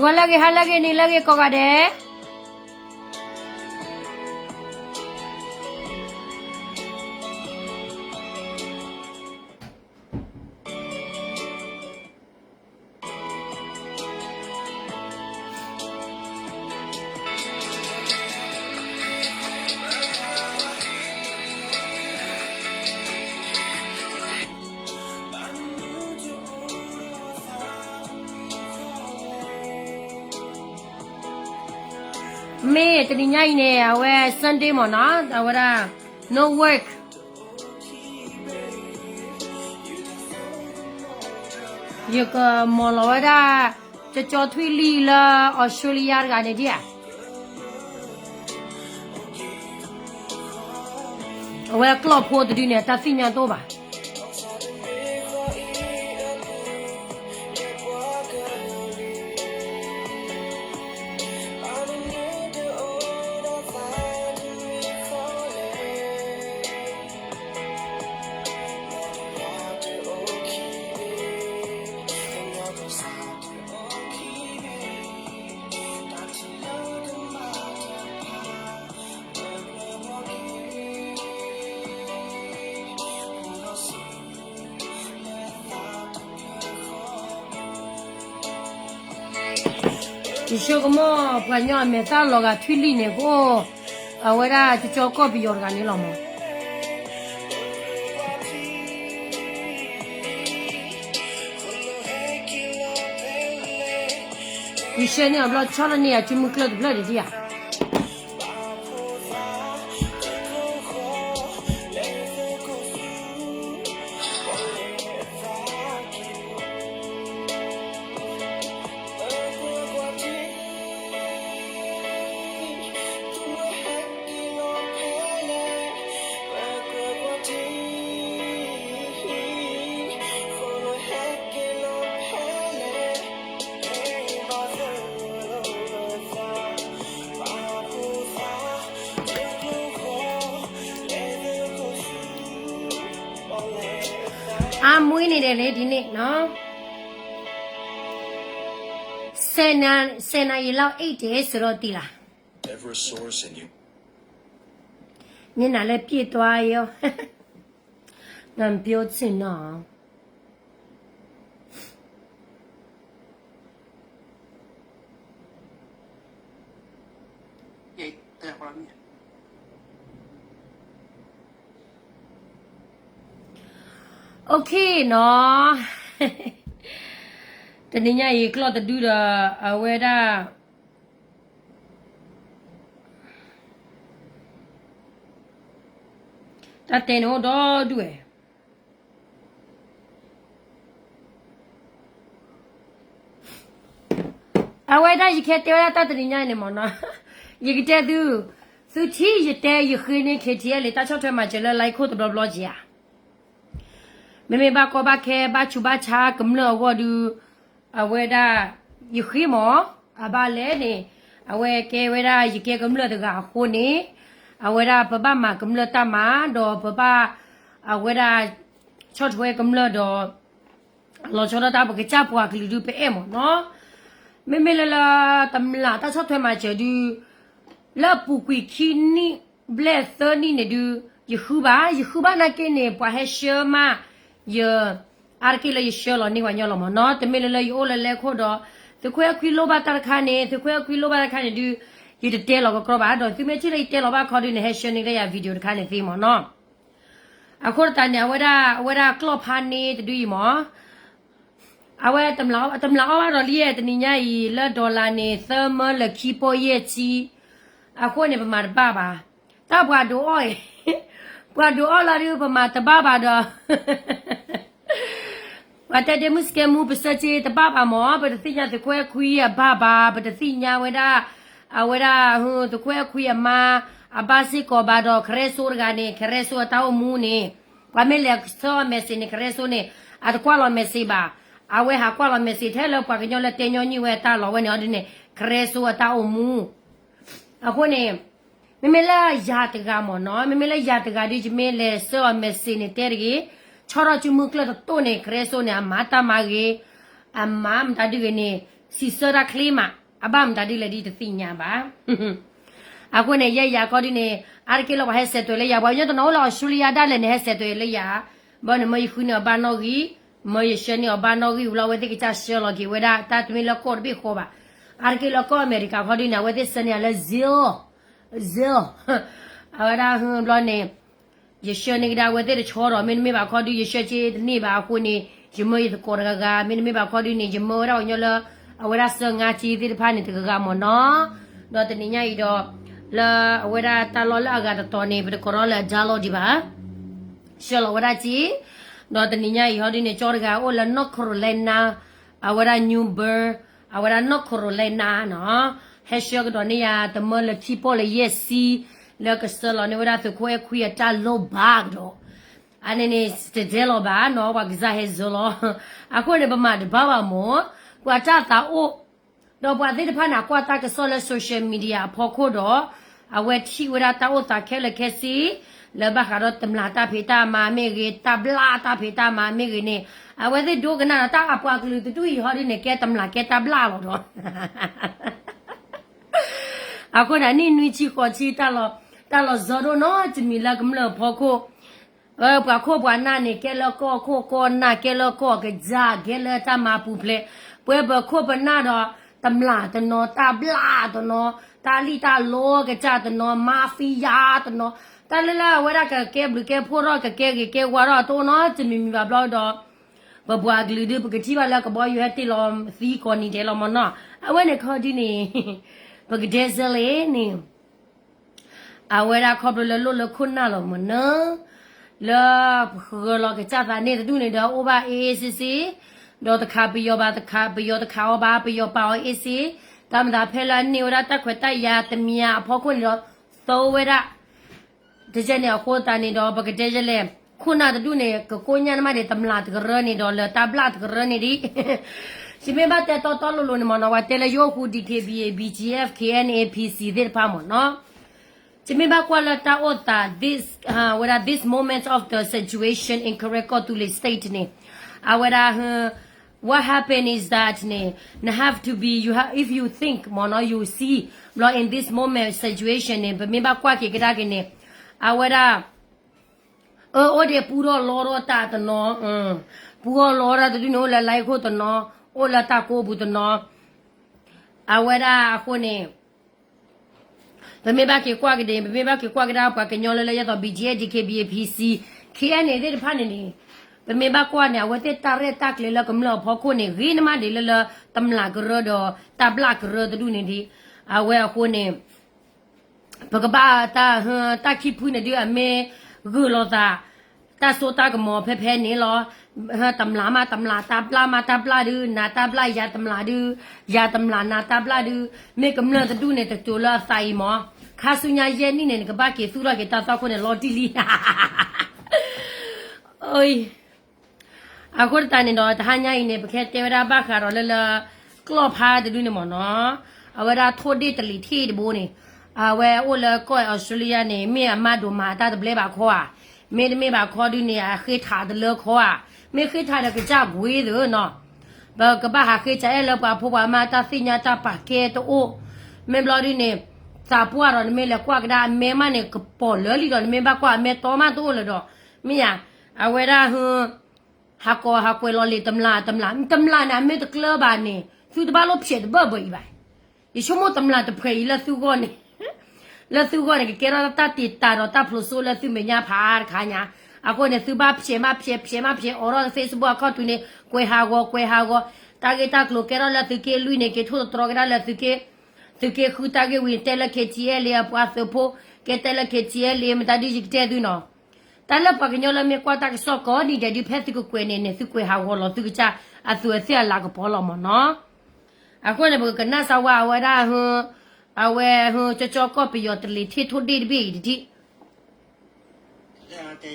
ဂီၤလၢအဂ့ၤ ဟါလၢအဂ့ၤ နံၤလၢအဂ့ၤ ကိးဂၤဒဲး. မ့ၢ်တနံၤညါအံၤန့ၣ် အဝဲ Sunday မ့ၢ်နီၤ, အဝဲဒၣ် no work. ယကမီၢ်လီၤဝဲဒၣ် ကၠီကၠီထွံၣ်လံၢ်လၢ Australia တဂၤန့ၣ်ဒံးဧါ. အဝဲကျီၢ်ဖိတဒုန့ၣ် တၢ်သ့ၣ်ညါတအိၣ်ဘၣ်. ယဆိကမိၣ်ပှၤညီအမဲာ်သၣ်လီၤဂာ်ထွံၣ်လံၢ်န့ၣ်ကအိၣ် အဝဲဒၣ်ကၠီကၠီကီၢ်ပယီၤတဂၤန့ၣ်လီၤမး. ယဆှၢန့ၢ်အဘျီဆီလီၤန့ၢ်ယၤ စုမုၢ်ကျၢၢ်တဖျၢၣ်ဒံးဧါ. အါမူန့ၣ်ဒဲးလၢဒ်န့ၣ်နီၤ, ဆယ်နာရီ, ဆယ်နာရီလောက်အိပ်တယ်ဆိုတော့သိလား. မျက်နှာလည်းပြည့်သွားရော, ငါမပြောချင်တော့. โอเคနီၤ, တနံၤညါအံၤကျီၢ်တဒုဒီး အဝဲဒၣ် တၢ်တဲန့ၣ်အိၣ်ဒီဒူၣ်ဝဲ, အဝဲဒၣ်ယကဟဲတဲဝဲဒၣ်တၢ်တနံၤညါအံၤန့ၣ်မ့ၢ်နီၤ, ယကတဲသု, သုထံၣ်ယတဲယဃ့န့ၢ် ခဲထံအလံာ်တၢ်ဆီၣ်ထွဲမၤစၢၤလၢ like ခိၣ်တဘျီဘျီက့ၤဧါ. မ့မ့ၢ်ဘၣ်ကီဘၣ်ခဲဘၣ်ဆူးဘၣ်ဆါကမျၢၢ်အဂီၢ်ဒုး, အဝဲဒၣ် ယဃ့မ့ၢ်, အဘၣ်လဲၣ်န့ၣ်, အဝဲကဲဝဲဒၣ်ယကဲကမျၢၢ်တဂၤအဃိန့ၣ်, အဝဲဒၣ်ပဘၣ်မၤကမျၢၢ်တၢ်မၤ ဒီးပဘၣ်, အဝဲဒၣ်, ဆီၣ်ထွဲကမျၢၢ်ဒီး လီၤဆီဒၣ်တၢ်ပကစၢ်ပှၤကလုာ်ဒုးပအဲၣ်မ့ၢ်နီၤ, မ့မ့ၢ်လၢလၢတမျးတၢ်ဆီၣ်ထွဲမၤစၢၤဒုး, လၢအပူၤကွံာ်ခံနံၣ်ဘျဲၣ်သၢနံၣ်န့ၣ်ဒုး, ယဃုဘၣ်, ယဃုဘၣ်နာ်က့န့ၣ် ပှၤဟဲဆှၢမး, ယ, အါတက့ၢ်လၢယဆှၢလီၤန့ၢ်ပှၤညီလီၤမ့ၢ်နီၤ, တမ့ၢ်လၢလၢယအိၣ်လၢလဲၤခိၣ်ဒီး, သုးခွဲးအခွံလိၣ်ဘၣ်တၢ်တခါန့ၣ်, သုးခွဲးအခွံလိၣ်ဘၣ်တၢ်တခါန့ၣ်ဒုး, ယတတဲလီၤကကြီဘၣ်, ဒီးသုမ့ၢ်ထံၣ်လၢယတဲလီၤဘၣ်ခီဒုးန့ၣ် ဟဲဆှၢန့ၢ်ကဒါယၤ video တခါန့ၣ်သ့မ့ၢ်နီၤ. အဃိသတးန့ၣ် အဝဲဒၣ်, အဝဲဒၣ်ကျီၢ်ဖါန့ၣ်တဒုအံၤမ့ၢ်, အဝဲတမျးအီၣ်ဘၣ်ဒီးလံ, တနံၤညါအံၤလၢ dollar န့ၣ် သၢမၢလၢာ်ခံပိၢ်ယဲၢ်ဆံ, အဃိန့ၣ်ပမၤတဘၣ်ဘၣ်, တၢ်ပှၤဒိးအီၣ်အံၤ, ပှၤဒိးအီၣ်လီၤဒုး ပမၤတဘၣ်ဘၣ်ဒီး ပှၤတဲဒ့မုၣ်စကဲမူ ပဆၢက့ၤတဘၣ်ဘၣ်မၢ်, ပတသ့ၣ်ညါသုးခိၣ်အဲၣ်ခွံအဘၣ်ဘၣ်, ပတသ့ၣ်ညါဝဲဒၣ် အဝဲဒၣ် သုးခိၣ်အဲၣ်ခွံအမါ အဘၣ်စ့ၢ်ကီးဘၣ်ဒီး ခရဲစိတဂၤန့ၣ်, ခရဲစိအတၢ်အိၣ်မူန့ၣ် ပှၤမ့ၢ်လဲၤဆှၢအီၤ message န့ၣ် ခရဲစိန့ၣ် အတကွၢ်လီၤ message ဘၣ်. အဝဲဟးကွၢ်လီၤ message ထဲလၢပှၤကညီလၢတဲညီနုၢ်ဝဲအတၢ်လီၤဝဲန့ၣ်အီၤဒ်န့ၣ် ခရဲစိအတၢ်အိၣ်မူ အဃိန့ၣ် မ့မ့ၢ်လၢယၤတဂၤမၢ်နီၤ, မ့မ့ၢ်လၢယၤတဂၤဒီး ယမ့ၢ်လဲၤဆှၢအီၤ message န့ၣ် တဲတဂ့ၤ, ဆီထီၣ်စုမုၢ်ကျၢၢ်တတိၢ်န့ၣ် ခရဲစိန့ၣ် အမၤတၢ်မၤဂ့ၤ, အမၤမတၤဒုဂ့ၤန့ၣ် စံးဆၢတၢ်ချ့မး, အဘၣ်မတၤဒုလဲၣ်ဒ်တသ့ၣ်ညါဘၣ်. အဃိန့ၣ် ယဲယၤခီဒုန့ၣ် အါတက့ၢ်လၢပှၤဟဲဆဲးတွဲးလၢယၤ, ပှၤကညီတနီၤအိၣ်လၢ Australia ဒၣ်လဲာ်န့ၣ် ဟဲဆဲးတွဲးလၢယၤ, ဘၣ်န့ၣ် မၢယဃုန့ၢ်အီၤဘၣ်နီၣ်ဂံၢ်, မၢယဆှၢန့ၢ်အီၤဘၣ်နီၣ်ဂံၢ်ဝံၤလီၤ အဝဲသ့ၣ်ကစၢ်ဆှၢလီၤက့ၤဝဲဒၣ် တၢ်တမ့ၢ်လၢကီၢ်တဘ့ၣ်ဃီဘၣ်. အါတက့ၢ်လၢကီၢ်အမဲရကၤခီဒုန့ၣ် အဝဲသ့ၣ်ဆှၢန့ၢ်ယၤလၢ Zelle, Zelle အဝဲဒၣ်ဘျီန့ၣ် ယဆှၢန့ၢ်ကဒါအဝဲသ့ၣ်တဆီဒီး မ့တမ့ၢ်ဘၣ်ခီဒု ယဆှၢက့ၤတန့ၢ်ဘၣ်အဃိန့ၣ် ယမၢယသကိးတဂၤဂၤ, မ့တမ့ၢ်ဘၣ်ခီဒုန့ၣ် ယမၢဝဲဒၣ်ပှၤကညီလၢ အဝဲဒၣ်ဆှၢငါက့ၤသ့ၣ်တဖၣ်န့ၣ်တဂၤဂၤမၢ်နီၤ. ဒီးတနံၤညါအံၤဒီး လၢအဝဲဒၣ်တၢ်လီၢ်လၢအဂၤတတီၤန့ၣ် ပတကိးထီၣ်လၢအဒါလီၤဒံးဘၣ် ဆှၢလီၤဝဲဒၣ်က့ၤ, ဒီးတနံၤညါအံၤဟီဒုန့ၣ် ကၠီတဂၤအိၣ်လၢ North Carolina, အဝဲဒၣ် New Bern, အဝဲဒၣ် North Carolina နီၤ, ဟဲဆှၢကဒီးန့ၢ်ယၤ တမၢလၢခံပီၢ်လၢယဲၢ်ဆံ, လၢကဆှၢလီၤန့ၢ်ဝဲဒၣ်သုးခိၣ်အဲၣ်ခွံအတၢ်လီၢ်ဘၣ်ကဒီး, အန့ၣ်န့ၣ် တတဲလီၤဘၣ်နီၤ, ပှၤကစၢ်ဟဲဆှၢလီၤ, အဃိန့ၣ် ပမၤတဘၣ်ဘၣ်မၢ်, ပှၤတၢ်သးအိၣ် ဒီးပှၤသ့ၣ်တဖၣ်န့ၣ် အကွၢ်တၢ်ကစီၣ်လၢ social media အဖီခိၣ်ဒီး အဝဲထံၣ်ဝဲဒၣ်တၢ်အိၣ်သးခဲလၢာ်ခဲဆ့, လၢဘၣ်ဃးဒီးတမျာ်တၢ်ဖံးတၢ်မၤမ့ၢ်ဂ့ၤ, တၢ်ဘျၣ်တၢ်ဖံးတၢ်မၤမ့ၢ်ဂ့ၤန့ၣ်, အဝဲသ့ၣ်ဒိကနၣ်ဒီးတၢ်အပှၤကလုာ်တဒူၣ်အံၤဟီဒ်န့ၣ် ကဲတမျာ်ကဲတၢ်ဘျၣ်လီၤဒီး အဃိန့ၣ် နံၣ်နွံဆံဃိးဆံ တၢ်လီၤစၢၤဒိၣ်နီတမံၤလၢကမျၢၢ်အဖီခိၣ်, ပှၤခိၣ်ပှၤနၢ်န့ၣ် ကဲလၢကီၢ်ခိၣ်ကီၢ်နၢ် ကဲလၢကီၢ်ကစၢ် ကဲလၢတၢ်မၤပူၤဖျဲး, ပဝဲပခိၣ်ပနၢ်ဒီး တမျာ်တနီၤ တၢ်ဘျၣ်တနီၤ တၢ်လံၣ်တၢ်လီကစၢ်တနီၤ mafia တနီၤ တၢ်လၢလၢအဝဲဒၣ်ကကဲဘျုးကဲဖှိၣ်ထီၣ် ကကဲဂ့ၤကဲဝါထီၣ် တအိၣ်နီတမံၤမံၤဘၣ်ဘျီဒီး ပပှၤကလုာ်ဒုး ပကထံၣ်ဘၣ်လၢကဘီယူၤဟဲတ့ၢ်လီၤသံကိးနံၤဒဲးလီၤမၢ်နီၤ, အဝဲန့ၣ်ခီဒ်န့ၣ် ပကဒဲစၢၤလံန့ၣ် အဝဲဒၣ်ခီဖျိလၢလိၣ်လၢခိၣ်နၢ်လီၤမၢ်နီၤ, လၢပဂၢၤလီၤကစၢ်သးန့ၣ်တဒူၣ်န့ၣ်ဒီး အိၣ်ဘၣ်အ့ၣ်အ့ၣ်စ့စ့, ဒီးတခးပယီၤဘၣ်တခး ပယီၤတခးအီၤဘၣ် ပယီၤပာ်အီၤအ့ၣ်စ့, တၢ်မၤသးဖဲလၢအန့ၢ်ဝဲဒၣ်တၢ်ခွဲးတၢ်ယာ်တမံၤအဖီခိၣ်န့ၣ်ဒီး သီဝဲဒၣ် တကဲန့ၣ်အဃိသတးန့ၣ်ဒီး ပကတဲယဲလဲၣ်, ခိၣ်နၢ်တဒူၣ်န့ၣ် ကကိညၢ်နမးဒံး တမျာ်တကရၢန့ၣ်ဒီး လၢတၢ်ဘျၣ်တကရၢန့ၣ်ဒံး, ယမ့ၢ်ဘၣ်တဲတီတီလိၤလိၤန့ၣ်မၢ်နီၤ ပှၤတဲလၢယအိၣ်ဃူ DKBA, BGF, KNA, PC သ့ၣ်တဖၣ်မၢ်နီၤ, ယမ့ၢ်ဘၣ်ကွၢ်လၢတၢ်အိၣ်သး this, ဝဲဒၣ် this moment of the situation in Karen ကီၢ်သူလ့ၤ state န့ၣ်, အဝဲဒၣ် what happened is that န့ၣ် န have to be, you have, if you think မၢ်နီၤ you see ဘျီ in this moment situation န့ၣ် ပမ့ၢ်ဘၣ်ကွၢ်က့ၤကဒါက့ၤန့ၣ် အဝဲဒၣ် အၢ အိၣ်ဒံးပူထီၣ်လီထီၣ်တၢ်တနီၤ, ပူထီၣ်လီထီၣ်တဒူၣ်န့ၣ် အိၣ်လၢလါဟ့ၣ်ခိၣ်တနီၤ, အိၣ်လၢတၢ်ကိးပူၤတနီၤ, အဝဲဒၣ်အဃိန့ၣ် ပမ့ၢ်ဘၣ်က့ၤကွၢ်က့ၤဒံး ပမ့ၢ်ဘၣ်က့ၤကွၢ်ကဒါပှၤကညီလၢလၢယဲသိး BGF, DKBA, PC, KNA သ့ၣ်တဖၣ်န့ၣ်န့ၣ်, ပမ့ၢ်ဘၣ်ကွၢ်န့ၣ် အဝဲသ့ၣ်တၢ်ရဲၣ်တၢ်ကျဲၤလၢကမျၢၢ်အဖီခိၣ်န့ၣ် ဂ့ၤနမးဒံးလၢလၢ တမျာ်ကရၢဒီး တၢ်ဘျၣ်ကရၢတဒူၣ်န့ၣ်ဒံး, အဝဲအဃိန့ၣ် ပကဘၣ်တၢ် တၢ်ခံဖုန့ၣ်ဒုး အမ့ၢ်ဂုာ်လိာ်သး တၢ်စိတၢ်ကမီၤဖဲဖဲန့ၣ်လီၤ. တမျာ်မးတမျာ် တဘျၣ်မးတဘျၣ်ဒုး နၤတဘျၣ်ယၤတမျာ်ဒုး ယၤတမျာ်နၤတဘျၣ်ဒုး မ့ၢ်ကမျၢၢ်တဒူၣ်န့ၣ် တတိၤလၢအသးအံၤမး ခါဆူညါယဲၢ်နံၣ်န့ၣ် နကဘၣ်က့ၤသူၣ်ထီၣ်က့ၤတၢ်သွၣ်ခိၣ်န့ၣ် လီၤတံၢ်လံ အဃိသတးန့ၣ်ဒီး တဟါညါအံၤန့ၣ် ပကဟဲတဲဝဲဒၣ်ဘၣ်ဃးဒီးလၢလၢ ကျီၢ်ဖါတဒုန့ၣ်မ့ၢ်နီၤ, အဝဲဒၣ်ထိၣ်ဒ့ၣ်တလံၤထ့ၣ်တဘိန့ၣ်, အဝဲအိၣ်လၢကီၢ် Australia န့ၣ် မ့ၢ်အမါဒိၣ်မးတၢ်တဘျဲဘၣ်ခီဧါ, မ့တမ့ၢ်ဘၣ်ခီဒုန့ၣ် အဃ့ထးတလၢခီဧါ, မ့ၢ်ဃ့ထးဒီးကစၢ်ကွ့သၢနီၤ, ပကဘၣ်ဟးဃ့စးအဲၣ်လၢပှၤဖိပှၤမါတၢ်သ့ၣ်ညါတၢ်ပာ်ကဲတအိၣ်, မ့ၢ်ဘျီဒုန့ၣ် သးပှၢ်ဒီးနမ့ၢ်လဲၤကွၢ်ကဒါအမဲမးန့ၣ် ကပီၤလၢလံဒီး နမ့ၢ်ဘၣ်ကွၢ်အမဲတီမးတအိၣ်လၢၤဒီး, မ့ၢ်ဧါ, အဝဲဒၣ် ဟးကိးဟးကွဲးလီၤလံ တမျာ်တမျာ် တမျာ်န့ၣ် အမ့ၢ်တကျၢၤဘၣ်န့ၣ် သုတဘၣ်လိၣ်ဖျဲးတဘၢၣ်ဘၢၣ်အံၤဘၣ်. ယဆိကမိၣ်တမျာ်တဖှဲးအံၤလၢသုဂီၢ်န့ၣ်, လၢသုဂီၢ်န့ၣ် ကကဲထီၣ်တၢ်တံာ်တာ်ဒီးတၢ်ဖျိးစိလၢသုမဲာ်ညါဖးတခါညါ, အဃိန့ၣ် သုဘၣ်ဖျဲးမးဖျဲး ဖျဲးမးဖျဲး အိးထီၣ် Facebook account တုၤန့ၣ် ကွဲးဟးဂီၤ ကွဲးဟးဂီၤ, တၢ်ဂ့ၢ်တၢ်ကျိၤကဲထီၣ်လၢသုက့လွံၢ်န့ၣ် က့ၤထိၣ်သတြီၤကဒါလၢသုက့ သုးက့ဃုတၢ်ဂ့ၢ်ဝံၤ တဲလၢ KTLA အပှၤသုးဖိ, ကဲတဲလၢ KTLA မတၤဒုးယကတဲသုနီၤ. တၢ်လၢပှၤကညီလၢမ့ၢ်ကွၢ်တၢ်ကစီၣ်ကိးနံၤဒဲးဒုး ဖဲသုကကွဲးန့ၣ်န့ၣ် သုကွဲးဟးဂီၤလီၤသုကစၢ်အသူးအသ့ၣ်အလၤကပီၤလီၤမၢ်နီၤ. အဃိန့ၣ် ပကကနၣ်စၢ်ဝဲအဝဲဒၣ် အဝဲ ကၠီကၠီကီၢ်ပယီၤတလ့ၤထ့ၣ်ထိၣ်ဒ့ၣ်တဘ့ၣ်အံၤတထံ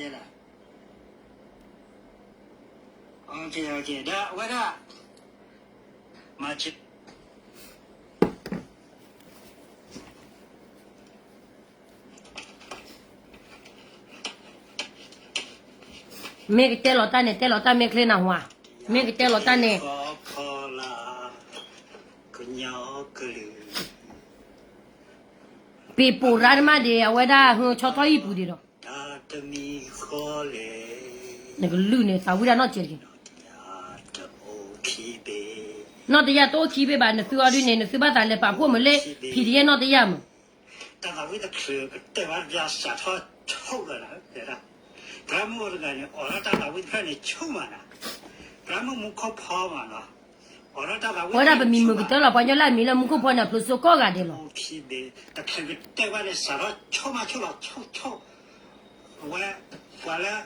ၣ် မ့ၢ်ကတဲလီၤတၢ်န့ၣ် တဲလီၤတၢ်မ့ၢ်ချ့နၢ်ဟူဧါ, မ့ၢ်ကတဲလီၤတၢ်န့ၣ် ပ့ၤပိာ်ရါတမးဒံး အဝဲဒၣ်ဟၢဆီထီၣ်ဟံၣ်ပူၤဒံးဒီး နကလုၢ်န့ၣ် သးဝံၣ်ဒၣ်နီၢ်စဲးတက့ၢ်, နီၢ်တယၢ်တအိၣ်ခံဘ့ၣ်ဘၣ် နသုအီၤဒုန့ၣ် နသုဘၣ်သးလဲၤပာ်ဖှိၣ်မုၢ်လၢ PDF နီၢ်တယၢ်မုၢ် သရၣ်မုၣ်တဂၤန့ၣ် အိၣ်ဒီးတၢ်သးဝံၣ်တဖျၢၣ်န့ၣ် ဆိမးနီၤ, သရၣ်မုၣ်မူခိၣ်ဖီမးနီၤ, အဝဲဒၣ်ပမံၤမုာ်ကတၢၢ်လီၤ ပှၤကညီလၢအမံၤလၢမူခိၣ်ဖီန့ၣ် အဖျိးစိကီၢ်ဂၤဒဲးလီၤ. တချုးကတၢၢ်ဘၣ်န့ၣ် စးထီၣ်ဆိမးဆိလီၤဆိဆိ, အဝဲ ပှၤလၢ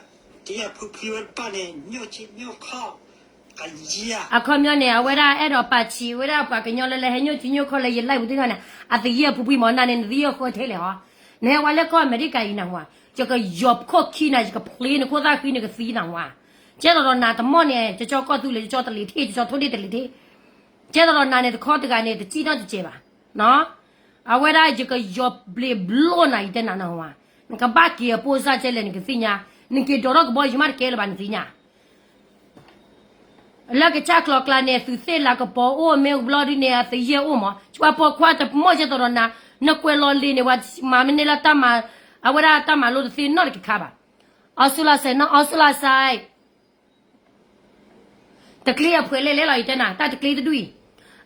တယၢၢ်ဖုဖုဝဲတဖၣ်န့ၣ် ညိၣ်ဆံညိၣ်ခီၣ် အခီပညီန့ၣ် အဝဲဒၣ်အဲၣ်ဒိးပာ်ဆံးဝဲဒၣ်ပှၤကညီလၢလၢဟဲညိၣ်ဆံညိၣ်ခီၣ်လၢယ live ပူၤသ့ၣ်တဖၣ်န့ၣ် အသယုၢ်အဖုဖုမ့ၢ်နၤန့ၣ် နသယုၢ်အဃၢထဲလဲၣ်ဟီ, နဟဲဝဲလၢကီၢ်အမဲရကၤအံၤနၢ်ဟူဧါ, ယကယီၤခိၣ်ခံနၤ ယကဖျ့နခိၣ်သၣ်ဃံနကသံနၢ်ဟူဧါ, ကဲသိးဒီးနၤတမီၢ်န့ၣ် ကၠီကၠီကီၢ်သူလ့ၤ ကၠီကၠီတလ့ၤထ့ၣ် ကၠီကၠီထိၣ်ဒ့ၣ်တလ့ၤထ့ၣ်, ကဲသိးဒီးနၤန့ၣ်တခီတဂၤန့ၣ် တစံၣ်နီၣ်တစဲးဘၣ် အဝဲဒၣ်ယကယီၤဘျ့းဘျိနၤ ယတဲနၤနၢ်ဟူဧါ, နကဘၣ်က့ၤအပိၢ်စၢ်ကဲလဲၣ်နကသ့ၣ်ညါ, နက့ၤဒိးထီၣ်ကဘီယူၤမးတကဲလၢၤဘၣ်နသ့ၣ်ညါ, လၢကစၢ်ကျီၤကျါန့ၣ် သုးသ့ၣ်လၤကပီၤအိၣ် မ့ၢ်ဘျီဒုန့ၣ် အသယုၢ်အိၣ်မး, ပှၤပိာ်ခွါတမီၢ်ကဲသိးဒီးနၤ, နကွဲးလီၤလံာ်န့ၣ် ပှၤမၤမ့ၢ်န့ၢ်လၢတၢ်မၤ, အဝဲဒၣ်တၢ်မၤလိတသ့နီတကခါဘၣ်, အီစူလါစဲးနီၢ် အီစူလါစဲး တကျ့အဖှဲးလဲၣ်လဲၣ်လီၤ ယတဲနၤ တၢ်တကျ့တဒူၣ်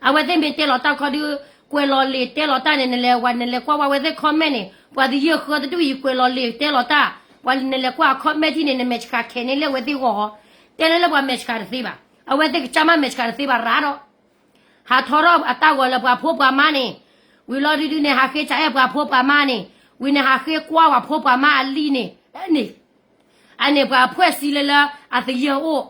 အံၤ, အဝဲသ့ၣ်မ့ၢ်တဲလီၤတၢ်ခီဒုး, ကွဲးလီၤလံာ်တဲလီၤတၢ်န့ၣ် နလဲၤဝဲနလဲၤကွၢ်ဝဲအဝဲသ့ၣ် comment န့ၣ် ပှၤသယုၢ်ဃၢတဒူၣ်အံၤ ကွဲးလီၤလံာ်တဲလီၤတၢ်, ပှၤနလဲၤကွၢ်အ comment ထံၣ်န့ၣ် နမဲာ်ဆှးခဲန့ၣ်လၢအဝဲသ့ၣ်ဂီၢ်, တဲလၢလၢပှၤမဲာ်ဆှးတသ့ဘၣ်, အဝဲသ့ၣ်ကစၢ်မ့ၢ်မဲာ်ဆှးတသ့ဘၣ်ရၤဒီး, ဟးထီထီၣ်အတၢ်ဂီၤလၢပှၤဖိပှၤမါန့ၣ်, ဝံၤလီၤဒုဒုန့ၣ် ဟးဃ့စးအဲၣ်ပှၤဖိပှၤမါန့ၣ်, ဝံၤန့ၣ်ဟးဃ့ကွၢ်ပှၤဖိပှၤမါအလံာ်န့ၣ်, န့ၣ် အန့ၣ်ပှၤအဖှဲၣ်စံလၢလၢအသယုၢ်အိၣ်,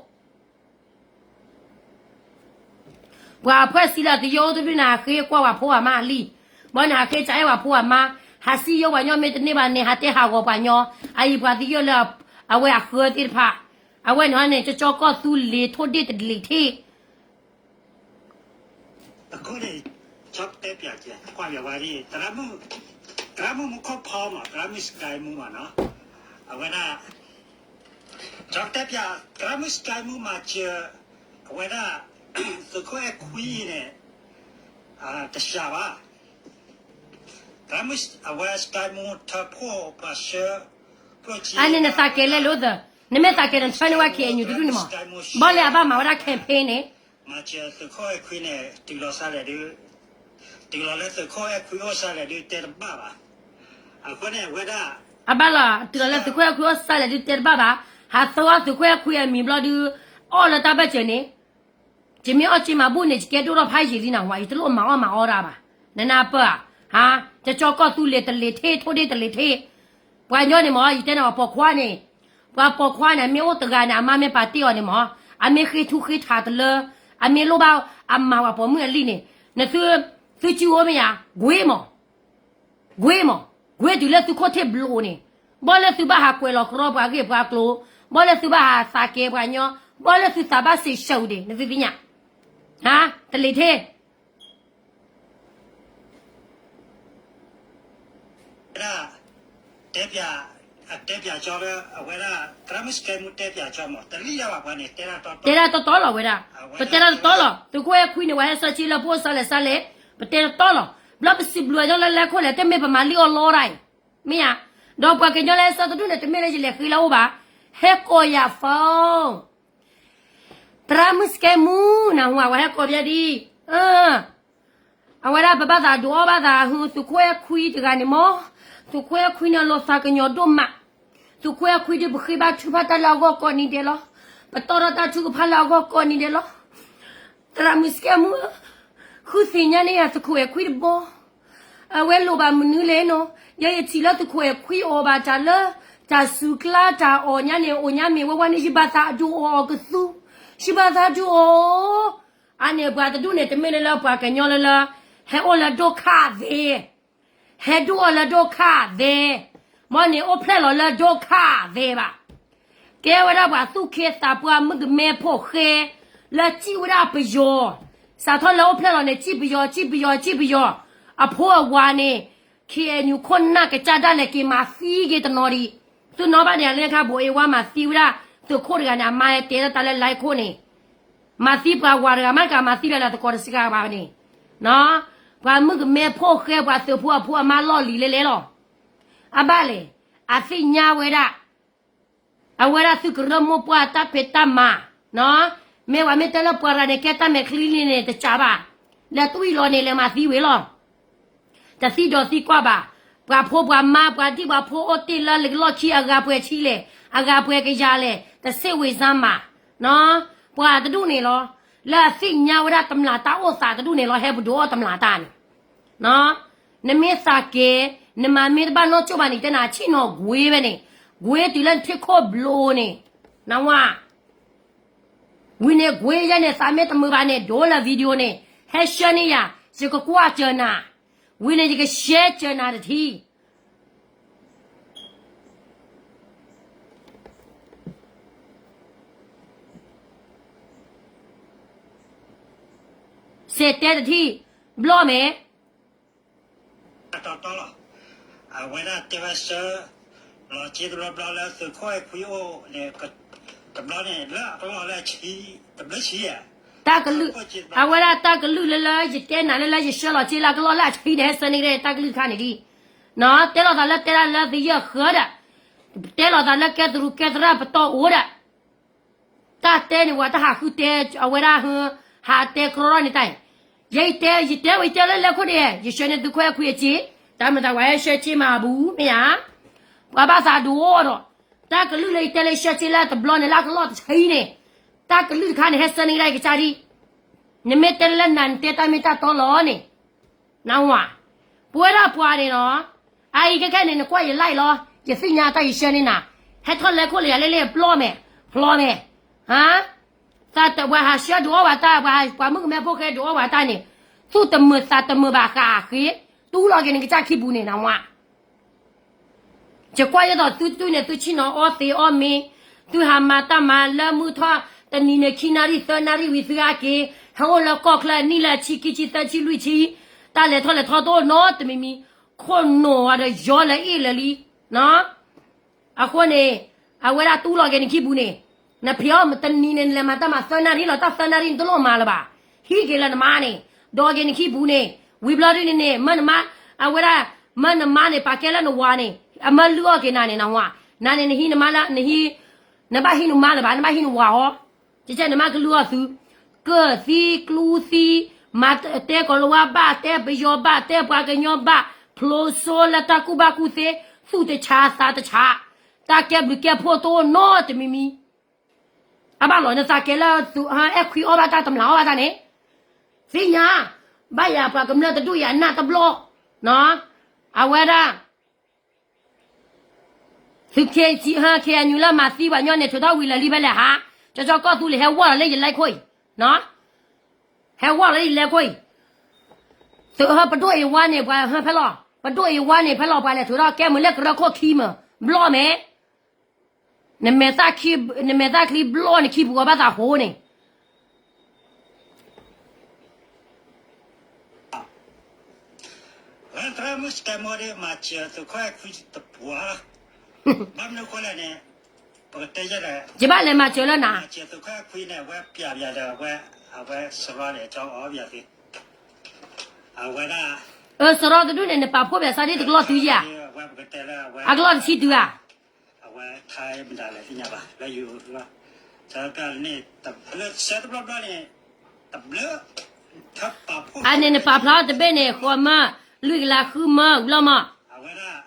ပှၤအဖှဲၣ်စံလၢအသယုၢ်အိၣ်တဒူၣ်န့ၣ် ဟးဃ့ကွၢ်ပှၤဖိပှၤမါအလံာ်, ဘီန့ၣ်ဟးဃ့စးအဲၣ်ပှၤဖိပှၤမါ, ဟးစံယိပှၤညီမ့ၢ်တန့ၢ်ဘၣ်န့ၣ် ဟးတဲဟးဂီၤပှၤညီ, အအံၤပှၤသယုၢ်လၢအဝဲအဃၢသ့ၣ်တဖၣ်, အဝဲန့ၣ်န့ၣ် ကၠီကၠီကီၢ်သူလ့ၤထိၣ်ဒ့ၣ်တလ့ၤထ့ၣ် အဃိန့ၣ် ကၠီတဲပၠးကဲ ကွၢ်ပၠးဝဲဒ် သရၣ်မုၣ် သရၣ်မုၣ်မူခိၣ်ဖီမး သရၣ်မုၣ် Sky မူမးနီၤ အဝဲဒၣ် ကၠီတဲပၠး သရၣ်မုၣ် Sky မူမၤစၢၤ အဝဲဒၣ် သုးခိၣ်အဲၣ်ခွံန့ၣ် တစှၤဘၣ် သရၣ်မုၣ် အဝဲ Sky မူထၢဖှိၣ်ပှၤဆှၢ အန့ၣ်နသးကဲလဲၣ်လိာ်သး, နမ့ၢ်သးကဲဒီးနဆှၢန့ၢ်ဝဲ K N U တဒူၣ်န့ၣ်မး, ဘၣ်လၢအဘၣ်မၤဝဲဒၣ် campaign န့ၣ်, မၤစၢၤသုးခိၣ်အဲၣ်ခွံန့ၣ် တုၤလီၤစၢ်လဲၣ်ဒုး, တုၤလီၤလၢသုးခိၣ်အဲၣ်ခွံအိၣ်စၢ်လဲၣ်ဒုး တဲတဘၣ်ဘၣ်. အဃိန့ၣ် အဝဲဒၣ် အဘၣ်လီၤ, တုၤလီၤလၢသုးခိၣ်အဲၣ်ခွံအိၣ်စၢ်လဲၣ်ဒုး တဲတဘၣ်ဘၣ်, ဟးသီသုးခိၣ်အဲၣ်ခွံအမံၤဘျီဒုး, အီၣ်လၢတၢ်ဘၢၣ်စၢၤန့ၣ် ယမ့ၢ်အီၣ်က့မၤဘူၣ်န့ၣ် ယကဲဒိၣ်ထီၣ်ဖးယံာ်လံနၢ်ဟူဧါ, ယတလိၣ်မၤအီၣ်မၤအီတၢ်ဘၣ်. နနၢ်ပၢၢ်ဧါ, ဟါ, ကၠီကၠီကီၢ်သူလ့ၤတလ့ၤထ့ၣ် ထိၣ်ဒ့ၣ်တလ့ၤထ့ၣ်, ပှၤညီန့ၣ်မး ယတဲန့ၣ် ပှၤပိာ်ခွါန့ၣ်, ပှၤပိာ်ခွါန့ၣ် မ့ၢ်အိၣ်တဂၤန့ၣ် အမါမ့ၢ်ပာ်တ့ၢ်အီၤန့ၣ်မး, အမ့ၢ်ဃ့ထူဃ့ထးတလၢ, အမ့ၢ်လိၣ်ဘၣ်အမၤပှၤပိာ်မုၣ်အလံာ်န့ၣ်, နသု, သုစုအိၣ်မ့ၢ်ယါ, ကွ့မး ကွ့မး, ကွ့တုၤလၢသုခိၣ်ထံးဘျိးန့ၣ်, ဘၣ်လၢသုဘၣ်ဟးကွဲးလီၤကြီပှၤဂ့ၢ်ပှၤကျိၤ, ဘၣ်လၢသုဘၣ်ဟးသးကဲပှၤညီ, ဘၣ်လၢသုသးဘၣ်စံးဆၢဒၣ်, နသုသ့ၣ်ညါ, ဟါ, တလ့ၤထ့ၣ် ဝဲဒၣ် တဲပၠး, အတဲပၠးကၠီလၢ အဝဲဒၣ် သရၣ်မုၣ်စကဲမူတဲပၠးကၠီမး တလံၣ်လၢၤဘၣ်ပှၤန့ၣ် တဲဒၣ်တီတီလီၤဝဲဒၣ်, ပတဲဒၣ်တီတီလီၤ, သုးခိၣ်အဲၣ်ခွံန့ၣ် ပှၤဟဲဆၢဆ့လၢဖိစၢ်လဲၣ်စၢ်လဲၣ်, ပတဲတီတီလီၤ, ဘျီပစံးဘျုးညီလၢလဲၤခိၣ်လဲၣ် တမ့ၢ်ပမၤလံအီၤလီတၢ်အံၤ, မ့ၢ်ဧါ, ဒီးပှၤကညီလၢဟဲဆၢတဒူၣ်န့ၣ် တမ့ၢ်လၢယလဲၤဃ့လၢအအိၣ်ဘၣ်, ဟဲကိးယၤ phone သရၣ်မုၣ်စကဲမူ နၢ်ဟူဧါ, ပှၤဟဲကိးပယီၤဒ်အံၤ, အဝဲဒၣ်ပဘၣ်သးဒုးအီၣ်ဘၣ်သး ဟူ သုးခိၣ်အဲၣ်ခွံတဂၤန့ၣ်မး, သုးခိၣ်အဲၣ်ခွံန့ၣ် အလိာ်သးကညီၤဒိၣ်မး, သုးခိၣ်အဲၣ်ခွံဒုး ပဃ့ဘါထုကဖၣ်တၢ်လၢအဂီၢ်ကိးနံၤဒဲးလီၤ, ပတီၢ်ထီၣ်တၢ်ထုကဖၣ်လၢအဂီၢ်ကိးနံၤဒဲးလီၤ, သရၣ်မုၣ်စကဲမူဧၢ, ဃုသ့ၣ်ညါန့ၢ်ယၤသုးခိၣ်အဲၣ်ခွံတဘီ အဝဲလိၣ်ဘၣ်မနုၤလဲၣ်နီၤ, ယဲယထံၣ်လၢသုးခိၣ်အဲၣ်ခွံအီၣ်ဘၣ်တၢ်လၢ တၢ်စူၤကျါတၢ်အီၣ်ညါန့ၣ် အိၣ်ညါမ့ၢ်ဝဲဝဲန့ၣ် ယဘၣ်သးဒုးအီၣ်အီၤကသူ, ယဘၣ်သးဒုးအီၣ်အီၤ, အန့ၣ်ပှၤတဒူၣ်န့ၣ် တမ့ၢ်လၢလၢပှၤကညီလၢလၢ ဟဲအိၣ်လၢဒိၣ်ခၣ်သဲး, ဟဲဒုးအီၣ်လၢဒိၣ်ခၣ်သဲး, မ်န့ၣ်အိၣ်ဖျဲၣ်လီၤလၢဒိၣ်ခၣ်သဲးဘၣ်. ကဲဝဲဒၣ်ပှၤသူၣ်က့သးပှၢ်မုၣ်ကမဲဖိဃဲ လၢစံၣ်ဝဲဒၣ်ပယီၤ, စးထီၣ်လၢအိၣ်ဖျဲၣ်လီၤန့ၣ် စံၣ်ပယီၤ စံၣ်ပယီၤ စံၣ်ပယီၤ, အဖိအဝၤန့ၣ် ခ့ၣ်အဲၣ်ယူၣ် ခိၣ်နၢ်ကစၢ်ဒၣ်လဲာ်က့ၤမၤသံက့ၤတနီၤဒံး, သုနီၣ်ဘၣ်န့ၣ် လၢခါဘိးအ့ဝါမၤသံဝဲဒၣ် သုးခိၣ်တဂၤန့ၣ် အမါဟဲတဲတၢ်လၢ like ခိၣ်န့ၣ် မၤသံပှၤဝၤတဂၤမးတကး မၤသံဘၣ်လၢသကိးတစှၤဘၣ်န့ၣ်, ပှၤမုၣ်ကမဲဖိဃဲ ပှၤသုးဖိအဖိအမါလီၢ်လံၤလဲၤလဲၤလီၤ. အဘၣ်လဲၣ်, အသ့ၣ်ညါဝဲဒၣ် အဝဲဒၣ်သုကရၢမိၢ်ပှၢ်တၢ်ဖံးတၢ်မၤ, မ့ၢ်ဝဲမ့ၢ်တဲလၢပှၤရၤန့ၣ် ကဲတၢ်မဲာ်ချံလံန့ၣ် တစးဘၣ်, လဲၤတွံၢ်လီၤန့ၣ် လဲၤမၤသံဝဲလီၤ. တသံဒီးသံကွၢ်ဘၣ်, ပှၤဖိပှၤမါ ပှၤဒံၣ်ပှၤဖိအိၣ်တ့ၢ်လၢလၢကလီၢ်ခံ အဂၤပှဲၤဆံလဲၣ်, အဂၤပှဲၤကယၤလဲၣ်, တစ့ၣ်ဝံၤစၢ်မး, ပှၤတဒူၣ်န့ၣ်လီၤ, လၢအသ့ၣ်ညါဝဲဒၣ်တမျၢ်တၢ်အိၣ်သးတဒူၣ်န့ၣ်လီၤ ဟဲပဒုးအီၣ်တမျၢ်တၢ်န့ၣ် နမ့ၢ်သးကဲ, နမၤမ့ၢ်တဘၣ်နီၢ်ကၠိၣ်ဘၣ်န့ၣ် တဲနၤဆ့ၣ်နီၤကွ့ဝဲန့ၣ်, ကွ့တုၤလၢနထံၣ်ခိၣ်ဘျိန့ၣ်, နဝၤ, ဝံၤန့ၣ်ကွ့ယဲန့ၣ် သးမ့ၢ်တမုာ်ဘၣ်န့ၣ် ဒိးလၢ video န့ၣ် ဟဲဆှၢန့ၢ်ယၤ, ယကကွၢ်စၢၤနၤ, ဝံၤန့ၣ်ယကရှဲစၢၤနၤတထံၣ် စဲးတဲတထံၣ်, ဘျီၣ်မဲာ်, တီတီလီၤ, အဝဲဒၣ်တဲဝဲဆှၢ လီၤစ့တဘျီဘျီလၢသုးခိၣ်အဲၣ်ခွံအိၣ်န့ၣ်, တဘျီန့ၣ် လၢအကလီၢ်လၢအဆံ, တဘျီဆံဧါ, တၢ်ကလုၢ်, အဝဲဒၣ်တၢ်ကလုၢ်လၢလၢယတဲနၤလၢလၢယဆှၢလီၤစ့လၢအကလီၢ်လၢအဆံန့ၣ် ဟဲဆှၢန့ၢ်က့ၤတၢ်ကလုၢ်တခါန့ၣ်ဒံး, တဲလီၤသးလၢတဲဒၣ်လၢသုယဲၢ်ဃၢဒီး, တဲလီၤသးလၢကဲသရူးကဲသရၣ်ပတီၢ်အိၣ်ဒီး တၢ်တဲန့ၣ် ပှၤတၢ်ဟးဃုတဲ, အဝဲဒၣ်ဟ, ဟးတဲကြီထီၣ်န့ၣ်တၢ်, ယဲယတဲ, ယတဲဝဲ ယတဲလၢလဲၤခိၣ်ဒဲး, ယဆှၢန့ၢ်သုးခိၣ်အဲၣ်ခွံအစ့, တၢ်မၤတၢ်ဝဲဟဲဆှၢစ့မၤအဘူး မ့ၢ်ဧါ, ပှၤဘၣ်သးဒိးအီၤဒီး, တၢ်ကလုၢ်လၢယတဲလၢယဆှၢစ့လၢတဘျီန့ၣ် လၢအကလီၢ်တဆံန့ၣ်, တၢ်ကလုၢ်တခါန့ၣ် ဟဲဆှၢန့ၢ်ကဒါကစၢ်ဒံး, နမ့ၢ်တဲလၢနၤ နတဲတၢ်မ့ၢ်တၢ်တီလီၤန့ၣ် နဝၤ, ပဝဲဒၣ်ပှၤန့ၣ်နီၤ, အအံၤခဲခဲန့ၣ် နကွၢ်ယ like လီၤ, ယသ့ၣ်ညါတၢ်ယဆှၢန့ၢ်နၤ, ဟဲထီၣ်လဲၤခိၣ်လၢယၤလၢလၢပျီၢ်မဲာ်, ဖျီမဲာ်, ဟါ, သးတပှၤဟးဆှၢဒုးအီၣ်ဘၣ်တၢ်, ပှၤမုၣ်ကမဲဖိဃဲဒုးအီၣ်ဘၣ်တၢ်န့ၣ်, သူၣ်တမုာ်သးတမုာ်ဘၣ်ဃးဃ့, တူၢ်လီၤက့ၤနကစၢ်ခံပူၤန့ၣ် နဝၤ ယကွၢ်ယဲသိးသုတတုၤန့ၣ် သုဆ့ၣ်နီၤအီသံးအီမ့ၤ, သုဟးမၤတၢ်မၤလၢမုၢ်ထီၣ်, တနံၤန့ၣ်ခံနၣ်ရံၣ်သၢနၣ်ရံၣ်ဝံၤသုဟဲက့ၤ, ဟဲအိၣ်လၢကီၢ်ချၢအနံၣ်လၢအဆံခံဆံသၢဆံလွံၢ်ဆံ, တၢ်လဲၤထီၣ်လဲၤထီတအိၣ်နီတမံၤမံၤ, ခိၣ်နူာ်ဝဲဒီးယီလၢအ့ၣ်လၢလံ, အဃိန့ၣ်, အဝဲဒၣ်တူၢ်လီၤက့ၤနခံပူၤန့ၣ်, နဖံးအီၣ်တနံၤန့ၣ် နလဲၤမၤတၢ်မၤသၢနၣ်ရံၣ်လီၤ, တၢ်သၢနၣ်ရံၣ်နတလိၣ်မၤလၢၤဘၣ်, ဟံးက့ၤလၢနမါန့ၣ်, ဒီးက့ၤနခံပူၤန့ၣ်, ဝံၤဘျီဒ်န့ၣ်န့ၣ် မၢနမါ, အဝဲဒၣ်, မၢနမါန့ၣ် ပာ်ကဲလၢနဝၤန့ၣ်, အမၢလုၢ်အီၣ်က့ၤနၤန့ၣ် နဝၤ, နၤန့ၣ်နဟံးနမါလၢ, နဟံး, နဘၣ်ဟံးနမါလၢၤဘၣ်, နဘၣ်ဟံးနဝၤအီၤ, ကဲနမါကလုၢ်အီၣ်သု ကၢၢ်သံကျူသံ, မၤတဲကီၤလၤဝါဘၣ်, တဲပယီၤဘၣ်, တဲပှၤကညီဘၣ်, ဖျိစိလၢတၢ်ကူၣ်ဘၣ်ကူၣ်သ့, သူၣ်တဆးသးတဆး, တၢ်ကဲဘျုးကဲဖှိၣ်တအိၣ်နီတမံၤမံၤ, အဘၣ်လီၤ နသးကဲလၢသုးအဲၣ်ခွံအီၣ်ဘၣ်တၢ်တမျၢ်အီၣ်ဘၣ်တၢ်န့ၣ်, သ့ၣ်ညါ, ဘၣ်ယၤပှၤကမျၢၢ်တဒူၣ်ယၤနၢ်တဘျီၣ်, အဝဲဒၣ် သုးခ့, ခ့ၣ်အဲၣ်ယူၣ်လၢမၤသံပှၤညီန့ၣ် ထုးထီၣ်ဝံၤလၢာ်လံဖဲလဲၣ်ဟါ, ကၠီကီၢ်သူလ့ၤ ဟဲဝီၢ်လီၤလၢယလဲၤခိၣ်အံၤ, ဟဲဝီၢ်လီၤလၢယလဲၤခိၣ်အံၤ, သုးဟၢပဒိၣ်အ့ၣ်ဝါန့ၣ် ပှၤဟၢဖဲလီၤ, ပဒိၣ်အ့ၣ်ဝါန့ၣ် ဖဲလီၤပှၤလဲၤထုးထီၣ်ကဲမုာ်လၢကရၢခိၣ်ခံမုာ်, ဘျီၣ်မဲာ် နမဲာ်သၣ်ချံဘျီၣ်န့ၣ် ခံပူၤအီၤဘၣ်သးဟိန့ၣ် လၢသရၣ်မုၣ်စကဲမိၣ်ဒ်မၤစၢၤသုးခိၣ်အဲၣ်ခွံတပှၢ်, ဘၣ်မနုၤဃိလဲၣ်န့ၣ်, ပကတဲယဲၢ်ဒီး, ယဘၣ်လဲၤမၤစၢၤလၢနၤ, မၤစၢၤသုးခိၣ်အဲၣ်ခွံန့ၣ် အဝဲပျးပျးဒီးအဝဲ, အဝဲစရီန့ၣ် ကၠီအီၣ်ပျးသ့, အဝဲဒၣ်, အၢ စရီတဒူၣ်န့ၣ် နပာ်ဖှိၣ်ပျးစၢ်ဒ်တကလီၢ်တုၤယၤ, အကလီၢ်တဆံတုၤဧါ အဝဲထဲမတၤလဲၣ်သ့ၣ်ညါဘၣ်, လၢယိၤ, န့ၣ်, တဘျၢဆၢတဘျီဘျီန့ၣ်, တဘျၢ, အန့ၣ်နပာ်ဖျါတဘ့ၣ်န့ၣ် ဃီမၢ, လွံၢ်ကလးဃုမၢ, ဘျီမၢ, အဝဲဒၣ်,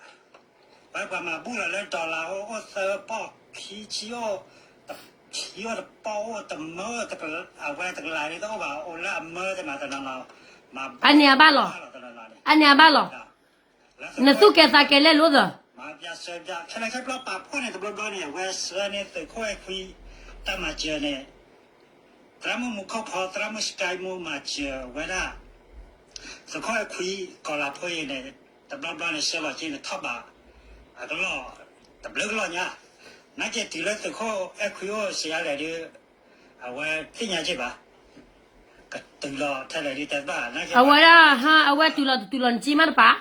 ဝဲပှၤမၤဘူၣ်လီၤလၢ dollar အိၣ်အိၣ်သၢပီၢ်ခံဆံအိၣ်, ခံအိၣ်တပီၢ်အိၣ်တမၢ, အဝဲတကလးဒ်တအိၣ်ဘၣ် အိၣ်လၢအမၢတနီၤနီၤ, အန့ၣ်အဘၣ်လီၤ, အန့ၣ်အဘၣ်လီၤ, နသူၣ်ကဲၤသးကဲၤလဲၣ်လိာ်သၢ မၤပျးစၢၤပျး ခဲလၢာ်ခဲဆ့ပာ်ဖှိၣ်န့ၣ် တဘျီဘျီန့ၣ် အဝဲဆှၢန့ၢ်သုးခိၣ်အဲၣ်ခွံ တၢ်မၤစၢၤန့ၣ် သရၣ်မုၣ်မူခီၣ်ဖီ သရၣ်မုၣ်စကဲမူ မၤစၢၤဝဲဒၣ် သုးခိၣ်အဲၣ်ခွံ ကီၤလၤဖိအံၤန့ၣ် တဘျီဘျီန့ၣ် ဆှၢလီၤက့ၤန့ၣ် ထီၣ်ဘးအကလီၢ် တဘျုးကလီၢ်ညါ နာ်က့တုၤလၢသုးခိၣ်အဲၣ်ခွံအိၣ်စံးယါလဲၣ်ဒီး အဝဲသ့ၣ်ညါက့ၤဘၣ် ကတုၤလီၤထဲလဲၣ်ဒ်တဲဘၣ် အဝဲဒၣ် အဝဲတုၤလီၤတတုၤလီၤ နစ့မးတပာ်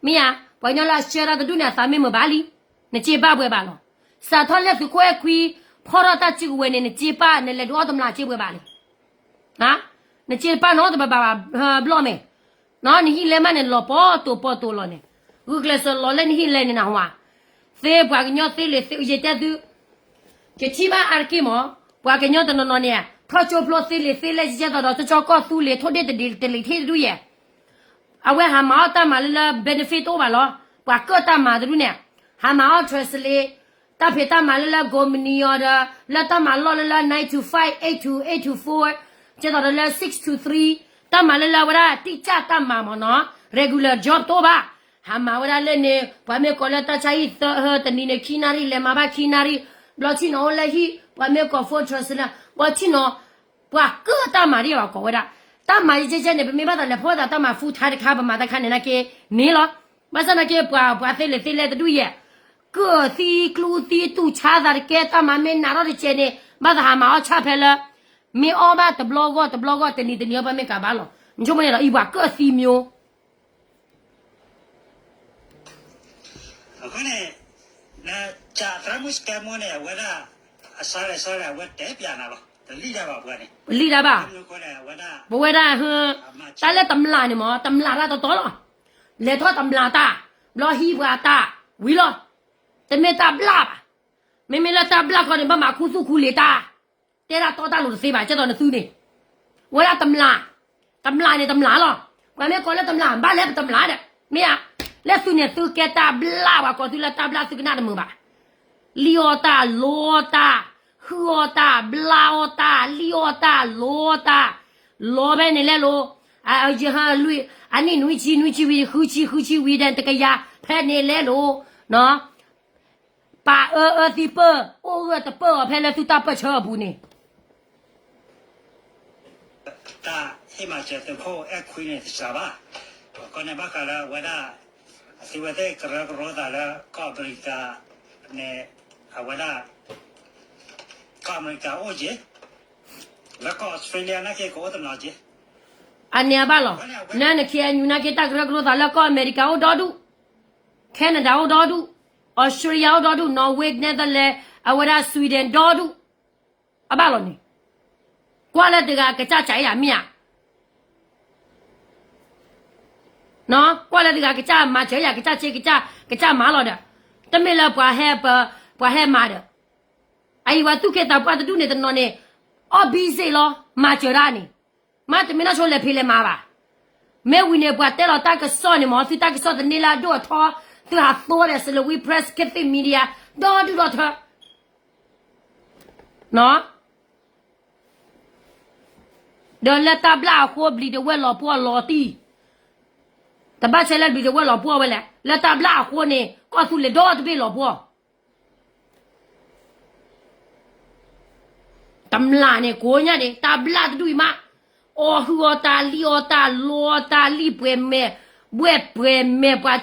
မ့ၢ်ဧါ, ပှၤကညီလၢအဆှၢတၢ်တဒူၣ်န့ၣ် အသးမ့ၢ်မုာ်ဘၣ်လံ, နစ့ပာ်ပှဲၤဘၣ်လီၤ. စးထီၣ်လၢသုးခိၣ်အဲၣ်ခွံ ဖီၣ်ထီၣ်တၢ်စုကဝဲၤန့ၣ် နစ့ပာ် နလဲၤဒုးအီၣ်တမျးစ့ပှဲၤဘၣ်လံ. နစ့ပာ်နီတဘၣ်ဘၣ် ဘျီၣ်မဲာ်, နဟံၣ်လဲမးန့ၣ် လီၤပီတိၤပီတိၤလီၤန့ၣ်, ဂုာ်ကျဲးစၢးလီၤလၢနဟံၣ်လဲန့ၣ်နဟါ, သ့ပှၤကညီသ့လံာ်သ့ ယတဲသု ယထံၣ်ဘၣ်အါတက့ၢ်မး, ပှၤကညီတနီၤနီၤန့ၣ် ထီၣ်ကၠိဖျိသ့လံာ်သ့ လၢယကဲသိးဒီး ကၠီကီၢ်သူလ့ၤ ထိၣ်ဒ့ၣ်တလံာ်ထ့ၣ်တဒူၣ်ယဲၢ် အဝဲဟးမၤအီၣ်တၢ်မၤလၢလၢ benefit တအိၣ်ဘၣ်လီၤ. ပှၤကၢၣ်တၢ်မၤတဒူၣ်န့ၣ် ဟးမၤအီၣ် translate တၢ်ဖံးတၢ်မၤလၢလၢ ကိးမနံၤအီၤဒီး လၢတၢ်မၤလီၢ်လၢလၢ nine to five, eight to, eight to four, ကဲသိးဒီးလၢ six to three, တၢ်မၤလၢလၢအဝဲဒၣ် တံၢ်ကၢ်တၢ်မၤမ့ၢ်နီၤ regular job တအိၣ်ဘၣ်. ဟးမၤဝဲဒၣ်လၢန့ၣ် ပှၤမ့ၢ်ကိးလၢတၢ်ဆါဟံၣ်သၢဟၢ တနံၤန့ၣ် ခံနၣ်ရံၣ် လဲၤမၤဘၣ်ခံနၣ်ရံၣ်, ဘျီထံၣ်နီၤအိၣ်လၢဟံၣ် ပှၤမ့ၢ်ကိး phone translate ဘျီထံၣ်နီၤ ပှၤကၢၣ်တၢ်မၤဒ်ဘၣ်ကိးဝဲဒၣ်, တၢ်မၤယဲကဲကဲန့ၣ် ပမ့ၢ်ဘၣ်သးလဲၤဖီၣ်သးတၢ်မၤ full time တခါ ပမၤတၢ်ခါန့ၣ်နာ်က့န့ၣ်လီၤ. ဘၣ်ဆၣ်နာ်က့ ပှၤ ပှၤသ့လံာ်သ့လဲတဒူၣ်ယဲၢ် ကၢၣ်သံကျူသံတူၢ်ဆါသးတကဲ တၢ်မၤမ့ၢ်နးထီၣ်တကဲန့ၣ် ဘၣ်သးဟးမၤအီၣ်ဆၣ်ဖဲလၢ မ့ၢ်အီၣ်ဘၣ်တဘျီဂီၢ်တဘျီဂီၢ် တနံၤတနံၤအီၣ်ဘၣ်မ့ၢ်ကၤဘၣ်လီၤ. နဆိကမိၣ်န့ၣ်ဒီး အံၤပှၤကၢၣ်သံမ့ၢ် အဃိန့ၣ် နကးသရၣ်မုၣ်စကဲမူန့ၣ် အဝဲဒၣ် အစါလဲၣ်စါလဲၣ် အဝဲတဲပျးနၤလီၤ. တလံၣ်တၢ်ဘၣ်ပှၤန့ၣ် ပလံၣ်တၢ်ဘၣ်, ပဝဲဒၣ် တၢ်လၢတမျးန့ၣ်မ့ၢ် တမျးတၢ်တတီလီၤ. လဲၤထီၣ်တမျးတၢ်, ဘျီဟံးပှၤတၢ်, ဝံၤလီၤ. တမ့ၢ်တၢ်ဘျၣ်ဘၣ်. မ့မ့ၢ်လၢတၢ်ဘျၣ်ခီန့ၣ် ဘၣ်မၤခူသူၣ်ခူလံာ်တၢ်, တဲတၢ်တီတၢ်လိၤတသ့ဘၣ် ကဲသိးနသုန့ၣ် ဝဲဒၣ်တမျး, တမျးန့ၣ်တမျးလီၤ. ပှၤမ့ၢ်ကိးလၢတမျး ဘၣ်လဲၣ်ပတမျးဒီး မ့ၢ်ဧါ, လၢသုန့ၣ်သုကဲတၢ်ဘျၣ် ပှၤကိးသုလၢတၢ်ဘျၣ်သုကနၣ်တမုာ်ဘၣ်. လံၣ်အီၣ်တၢ် လီအီၣ်တၢ်, ဟုၣ်အီၣ်တၢ် ဘျၣ်အီၣ်တၢ် လံၣ်အီၣ်တၢ် လီအီၣ်တၢ်, လီဖဲန့ၣ်လဲၣ်လိၤ, အယဟၢလွံၢ်, အနံၣ်နွံဆံ နွံဆံဝံၤ ဃုဆံ ဃုဆံဝံၤဒီး တကယၤဖဲန့ၣ်လဲၣ်လိၤ ပာ်အၢအၢသံပၢၢ် အိၣ်ဂၢၢ်တပၢၢ်အီၤဖဲလၢသုတၢ်ပၢၢ်ဆၢအပူၤန့ၣ် တၢ်ဟ့ၣ်မၤစၢၤသုးခိၣ်အဲၣ်ခွံန့ၣ်တစှၤဘၣ်. ကီၢ်န့ၣ်ဘၣ်ဃးလၢအဝဲဒၣ် အသုဝဲသ့ၣ်ကရၢကရိသးလၢကီၢ်အမဲရကၤန့ၣ် အဝဲဒၣ် ကီၢ်အမဲရကၤအိၣ်က့ၤ လၢကီၢ်အီစထြ့လယါနာ်က့ကအိၣ်တနီၤက့ၤ အန့ၣ်အဘၣ်လီၤ. နန ခ့အညူ နာ်က့တၢ်ကရၢကရိသးလၢကီၢ်အမဲရကၤအိၣ်ဒီဒူၣ်, Canada အိၣ်ဒီဒူၣ်, Australia အိၣ်ဒီဒူၣ်, Norway, Netherlands အဝဲဒၣ် Sweden ဒီဒူၣ်, အဘၣ်လီၤန့ၣ်, ကွၢ်လၢတဂၤကစၢ်ကၢ်ယၤမ့ၢ်ဧါ ကွၢ်လၢတဂၤကစၢ်မၤစၢၤယၤ ကစၢ်စ့ ကစၢ်မၤလီၤဒီး, တမ့ၢ်လၢပှၤဟဲပ ပှၤဟဲမၤဒီး, အအံၤပှၤသူၣ်က့သးပှၢ်တဒူၣ်န့ၣ်တနီၤန့ၣ်, အီၣ်ဘံစ့လီၤ မၤစၢၤဒၣ်န့ၣ်, မ့တမ့ၢ်နီၢ်ဆိလဲၤဖံးလဲၤမၤဘၣ်. မ့ၢ်ဝံၤန့ၣ် ပှၤတဲလီၤတၢ်ကစီၣ်န့ၣ်မ့ၢ် သုတၢ်ကစီၣ်သန့လၢအဒိၣ်အထီ, သုဟးသိဒီး Salween Press Catholic Media ဒီဒူၣ်ဒီထၢ ဒီးလၢတၢ်ဘျၣ်အဃိဘျံၤတဝဲၢ်လီၤပှီၢ်လီၤတံၢ်, တဘၣ်ဆဲးလၢဘျံၤတဝဲၢ်လီၤပှီၢ်ဝဲလဲၣ်, လၢတၢ်ဘျၣ်အဃိန့ၣ် ကီၢ်သူလ့ၤဒီတဘ့ၣ်လီၤပှီၢ် တမျးန့ၣ် ကိးညါဒံး တၢ်ဘျၣ်တဒူၣ်အံၤမး, အီၣ်ဟုၣ်အီၣ်တၢ် လံၣ်အီၣ်တၢ် လီအီၣ်တၢ် လံၣ်ပှဲၤမဲာ်, ဘှဲၣ်ပှဲၤမဲာ်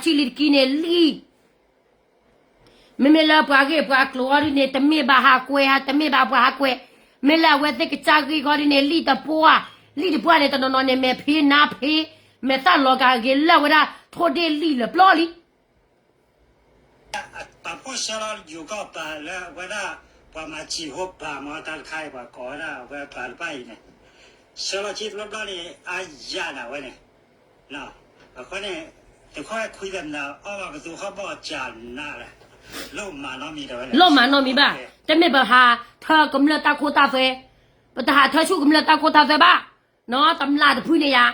ပှၤထံၣ်လံတကံန့ၣ်လံၣ် မ့မ့ၢ်လၢပှၤဂ့ၢ်ပှၤကျိၤအီၤဒ်န့ၣ် တမ့ၢ်ဘၣ်ဟးကွဲးဧါ, တမ့ၢ်ဘၣ်ပှၤဟးကွဲး, မ့ၢ်လၢအဝဲသ့ၣ်ကစၢ်ဂ့ၢ်ခီဒ်န့ၣ် လံၣ်တပှၢ်, လံၣ်တပှၢ်န့ၣ် တနီၤနီၤန့ၣ် မဲာ်ဖံးနါဖံး, မဲာ်သၣ်လီၤကၤဂ့ၤလၢဝဲဒၣ် ထိၣ်ဒ့ၣ်လံၣ်လၢပျီလံ ပာ်ဖှိၣ်ဆှၢလီၤယူၤကီၢ်ပာ်လၢအဝဲဒၣ် ပှၤမၤစံာ်ဖိပာ်မး တၢ်တခါအံၤ ပှၤကိးဝဲဒၣ်အဝဲပာ်တဖၣ်အံၤန့ၣ် ဆှၢလီၤက့တဘျီဘျီန့ၣ် အါယၤဒၣ်ဝဲန့ၣ် အဃိန့ၣ် သုးခိၣ်အဲၣ်ခွံသ့ၣ်မနုၤ အီၣ်ဘၣ်ပသူဟီၣ်ဘီၣ်ကၢ်နးလဲၣ် လိၣ်မးနီတမံၤဒၣ်ဝဲန့ၣ် လိၣ်မးနီတမံၤဘၣ်, တမ့ၢ်ပဟးထၢကမျၢၢ်တၢ်ခိတၢ်သွဲ, ပတဟးထၢဆူၣ်ကမျၢၢ်တၢ်ခိတၢ်သွဲဘၣ် နီၢ် တမျၢ်တဖုန့ၣ်ယါ,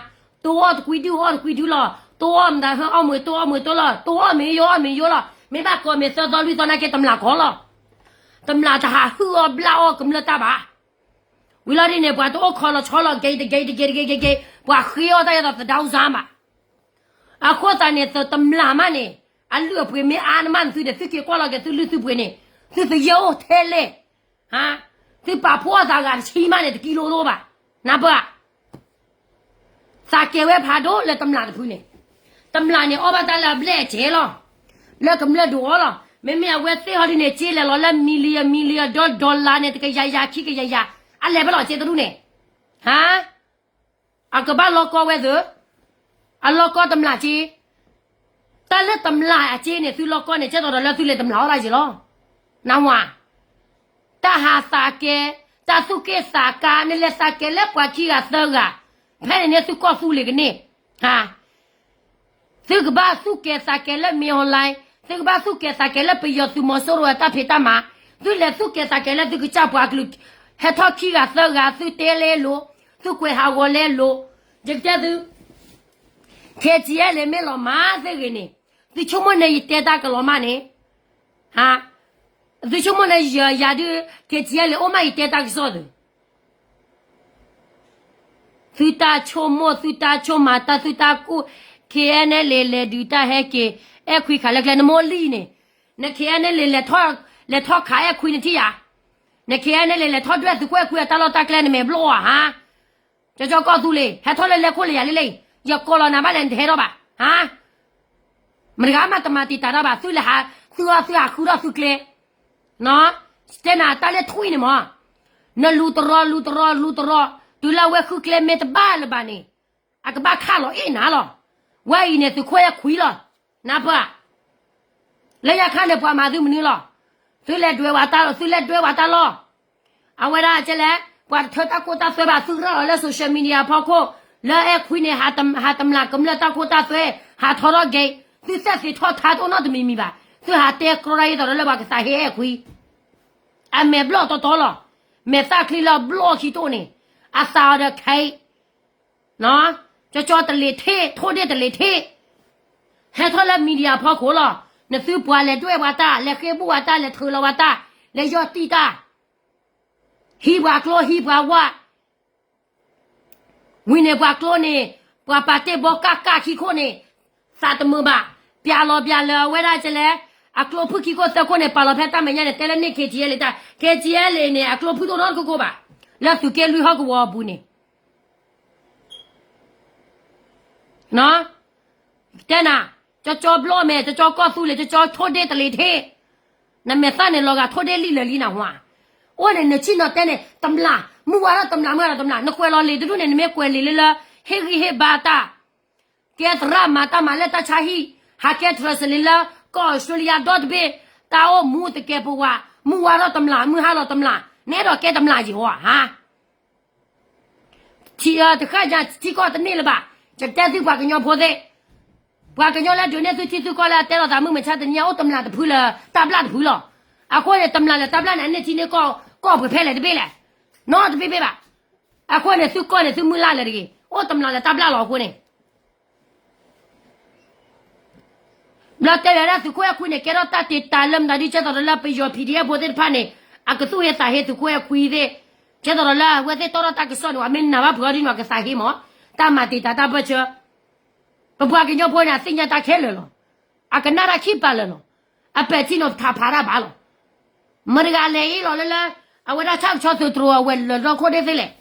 တိၢ်အီၣ်တကွံဒုၣ်အီၣ်တကွံဒုၣ်လီၤ, တိၢ်အီၣ်မတၤဟၢအီၣ်မ့ၤ တိၢ်အီၣ်မ့ၤတိၢ်လီၤ, တိၢ်အီၣ်မ့ၤယိၣ်အီၣ်မ့ၤယိၣ်လီၤ, မ့ၢ်ဘၣ်ကိးမ့ၤသၢသီလွံၢ်သီနာ်က့တမျၢ်ကီလီၤ. တမျၢ်တဟးဟုၣ်အီၣ်ဘျၣ်အီၣ်ကမျၢၢ်တၢ်ဘၣ်. ဝံၤလီၤဒ်န့ၣ် ပှၤတအိၣ်ခီလီၤဆီလီၤ ဂ့ၤတဂ့ၤတဂ့ၤတဂ့ၤဂ့ၤဂ့ၤ, ပှၤဃ့အီၣ်တၢ်ယသးသဒၣ်အူစၢ်ဘၣ်. အဃိသတးန့ၣ် သုးတမျၢ်မးန့ၣ် အလုၢ်အပှ့ၤမ့ၢ်အါနမးန့ၣ် သုဒီးသုက့ၤကွၢ်လီၤက့ၤသုလုၢ်သုပှ့ၤန့ၣ်, သုသယဲၢ်အိၣ်ထဲလဲၣ်, သုပာ်ဖှိၣ်အသးဂၤတဆံမးန့ၣ် တကံလိတအိၣ်ဘၣ်, နၢ်ပၢၢ်ဧါ. သးကဲၤဝဲဖးဒိၣ်လၢတမျးတဖုန့ၣ်, တမျးန့ၣ် အီၣ်ဘၣ်တၢ်လၢအဘျဲၣ်အစဲလီၤ, လၢကမျၢၢ်ဒိၣ်အီၤလီၤ. မ့မ့ၢ်အဝဲသ့ၣ်ဟီဒ်န့ၣ် က့လဲၤလီၤလၢ million million ဒီး dollar န့ၣ် တကယၤယၤခံကယၤယၤ, အလဲၤဖဲလဲၣ်က့တဒူၣ်န့ၣ်, ဟါ အကဘၣ်လီၤကီဝဲသု, အလီၤကီတမျးက့, တၢ်လၢတမျးအက့န့ၣ် သုလီၤကီန့ၣ် ကဲသိးဒီးလၢသုလဲၤတမျးအီၣ်တၢ်က့လီၤ, နၢ်ဟူဧါ. တၢ်ဟးသးကဲ, တၢ်သူၣ်က့ၣ်သးကါ နလဲၤသးကဲလၢပှၤခံဂၤသၢဂၤ, ဖဲန့ၣ်န့ၣ်သုကီၢ်သူလ့ၤကန့ၢ်, ဟါ သုကဘၣ်သူၣ်ကဲၤသးကဲၤလၢ မင်းအောင်လှိုင်, သုကဘၣ်သူၣ်ကဲၤသးကဲၤလၢပယီၤသုးမီၤစိရိၤအတၢ်ဖံးတၢ်မၤ, သုလဲၤသူၣ်ကဲၤသးကဲၤလၢသုကစၢ်ပှၤကလုာ်, ဟဲထီၣ်ခံဂၤသၢဂၤ သုတဲလဲလိၤ, သုကွဲးဟးဂီၤလဲလိၤ, ယကတဲသု, ခဲကံအဲလ့မ့ၢ်လီၤမၢ်သ့ဂ့ၤန့ၣ်, သုဆိကမိၣ်န့ၣ်ယတဲတၢ်ကလီၤမၢ်န့ၣ်, ဟါ, သုဆိကမိၣ်န့ၣ်ယၤဒုး, ခဲကံအဲလ့အိၣ်မးယတဲတၢ်ကစီၣ်သု သုတၢ်ဆိကမိၣ် သုတၢ်ဆိကမးတၢ် သုတၢ်ကူၣ်, ခဲအံၤန့ၣ်လံ လဲၤဒုးတၢ်ဟဲက့ၤ, အဲၣ်ခွံခးလၢကျဲ နမိၢ်လံၢ်န့ၣ်, နခဲအံၤန့ၣ်လံ လဲၤထီၣ်ခးအဲၣ်ခွံနထံၣ်ဧါ, နခဲအံၤန့ၣ်လံ လဲၤထီၣ်ဒွဲၣ်သုးခိၣ်အဲၣ်ခွံအတၢ်လီၢ်တၢ်ကျဲ နမဲာ်ဘျီၣ်ဧါ, ဟါ, ကၠီကၠီကီၢ်သူလ့ၤ ဟဲထီၣ်လၢလဲၤခိၣ်လၢယၤလံလံ, ယကိးလီၤနၤဘၣ်လဲၣ် နတဟဲထီၣ်ဘၣ်, ဟါ မတဂၤမးတမၤတံာ်တာ်တၢ်ဘၣ် သုလဲၤဟး, သုသုဟးဃုထီၣ်သုကျဲ, တဲနၤတၢ်လၢထွံၣ်န့ၣ်မး, နလူၤတရီလူၤတရီလူၤတရီ, တုၤလၢအဝဲဃုကျဲမ့ၢ်တဘၣ်လၢၤဘၣ်န့ၣ်, အကဘၣ်ခးလီၤအ့ၣ်နၤလီၤ, ဝဲအံၤန့ၣ်သုးခိၣ်အဲၣ်ခွံလီၤ, နၢ်ပၢၢ်ဧါ, လၢညါခါန့ၣ်ပှၤမၤသုမနုၤလီၤ, သုလဲၤဒွဲၣ်ဝဲတၢ်လီၢ် သုလဲၤဒွဲၣ်ဝဲတၢ်လီၢ် အဝဲဒၣ်ကဲလဲၣ်, ပှၤတထၢတၢ်ခိတၢ်သွဲဘၣ် သုရၢၢ်လီၤလၢ social media ဖီခိၣ်, လၢအဲၣ်ခွံန့ၣ်, ဟးတမျးကမျၢၢ်တၢ်ခိတၢ်သွဲ, ဟးထီထီၣ်က့ၤ, သုသၢသ့းထီၣ်ထါတအိၣ်နီတမံၤမံၤဘၣ်, သုဟးတဲကြီဒ်သိးဒီးလၢပှၤကသးဟ့အဲၣ်ခွံ, အမဲာ်ဘျီၣ်တီတီလီၤ, မဲာ်သၣ်ချံလၢဘျီၣ်ခံတိၢ်န့ၣ်, အသးအီၤဒီးခဲအံၤ ကၠီကၠီတလ့ၤထ့ၣ် ထိၣ်ဒ့ၣ်တလ့ၤထ့ၣ်, ဟဲထီၣ်လၢ media ဖီခိၣ်လီၤ, နသုပှၤလဲၤဒွဲၣ်ပှၤတၢ် လဲၤဃ့ဘူၣ်ပှၤတၢ် လဲၤထုးလီၤပှၤတၢ် လဲၤယီၢ်တံၢ်တၢ်, ဟံးပှၤကျိဟံးပှၤဝၣ်, ဝံၤန့ၣ်ပှၤကျိန့ၣ်, ပှၤပာ်တ့ၢ်ဘီကၣ်ကၣ်ခံခိၣ်န့ၣ်, သးတမုာ်ဘၣ်, ပျးလီၤပျးလၢအဝဲဒၣ်ကဲလဲၣ်, အကျိဖုၣ်ခံခိၣ်သၢခိၣ်န့ၣ် ပာ်လီၤဖဲတၢ်မဲာ်ညါန့ၣ် တဲလၢန့ၣ် KTLA တၢ် KTLA န့ၣ် အကျိဖုၣ်တအိၣ်နီတခိၣ်ခိၣ်ဘၣ်, လၢသုးက့လွံၢ်ဟီၣ်ကဝီၤအပူၤန့ၣ် တဲနၤ, ကၠီကၠီဘျီၣ်မဲာ် ကၠီကၠီကီၢ်သူလ့ၤ ကၠီကၠီထိၣ်ဒ့ၣ်တလ့ၤထ့ၣ်, နမဲာ်သၣ်န့ၣ်လီၤဂာ်ထိၣ်ဒ့ၣ်လံလၢာ်လံနဟါ, အိၣ်န့ၣ် နဆ့ၣ်နီၤတဲန့ၣ် တမျး, မုၢ်ဝါထီၣ်တမျး မုၢ်ဝါထီၣ်တမျး နကွဲးလီၤလံာ်တဒူၣ်န့ၣ် နမ့ၢ်ကွဲးလံာ်လၢလၢ ဟ့ၣ်ဂံၢ်ဟ့ၣ်ဘါတၢ်, ကဲသရၣ်မၤတၢ်မၤလၢတၢ်ဆါဟံၣ်, ဟးကဲ translate လၢ ကီၢ်အီစထြ့လယါဒီတဘ့ၣ်, တၢ်အိၣ်မူတကဲပဝး, မုၢ်ဝါထီၣ်တမျး မုၢ်ဟါလီၤတမျး, နအဲၣ်ဒိးကဲတမျးယံၤဟီဧါ, ဟါ ထံတခါညါထံကီၢ်တန့ၢ်လၢၤဘၣ်, ယတဲသုပှၤကညီဖိသ့ၣ်, ပှၤကညီလၢဒုးနဲၣ်သုထံသုကီၢ်လၢအတဲလီၤသးမုၢ်မဆါတနံၤညါ အိၣ်တမျးတဖုလၢတၢ်ဘျၣ်တဖုလီၤ, အဃိန့ၣ် တမျးလၢတၢ်ဘျၣ်န့ၣ် အန့ၢ်ထံန့ၢ်ကီၢ် ကီၢ်ပှဲၤဖဲလဲၣ်တဘ့ၣ်လဲၣ်, နီတဘ့ၣ်ဘ့ၣ်ဘၣ်, အဃိန့ၣ် သုကီၢ်န့ၣ် သုမုၢ်လၢ်လၢၤတဂ့ၤ, အိၣ်တမျးလၢတၢ်ဘျၣ်လီၤအဃိန့ၣ် ဘျီတဲဝဲဒၣ်သုးခိၣ်အဲၣ်ခွံန့ၣ် ကဲထီၣ်တၢ်တ့ၢ်တၢ်လၢမတၤဒုး ကဲသိးဒီးလၢပယီၤ PDF ဖိသ့ၣ်တဖၣ်န့ၣ် အကသူၣ်ဟ့သးဟ့သုးခိၣ်အဲၣ်ခွံသ့ၣ်, ကဲသိးဒီးလၢအဝဲသ့ၣ်တီထီၣ်တၢ်ကစီၣ်န့ၣ် အမ့ၢ်နၢ်ဘၣ်ဖုးအီၤဒ်န့ၣ် အကသးဟ့မး, တၢ်မၤတ့ၢ်တၢ်တၢ်ပၢၢ်ဆၢ, ပပှၤကညီဖိန့ၣ် အသ့ၣ်ညါတၢ်ခဲလၢာ်လီၤ, အကနၣ်တၢ်ခံပာ်လၢာ်လီၤ, အပဲာ်ထံနီၤဖးဖးတၢ်ဘၣ်လီၤ, မတဂၤလဲၤအ့ၣ်လီၤလၢလၢ အဝဲဒၣ်ဆၣ်ကဆီသုးတြိၤအဝဲၤလၢာ်ဒီခိၣ်ဒ့သ့လဲၣ်,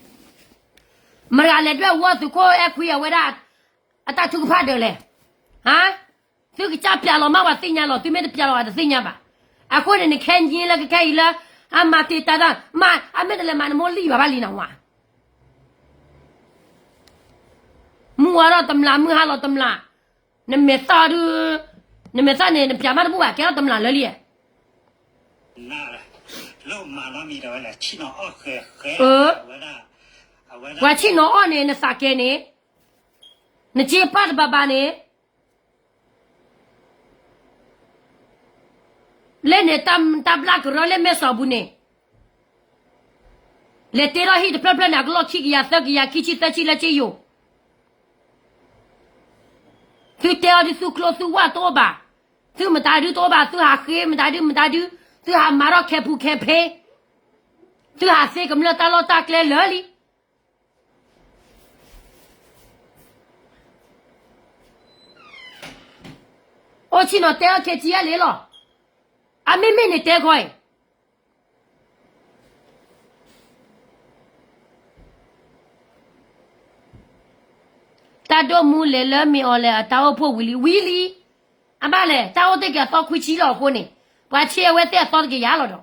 မတဂၤလဲၤဒွဲၣ်ဝီသုးခိၣ်အဲၣ်ခွံအဝဲဒၣ် အတၢ်ထုကဖၣ်ဒၢးလဲၣ်, ဟါ, သုကစၢ်ပျးလီၤမးပှၤသ့ၣ်ညါလီၤ, သုမ့ၢ်တပျးလီၤအတသ့ၣ်ညါဘၣ်, အဃိန့ၣ် နခဲကနံၤလၢကခဲအံၤလၢ အမၤတ့ၢ်တၢ်တၢ်, မ့ၢ်အမ့ၢ်တလဲၤမၤနမိၢ်လံၢ်ဘၣ်ဘၣ်လံနဝၤ, မုၢ်ဝါထီၣ်တမျး မုၢ်ဟါလီၤတမျး, နမဲာ်သၣ်ဒုး, နမဲာ်သၣ်န့ၣ် နပျးမးတဘူၣ်ဘၣ် ကဲထီၣ်တမျးလၢာ်လံ, ပှၤဆ့ၣ်နီၤအီၣ်န့ၣ် နသးကဲန့ၣ်, နစ့ပၢ်တဘၣ်ဘၣ်န့ၣ် လၢန့ၣ် တၢ်ဘျၣ်ကရၢလၢမဲၢ်စီၤပူၤန့ၣ်, လဲၤတ့ထီၣ်ဟံၣ်တဖျၢၣ်ဖျၢၣ်န့ၣ် အကလီၢ်ခံကယၤသၢကယၤခံဆံသၢဆံလၢက့ယိာ်, သုတဲအီၤဒုး သုကျိသုဝၣ်တအိၣ်ဘၣ်, သုမတၤဒုတအိၣ်ဘၣ်, သုဟးဃ့မတၤဒုမတၤဒု, သုဟးမၤထီၣ်ခဲပူၤခဲဖ့, သုဟးသ့ကမျၢၢ်တၢ်လီၢ်တၢ်ကျဲလၢာ်လံ. ဆ့ၣ်နီၤတဲအီၤ ခဲကံယါလံလီၤ. အမ့မ့ၢ်န့ၣ်တဲခီအံၤ တၢ်ဒိၣ်မူလဲၤလၢမ့ၢ်အီၤလဲၣ် အတၢ်အိၣ်ဖှိၣ်ဝံၤလံ ဝံၤလံ. အဘၣ်လဲၣ် တၢ်အိၣ်သ့ၣ်က့ၤအသီခွံဆံလီၤအဃိန့ၣ် ပှၤဆ့အဝဲသ့ၣ်အသီတကယၤလီၤ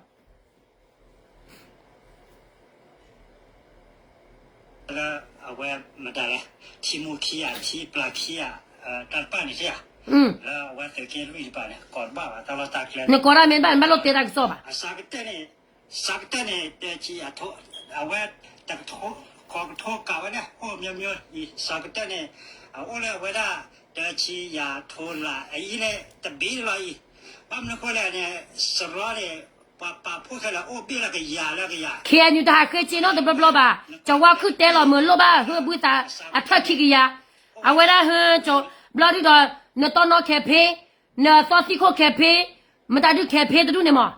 ဒီး လၢအဝဲမတၤလဲၣ် ထံမူခံဂၤ ထံပျၢ်ခံဂၤ တၢ်တဖၣ်န့ၣ်ဧါ လၢအဝဲသုးက့လွံၢ်တဖၣ်န့ၣ် ကိးတဘၣ်ဘၣ် တၢ်လီၢ်တၢ်ကျဲ နကိးတၢ်မ့ၢ်ဘၣ် နဘၣ်လိၣ်တဲတၢ်ကစီၣ်ဘၣ်. အစးကတၢၢ်န့ၣ် စးကတၢၢ်န့ၣ် တဆံအထိ အဝဲ တကထိ ကီးကထိကးဝဲဒၣ် ဟိၣ်မျိုးမျိုးအံၤ စးကတၢၢ်န့ၣ် အအိၣ်လၢအဝဲဒၣ် တဆံယၤထိလၢအအံၤန့ၣ် တဘ့ၣ်လီၤအံၤ ဘၣ်မနုၤဃိလဲၣ်န့ၣ် စရီန့ၣ် ပှၤပာ်ဖှိၣ်ခဲလၢာ်အိၣ်ဘ့ၣ်လၢကယၤလၢကယၤ ခ့ၣ်အဲၣ်ယူၣ် တဟးဃ့က့နီတဘျီဘျီဘၣ်. ကဝီၤခုၣ်တဲလီၤမုာ်လိၣ်ဘၣ် ဟၢဘုသးအထၢၣ်ခံကယၤ အဝဲဒၣ်ဟၢ ဘျီဒုဒီး နတီနီၣ်ခဲဖ့ နသီသံခိၣ်ခဲဖ့ မတၤဒုခဲဖ့တဒူၣ်န့ၣ်မး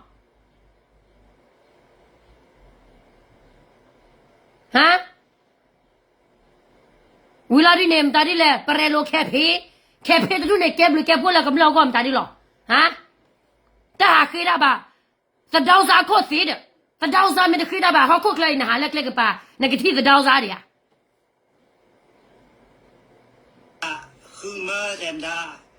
ဟါ ဝံၤလီၤဒုန့ၣ် မတၤဒုလဲၣ် ပရဲလိာ်ခဲဖ့ ခဲဖ့တဒူၣ်န့ၣ် ကဲဘျုးကဲဖှိၣ်လၢကမျၢၢ်အဂီၢ်မတၤဒုလီၤ ဟါ တဟးဃ့ဒၣ်ဘၣ် သဒၢစါခိၣ်သ့ဒီး သဒၢစါမ့ၢ်တဃ့ဒၣ်ဘၣ် ဟီၣ်ခိၣ်ချၢအံၤ နဟးလၢကျဲကပၤ နကထံၣ်သဒၢစါဒံးဧါ ဃုမၢသဲမဒါ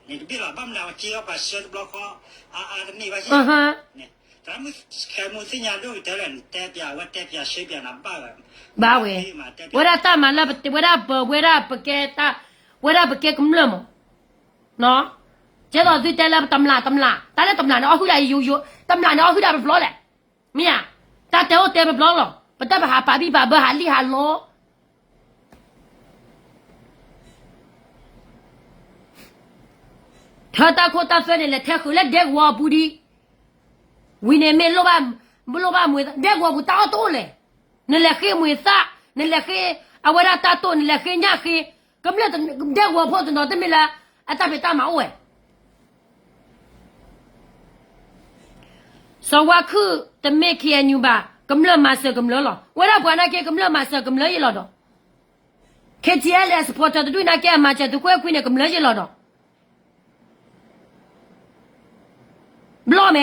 န့ၣ်တဘ့ၣ်လီၤ ဘၣ်မနုၤအဝဲက့ၤအီၤပှၤဆှၢတဘျီဃီ အါအါတမ့ၢ်ဘၣ် တၢ်မုၢ်သ့ၣ်ညါဒိၣ်ကတၢၢ်လၢ နတဲပျးဝဲတဲပျးဆှၢပျးနၤဘၣ်ဝဲ ဘၣ်ဝဲ ဝဲဒၣ်တၢ်မၤလၢ ဝဲဒၣ်ပ ဝဲဒၣ်ပကဲတၢ် ဝဲဒၣ်ပကဲကမျၢၢ်မး ကဲသိးသုတဲလၢတမျးတမျး တၢ်လၢတမျးန့ၣ် အီၣ်ဟုၣ်ဒၣ်ယိယိ တမျးန့ၣ် အီၣ်ဟုၣ်ဒၣ်ပဖျီလဲၣ် မ့ၢ်ဧါ တၢ်တဲအိၣ်တဲပဖျီလီၤ ပတၢ်ပဟးပာ်ဘံၣ်ပာ်ဘၢဟးလံၣ်ဟးလီ ထၢတၢ်ခိၣ်တၢ်သွဲန့ၣ် လဲၤထဲဃုာ်လၢဒဲကဝီၤအပူၤဒံး ဝံၤန့ၣ်မ့ၢ်လိၣ်ဘၣ် လိၣ်ဘၣ်မှံသၣ် ဒဲကဝီၤပူၤတၢ်အီၣ်တအိၣ်လဲၣ် နလဲၤဃ့မှံသၣ် နလဲၤဃ့ အဝဲဒၣ်တၢ်တိၢ် နလဲၤဃ့ညၣ်ဃ့ ကမျၢၢ်ဒဲကဝီၤဖိတနီၤတမ့ၢ်လၢ အတၢ်ဖံးတၢ်မၤအိၣ်ဝဲ စီၤဝါခုၣ်တမ့ၢ် ခ့ၣ်အဲၣ်ယူၣ် ဘၣ် ကမျၢၢ်မၤစၢၤကမျၢၢ်လီၤ ဝဲဒၣ်ပှၤနာ်က့ ကမျၢၢ်မၤစၢၤကမျၢၢ်ယ့ၢ်လီၤဒီး ခ့ၣ်ထံအဲၣ်လ့ supporter တဒူၣ်နာ်က့ အမၤစၢၤသုးခိၣ်အဲၣ်ခွံန့ၣ် ကမျၢၢ်ယ့ၢ်လီၤဒီး ဘျီၣ်မဲာ်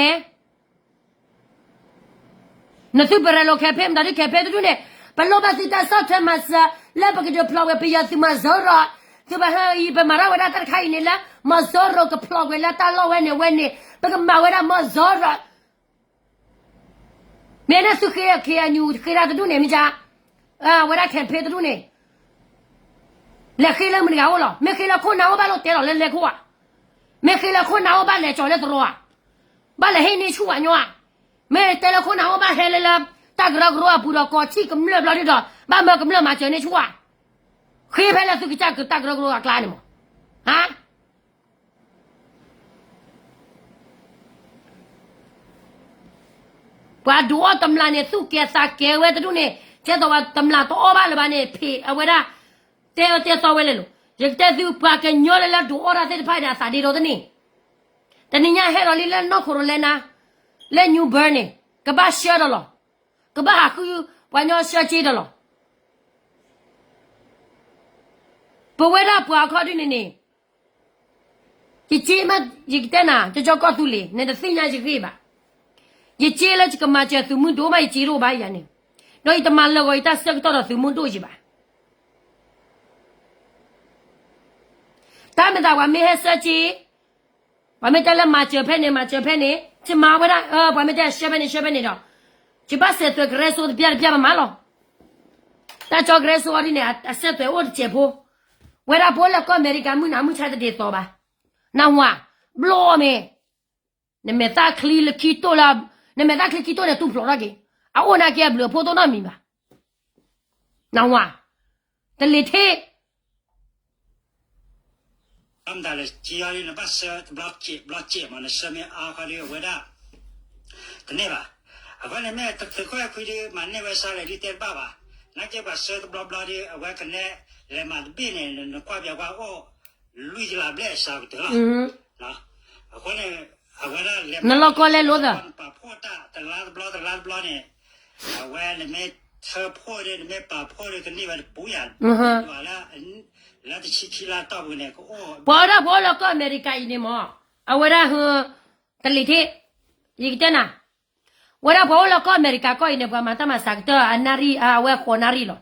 နသုပရဲလိာ်ခဲဖ့ မတၤဒုခဲဖ့တဒူၣ်န့ၣ် ပလိၣ်ဘၣ်သုတၢ်ဆီၣ်ထွဲမၤစၢၤ လၢပကဒုးဖျီၣ်ဝဲပယီၤသုးမီၤစိရိၤ သုးပဟၢအံၤ ပမၤထီၣ်ဝဲဒၣ်တၢ်တခါအံၤန့ၣ်လၢ မီၤစိရိၤကဖျီၣ်ဝဲလၢတၢ်လီၢ်ဝဲန့ၣ်ဝဲန့ၣ် ပကမၤဝဲဒၣ်မီၤစိရိၤ မ့ၢ်န့ၣ်သုဃ့ ခ့ၣ်အဲၣ်ယူၣ် ဃ့တၢ်တဒူၣ်န့ၣ် မ့ၢ်ကါ ဝဲဒၣ်ခဲဖ့တဒူၣ်န့ၣ် လဲၤဃ့လၢမုၢ်တဂၤအိၣ်လီၤ မ့ၢ်ဃ့လၢခိၣ်နၢ်အိၣ်ဘၣ်လိၣ်တဲလီၤလၢလဲၤခိၣ်ဧါ မ့ၢ်ဃ့လၢခိၣ်နၢ်အိၣ်ဘၣ်လဲၤကၠီၤလၢသရိာ်ဧါ ဘၣ်လဲၤဟ့ၣ်န့ၢ်ဆူၣ်ဝဲညီဧါ မ့ၢ်တဲလၢခိၣ်နၢ်အိၣ်ဘၣ်ဟဲလၢလၢ တၢ်ကရၢကရိအပူၤဒီး ကိးထံၣ်ကမျၢၢ်ဘျီဒုဒီး ဘၣ်မၢကမျၢၢ်မၤစၢၤန့ၢ်ဆူၣ်ဧါ ဃ့ဖဲလၢသုကစၢ်ကတၢ်ကရၢကရိအကျါန့ၣ်မး ဟါ ပှၤဒုးအီၣ်တမျးန့ၣ် သူၣ်ကဲသးကဲဝဲတဒူၣ်န့ၣ် ကဲသိးပှၤတမျးတအီၣ်ဘၣ်လၢၤဘၣ်န့ၣ် ဖံးအဝဲဒၣ် တဲအၢတဲသီဝဲလဲၣ်လိၤ ယကတဲသုပှၤကညီလၢလၢဒုးအီၣ်တၢ်သ့ၣ်တဖၣ်န့ၣ် အသးဒ့ဒီတန့ၢ် တနံၤညါဟဲဒီးလံလၢနီၢ်ခိၣ်ရိၤလဲနါ လၢ New Bern န့ၣ် ကဘၣ်ဆှၢဒီးလီၤ ကဘၣ်ဟးဃုပှၤညီဆှၢက့ဒီးလီၤ ပဝဲဒၣ်ပှၤအခီဒုန့ၣ်န့ၣ် ယက့မး ယကတဲနၤ ကၠီကီၢ်သူလ့ၤ နတသ့ၣ်ညါယဂ့ၢ်ဘၣ်. ယက့လၢယကမၤစၢၤသုးမုၢ်ဒိၣ်မး ယက့တအိၣ်ဘၣ်ယၤန့ၣ်, ဒီးယတမၤလၢာ်ဂီၤယတၢ်ဆၢကတီၢ်ဒီးသုးမုၢ်ဒိၣ်ယၤဘၣ်. တၢ်မ့ၢ်သးပှၤမ့ၢ်ဟဲဆှၢက့ ပှၤမ့ၢ်တဲလၢမၤစၢၤဖဲန့ၣ် မၤစၢၤဖဲန့ၣ် ယမၤဝဲဒၣ်, ပှၤမ့ၢ်တဲဆှၢဖဲန့ၣ် ဆှၢဖဲန့ၣ်ဒီး ယဘၣ်စဲးသွဲးကရၢစိတပျၢ်တပျၢ်မးမးလီၤ. တၢ်ကၠီကရၢစိအီၤဒ်န့ၣ် အစဲးသွဲးအိၣ်တစဲးဖိ, ဝဲဒၣ်ပအိၣ်လၢကီၢ်အမဲရကၤမုၢ်နၤမုၢ်ဆါတဒ်သိးဘၣ်. နၢ်ဟူဧါ, ဘျီမ့ၢ် နမဲာ်သၣ်ချံလၢခံတိၢ်လၢ, နမဲာ်သၣ်ချံခံတိၢ်န့ၣ် တူၢ်ဖျိးထီၣ်က့ၤ, အအိၣ်နာ်က့အဘျုးအဖှိၣ်တအိၣ်နီတမံၤဘၣ်. နၢ်ဟူဧါ, တလ့ၤထံၣ် ဘျီစဲးဘျီစဲးမး နဆှၢမ့ၢ်အါခီဒီး အဝဲဒၣ် တန့ၢ်ဘၣ်. အဃိန့ၣ်မ့ၢ်သုးခိၣ်အဲၣ်ခွံဒီး မၤန့ၢ်ဝဲစါလဲၣ်ဒ်တဲတဘၣ်ဘၣ်. နာ်က့ပှၤဆှၢတဘျီဘျီဒီး အဝဲကနဲလဲၤမၤတဘ့ၣ်န့ၣ် နကွၢ်ပျးကွၢ်အိၣ် လွံၢ်ကလးဘျဲၣ်စှၤကတၢၢ်လီၤ. အဃိန့ၣ် အဝဲဒၣ်လဲၤမၤ နလီၢ်ကီလဲလိာ်သး ပာ်ဖှိၣ်တၢ်တလါတဘျီတလါတဘျီန့ၣ် အဝဲနမ့ၢ်ထၢဖှိၣ်ဒီး နမ့ၢ်ပာ်ဖှိၣ်ဒီး ကန့ၢ်ဝဲတပူၤယၤ လၢ လၢတဆံခံလါတီၢ်ပူၤန့ၣ် ကအိၣ် ပှၤဝဲဒၣ်ပှၤအိၣ်လၢကီၢ်အမဲရကၤအံၤန့ၣ်မး အဝဲဒၣ် တလံၤထံး, ယကတဲနၤ, ဝဲဒၣ်ပှၤအိၣ်လၢကီၢ်အမဲရကၤကီၢ်အံၤန့ၣ် ပှၤမၤတၢ်မၤစှၤကတၢၢ်အနၣ်ရံၣ် အဝဲဃိးနၣ်ရံၣ်လီၤ.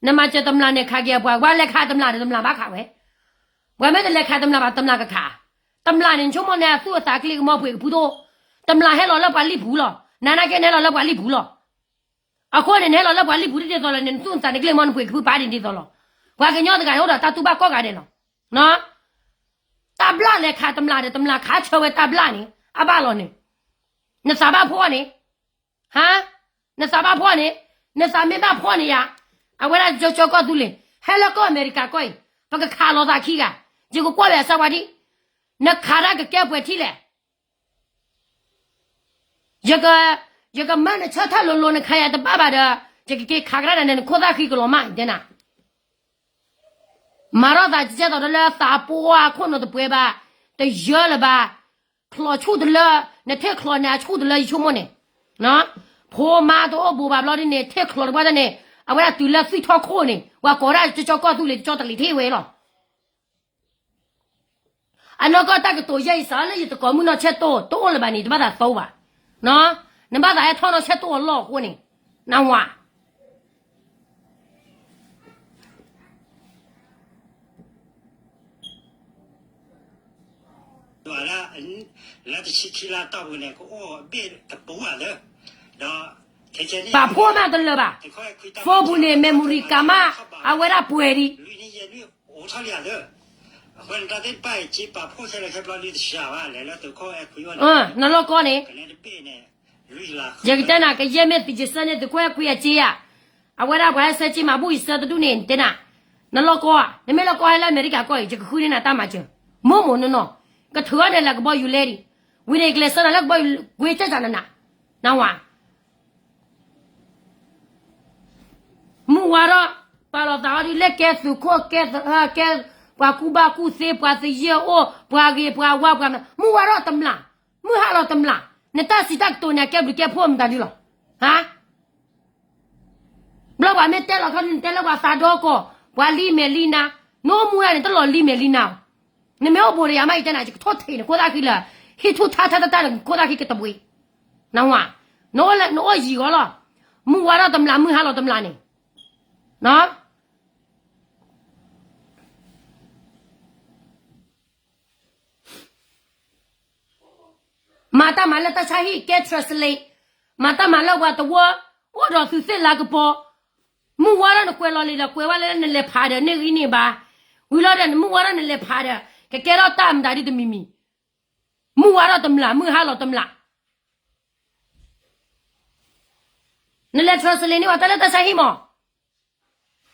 နမၤစၢၤတမျာ်န့ၣ် ခးက့ၤပှၤ, ပှၤလဲၤခးတမျာ်ဒီး တမျာ်ဘၣ်ခးဝဲ, ပှၤမ့ၢ်တလဲၤခးတမျာ်ဘၣ် တမျာ်ကခး, တမျာ်န့ၣ် နဆိကမိၣ်န့ၣ် အသူၣ်အသးကျ့ကမီၤပှ့ၤကဖုတအိၣ်, တမျာ်ဟဲလီၤလၢပှၤလံၣ်ပူၤလီၤ, နနာ်က့နဟဲလီၤလၢပှၤလံၣ်ပူၤလီၤ. အဃိန့ၣ် နဟဲလီၤလၢပှၤလံၣ်ပူၤဒ်သိးလီၤန့ၣ် နသူၣ်နသးန့ၣ်ကျ့ကမီၤနပှ့ၤကဖုပာ်ဒ်သိးလီၤ. ပှၤကညီတဂၤန့ၣ်အိၣ်ဒီးတၢ်တူၢ်ဘၣ်ကိးဂၤဒဲးလီၤ. တၢ်ဘျၣ်လဲၤခးတမျာ်ဒီး တမျာ်ခးဆၢဝဲတၢ်ဘျၣ်န့ၣ် အဘၣ်လီၤန့ၣ်, နသးဘၣ်ဖှီၣ်န့ၣ်, ဟါ, နသးဘၣ်ဖှီၣ်န့ၣ်, နသးမ့ၢ်ဘၣ်ဖှီၣ်န့ၣ်ယါ, အဝဲဒၣ်ကၠီကၠီကီၢ်သူလ့ၤ ဟဲလၢကီၢ်အမဲရကၤကီၢ်အံၤ ပကခးလီၤသးခံဂၤ, ယကကွၢ်ဝဲအစၢ်ဝါဒံၣ်, နခးတၢ်ကကဲပှဲၤထံလဲၣ်. ယက, ယကမၢနဆၢထၢၣ်လိၤလိၤ နခးယၤတဘၣ်ဘၣ်ဒီး ယကက့ၤခးကဒါနၤန့ၣ် နခိၣ်သၣ်ဃံကလီၤမး ယတဲနၤ. မၤထီၣ်သးကဲသိးတလၢသးပှၢ်ခိၣ်နူာ်တပှဲၤဘၣ်, တယၢလၢၤဘၣ်, ချီးဆူၣ်တလၢ, နထံၣ်ချီးန့ၣ် အဆူၣ်တလၢယဆိကမိၣ်န့ၣ်, ဖိမါတအိၣ်ဘူးဘၣ်ဘျီဒ်န့ၣ် ထံၣ်ချီးတပှၢ်တၢ်န့ၣ် အဝဲဒၣ်တုၤလၢသွံၣ်ထီၣ်ခိၣ်န့ၣ် ပှၤကိးဒၣ်ကၠီကၠီကီၢ်သူလ့ၤ ကၠီတလံၤထံဝဲလီၤ. အနီၢ်ကီၢ်တၢ်ကတိၤယဲၢ်အံၤစးလၢယတကိးမုၢ်နီၢ်ဆဲးတိၢ် တအိၣ်လၢၤဘၣ်န့ၣ် တဘၣ်သးသီဘၣ်. နဘၣ်သးဟဲထီၣ်နီၢ်ဆဲးတိၢ်အလီၢ်အဃိန့ၣ်, နဝၤ လၢတဆံခံလါတီၢ်ပူၤန့ၣ် ကအိၣ်ဘ့ၣ်တပူၤဘၣ်လၢ, ဒီး ပာ်ဖှိၣ်မးတလၢၤဘၣ်, phoneပူၤန့ၣ် memory cardမး အဝဲဒၣ်ပှဲၤဒံး, အိၣ်ထီၣ်လံလၢ, အဃိန့ၣ်တၢ်သ့ၣ်တဖၣ်အံၤ က့ပာ်ဖှိၣ်ခဲလၢာ်ခဲဆ့ဘျီဒုတစှၤဘၣ် လဲၤလၢသုးခိၣ်အဲၣ်ခွံအအိၣ်န့ၣ်, နလီၢ်ကီၢ်န့ၣ်, ယကတဲနၤ ကယဲၢ်မ့ၢ်သံယဆၢန့ၣ် သုးခိၣ်အဲၣ်ခွံအစ့ဧါ, အဝဲဒၣ်ပှၤဟဲဆၢက့မၤဘူၣ်ယဆၢတဒူၣ်န့ၣ် နတဲနၤ, နလီၢ်ကီၢ်ဧါ, နမ့ၢ်လီၢ်ကီၢ်ဟဲလၢအမဲရကၤကီၢ်အံၤ ယကဃုန့ၢ်နၤတၢ်မၤစၢၤ, မိၢ်မိၢ်နီၢ်နီၢ်, ကထုးအီၣ်န့ၣ်လၢကဘီယူၤလဲဒံး, ဝံၤန့ၣ် ကလဲၤဆှၢနၤလၢကဘီယူၤကွ့ကၢ်ကၢ်နးနး, နဝၤ မုၢ်ဝါထီၣ်, ပာ်လီၤသးအီၤဒ်လဲၣ် ကဲသုးခိၣ်, ကဲ, ကဲပှၤကူၣ်ဘၣ်ကူၣ်သ့, ပှၤသယဲၢ်အိၣ်, ပှၤဂ့ၤပှၤဝါပှၤ, မုၢ်ဝါထီၣ်တမျာ်, မုၢ်ဟါလီၤတမျာ်, နတၢ်စံးတၢ်ကတိၤန့ၣ် အကဲဘျုးကဲဖှိၣ်မတၤဒုလီၤ, ဟါ ဘျီပှၤမ့ၢ်တဲလီၤခီန့ၣ် နတဲလၢပှၤသးဒီကီၢ်, ပှၤလံမဲာ်လံနါ, နအိၣ်မူဒၣ်န့ၣ် တလီၤလံမဲာ်လံနါ, နမ့ၢ်အိၣ်ဘူးဒီးယၤမး ယတဲနၤ ယကထီၣ်ထံးနခိၣ်သၣ်ဃံလၢ, ဟံၣ်ထူၣ်ထါထါတၢ်တၢ်ဒီးနခိၣ်သၣ်ဃံကတဝ့, နဝၤ, နအိၣ်ယံၤဂီၤလီၤ, မုၢ်ဝါထီၣ်တမျာ် မုၢ်ဟါလီၤတမျာ်န့ၣ်, မၤတၢ်မၤလၢတၢ်ဆါဟံၣ် ကဲ translate, မၤတၢ်မၤလၢပှၤတဝၢ, အိၣ်ဒီးသုးသ့ၣ်လၤကပီၤ, မုၢ်ဝါထီၣ်နကွဲးလီၤလံဒီး ကွဲးဝဲလၢနလဲၤဖးဒီးန့ၢ်ဂံၢ်န့ၢ်ဘါ, ဝံၤလီၤဒီးနမုၢ်ဝါထီၣ်နလဲၤဖးဒီး ကကဲထီၣ်တၢ်မတၤဒ်တမံၤမံၤ, မုၢ်ဝါထီၣ်တမျာ် မုၢ်ဟါလီၤတမျာ်, နလဲၤ translate န့ၢ်ဝဲတၢ်လၢတၢ်ဆါဟံၣ်မး,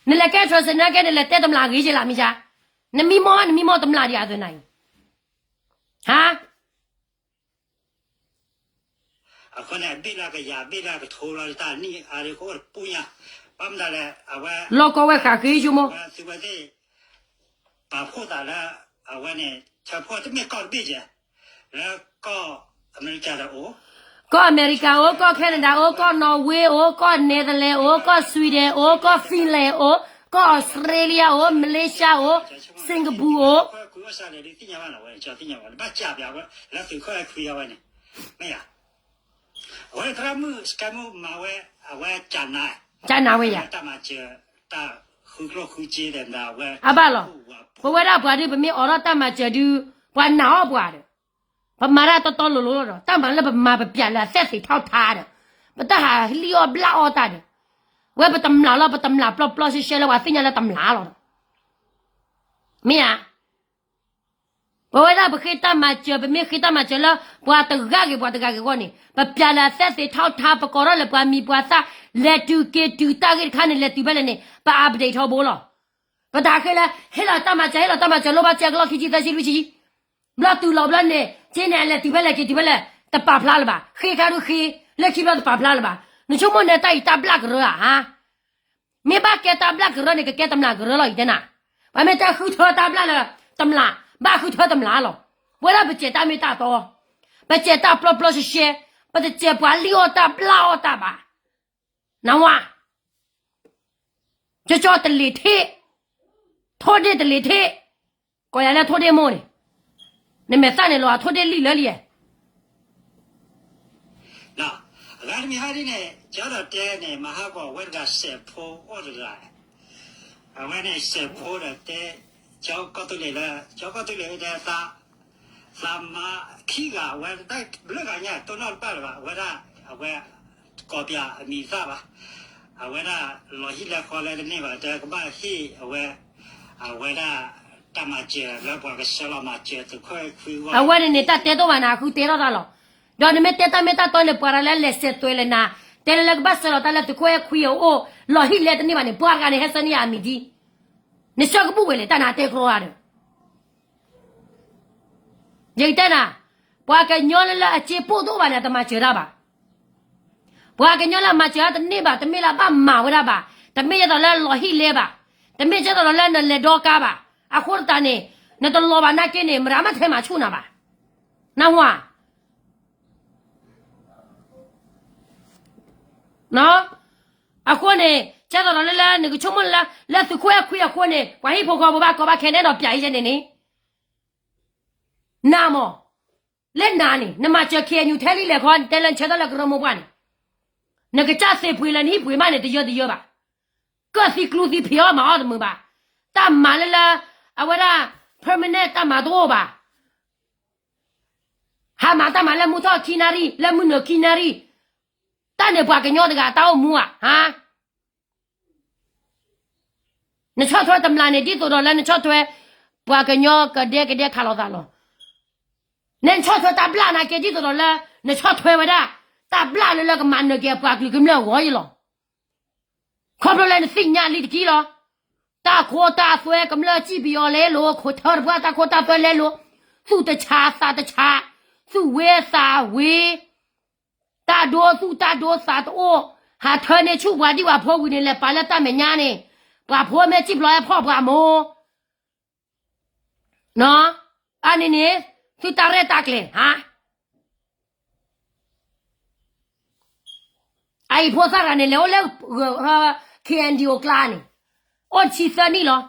နလဲၤကဲ translate န့ၢ်ကဲ နလဲၤတဲတမျာ်ဂ့ၤက့လၢမ့ၢ်ယါ, နမံမီၢ် နမံမီၢ်တမျာ်ဒံးအသနၤအံၤ, ဟါ အဃိန့ၣ် အဘ့ၣ်လၢကယၤ ဘ့ၣ်လၢကထိလီၤတၢ်နံၣ်အါဒ်ကအိၣ်တပူၤညါ, ဘၣ်မတၤလဲၣ် အဝဲ လီၢ်ကီၢ်ဝဲဃးဃ့ဆိကမိၣ်, သုဝဲသ့ၣ် ပာ်ဖှိၣ်သးလၢ အဝဲန့ၣ် ဆၢဖှိၣ်တမ့ၢ်ကီၢ်တဘ့ၣ်ကဲ, လၢကီၢ်အမဲရကၤဒီးအိၣ်, ကီၢ်အမဲရကၤအိၣ်, ကီၢ် Canada အိၣ်, ကီၢ် Norway အိၣ်, ကီၢ် Netherlands အိၣ်, ကီၢ် Sweden အိၣ်, ကီၢ် Finland အိၣ်, ကီၢ် Australia အိၣ်, Malaysia အိၣ်, Singapore အိၣ်, အဝဲသရၣ်မုၣ် စကဲမုၣ် မၤဝဲ အဝဲကနၤ, ကနၤဝဲယၤ, တၢ်မၤစၢၤ တၢ်ဃုကျိၣ်ဃုစ့ဒီး အဘၣ်လီၤ, ပဝဲဒၣ်ပှၤဒုး ပမ့ၢ်အိးထီၣ်တၢ်မၤစၢၤဒုး ပှၤနာ်အီၣ်ပှၤဒီး, ပမၤတၢ်တီတီလိၤလိၤလီၤဒီး တၢ်မၤလၢပမၤပပျးလၢအသဲသ့ၣ်ထီၣ်ထါဒီး, ပတၢ်ဟးလံၣ်အီၣ်ဘျၣ်အီၣ်တၢ်ဒီး, ဝဲပတမျာ်လီၤ ပတမျာ်ပျီပျီရှဲရှဲလၢပှၤသ့ၣ်ညါလၢတမျာ်လီၤဒီး, မ့ၢ်ဧါ ပဝဲဒၣ်ပဃ့တၢ်မၤစၢၤ ပမ့ၢ်ဃ့တၢ်မၤစၢၤလၢ ပှၤတဂၤဂ့ၤပှၤတဂၤဂ့ၤအဂီၢ်န့ၣ် ပပျးလၢအသဲသ့ၣ်ထီၣ်ထါ ပကိးထီၣ်လၢပှၤမံၤပှၤသၣ် လဲၤတုၤက့ၤတုၤတၢ်ဂ့ၢ်တခါန့ၣ် လဲၤတုၤဖဲလဲၣ်န့ၣ် ပ update ထီဘိလီၤ. ပတဟးဃ့လၢ ဟ့ၣ်လီၤတၢ်မၤစၢၤ ဟ့ၣ်လီၤတၢ်မၤစၢၤ လိၣ်ဘၣ်စဲကလီၢ်ခံဆံသၢဆံလွံၢ်ဆံ ဘျီတုၤလီၤဘျီန့ၣ် က့န့ၣ် အလဲၤတုၤဖဲလဲၣ်က့ၤတုၤဖဲလဲၣ် တပာ်ဖျါလၢၤဘၣ်. ဃ့ခါဒုးဃ့ လၢခံဘျီတပာ်ဖျါလၢၤဘၣ်. နဆိကမိၣ်န့ၣ်တၢ်အံၤတၢ်ဘျၣ်ကရၢဧါ. မ့ၢ်ဘၣ်ကဲတၢ်ဘျၣ်ကရၢန့ၣ် ကကဲတမျာ်ကရၢလီၤ ယတဲနၤ. ပှၤမ့ၢ်တဲဃုထၢတၢ်ဘျၣ်လၢ တမျာ် ဘၣ်ဃုထၢတမျာ်လီၤ. ပဝဲဒၣ်ပစဲးတၢ်မ့ၢ်တၢ်တီ, ပစဲးတၢ်ပျီပျီရှဲရှဲ, ပတစဲးပှၤလံၣ်အီၣ်တၢ်ဘျၣ်အီၣ်တၢ်ဘၣ်. နဝၤ ကၠီကၠီတလ့ၤထ့ၣ်, ထိၣ်ဒ့ၣ်တလ့ၤထ့ၣ်, ကိးယၤလၢထိၣ်ဒ့ၣ်မိၢ်န့ၣ်, နမဲာ်သၣ်န့ၣ်လီၤအထိၣ်ဒ့ၣ်လံလၢလံဧါ. အဂၤတမံၤဟါဒ်န့ၣ် ကၠီဒီးတဲန့ၣ် မၤဟးဂီၤဝဲတဂၤစဲးဖိအိၣ်တဂၤ, အဝဲန့ၣ်စဲးဖိဒီးတဲ ကၠီကီၢ်သူလ့ၤလၢ ကၠီကီၢ်သူလ့ၤတဲသး သးမါခံဂၤ အဝဲတဘျုးဂၤညါ တိၢ်နီၣ်တဘၣ်လၢၤဘၣ် အဝဲဒၣ် အဝဲ တကိးပၠးအမံၤသၣ်ဘၣ်, အဝဲဒၣ်လီၤဟံၣ်လဲၤဃီလၢတန့ၢ်ဘၣ် တဲကဘၣ်ဟ့ၣ်အဝဲ အဝဲဒၣ် တၢ်မၤစၢၤလၢပှၤကဆှၢလီၤမၤစၢၤသုးခိၣ်အဲၣ်ခွံအဂီၢ် အဝဲန့ၣ်န့ၣ် တၢ်တဲတအိၣ်ဘၣ်နၤ အဃုတဲထီၣ်တၢ်လီၤ. ဒီးနမ့ၢ်တဲတၢ်မ့ၢ်တၢ်တီန့ၣ် ပှၤတဂၤလၢလဲၤစဲးသွဲးလၢနၤ တဲလၢလၢကဘၣ်ဆှၢလီၤတၢ်လၢသုးခိၣ်အဲၣ်ခွံအအိၣ် လီၤဟံၣ်လဲတန့ၢ်ဘၣ်န့ၣ် ပှၤတဂၤန့ၣ်ဟဲဆှၢန့ၢ်ယၤအမံၤဒ် နဆှၢကဘူၣ်ဝဲလဲၣ် တၢ်နၤတဲကရီတဂၤဒီး ယကတဲနၤ, ပှၤကညီလၢလၢအစ့ပိၢ်တအိၣ်ဘၣ်န့ၣ် အတမၤစၢၤတၢ်ဘၣ်. ပှၤကညီလၢအမၤစၢၤတၢ်တန့ၢ်ဘၣ် တမ့ၢ်လၢအဘၣ်မၤဝဲဒၣ်ဘၣ်, တမ့ၢ်ဒ်သိးလၢလီၤဟံၣ်လဲဘၣ်, တမ့ၢ်ဒ်သိးလၢနလဲၤဒီကါဘၣ်, အဃိသတးန့ၣ် နတလီၤဘၣ်နာ်က့န့ၣ် မတၤမးထဲမၤဆူၣ်နၤဘၣ်, နၢ်ဟူဧါ. အဃိန့ၣ် ဒ်သိးဒီးလၢလၢနကဆိကမိၣ်လၢ လၢသုးခိၣ်အဲၣ်ခွံအဃိန့ၣ် ပှၤဟံၣ်ဖိဃီဖိဘၣ်ကီဘၣ်ခဲန့ၣ်ဒီးပၠးအံၤယဲန့ၣ်န့ၣ် နၤမး, လၢနၤန့ၣ် နမၤစၢၤ K N U ထဲလံလဲၣ်ခီ နတဲလၢနဆၢထၢၣ်လၢကရၢမိၢ်ပှၢ်န့ၣ်, နကစၢ်သ့ၣ်ပှ့ၤလၢနဟံၣ်ပှ့ၤမးန့ၣ် တယၢတယၢဘၣ်. ကၢၢ်သံကျူသံဖံးအီၣ်မၤအီၣ်တမုာ်ဘၣ်. တၢ်မၤလၢလၢ အဝဲဒၣ် permanent တၢ်မၤတအိၣ်ဘၣ်. ဟးမၤတၢ်မၤလၢမုၢ်ထီၣ်ခံနၣ်ရံၣ် လၢမုၢ်နုာ်ခံနၣ်ရံၣ်, တၢ်န့ၣ်ပှၤကညီတဂၤတၢ်အိၣ်မူဧါ, ဟါ နဆီၣ်ထွဲတမျးန့ၣ် ဒ်သိးဒီးလၢနဆီၣ်ထွဲ ပှၤကညီကဒဲကဒဲခးလိာ်သးလီၤ. နဆီၣ်ထွဲတၢ်ဘျၣ်နာ်က့ ဒ်သိးဒီးလၢ နဆီၣ်ထွဲဝဲဒၣ် တၢ်ဘျၣ်လၢလၢကမၤနၢၤက့ၤအပှၤကလုာ်ကမျၢၢ်အဂီၢ်အံၤလီၤ. ခီဖျိလၢနသ့ၣ်ညါလံတက့ၢ်လီၤ. တၢ်ခိတၢ်သွဲကမျၢၢ်စံၣ်ပယီၤလဲလိာ် ခိၣ်ထၢတပှၢ်တၢ်ခိတၢ်သွဲလဲလိာ်, သူၣ်တဆးသးတဆး, သူၣ်ဝ့သးဝ့ တၢ်ဒိသူၣ်တၢ်ဒိသးတအိၣ်, ဟးထၢန့ၢ်ဆူၣ်ပှၤဒံၣ်ပှၤဖိဝံၤန့ၣ် လဲၤပာ်လၢတၢ်မဲာ်ညါန့ၣ်, ပှၤဖိမ့ၢ်စံၣ်ပျီဟဲဖီၣ်ပှၤမိၢ်, အန့ၣ်န့ၣ် သုတၢ်ရဲၣ်တၢ်ကျဲၤ ဟါ, အအံၤဖိသၣ်တဂၤန့ၣ် လဲၤအိၣ်လၢ K N D O ကျါန့ၣ်, အိၣ်တဆံသၢနံၣ်လီၤ.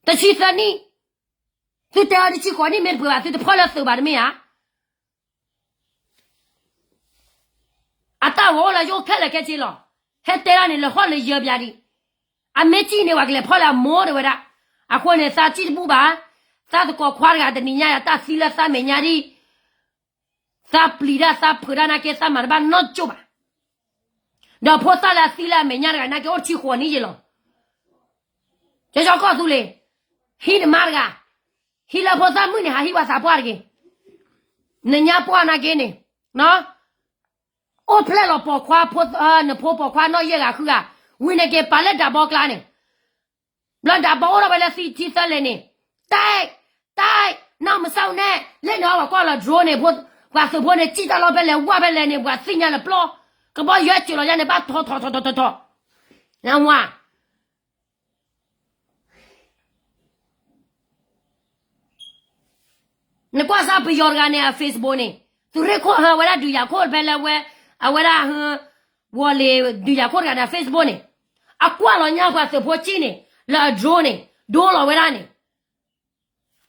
တဆံသၢနံၣ်, သုတဲအီၤတဆံဃိးနံၣ်မ့ၢ်တပှဲၤဘၣ် သုတဖီၣ်လၢသုးဘၣ်တမ့ၢ်ဧါ. အတၢ်ဂီၤအိၣ်လၢယအိၣ်ခဲလၢာ်ခဲဆ့လီၤ. ဟဲတဲဒၣ်န့ၣ် လဲၤဟီၣ်လၢယၢပၠးဒံး, အမ့ၢ်စံၣ်န့ၣ် ပှၤကလဲၤဖီၣ်လၢအမိၢ်တဲဝဲဒၣ်. အဃိန့ၣ် သးစံၣ်တဘူၣ်ဘၣ်, သးသကိးခွါတဂၤတနံၤညါယၤ တၢ်သံလၢသးမဲာ်ညါဒံး သးပျံၤတၢ်သးဖုးတၢ်နာ်က့ သးမၤတဘၣ်နီတကၠိၢ်ဘၣ်. ဒီးဖိသၣ်လၢအသံလၢအမဲာ်ညါတဂၤနာ်က့ အိၣ်တဆံဃိးနံၣ်ယဲလီၤ. ကၠီကၠီကီၢ်သူလ့ၤ, ဟံးနမါတဂၤ, ဟံးလၢဖိသၣ်မုၣ်န့ၣ် ဟးဟံးဝဲသးပှၢ်တဂ့ၤ. နညါပှၢ်နာ်က့န့ၣ်, အိၣ်ဖျဲၣ်လီၤပိာ်ခွါ, နဖိပိာ်ခွါနီၢ်ယဲၢ်ဂၤဃုဂၤ, ဝံၤန့ၣ်က့ၤပာ်လၢဒးဘီကျါန့ၣ် ဘျီဒးဘီအိၣ်ထီၣ်ဝဲလၢသံထံသၢလဲၣ်န့ၣ်, တၢ်, တၢ်, နီၢ်မုၢ်ဆၣ်န့ၣ် လၢန့ၣ်အဝဲကွၢ်လီၤ drone န့ၣ်, ပှၤသုးဖိန့ၣ် စံၣ်တၢ်လီၤဖဲလဲၣ် ဝၢ်ဖဲလဲၣ်န့ၣ် ပှၤသ့ၣ်ညါလၢပျီ, ကဘီယူၤစၢၤလီၤယါန့ၣ် ဘၣ်ထီၣ်ထီၣ်ထီၣ်ထီၣ်ထီၣ်ထီၣ်, နဝါ နကွၢ်စၢ်ပယီၤတဂၤန့ၣ် အ Facebook န့ၣ်, သုးရ့ၣ်ခိၣ်ဟးဝဲဒၣ်ဒုးယၤခိၣ်ဖဲလၢဝဲ, အဝဲဒၣ်, ဝီၤလ့ၤဒုးယၤခိၣ်တဂၤန့ၣ် အ Facebook န့ၣ်, အကွၢ်လီၤညါပှၤသုးဖိစံၣ်န့ၣ်, လၢအ drone န့ၣ်, ဒိလီၤဝဲဒၣ်န့ၣ်,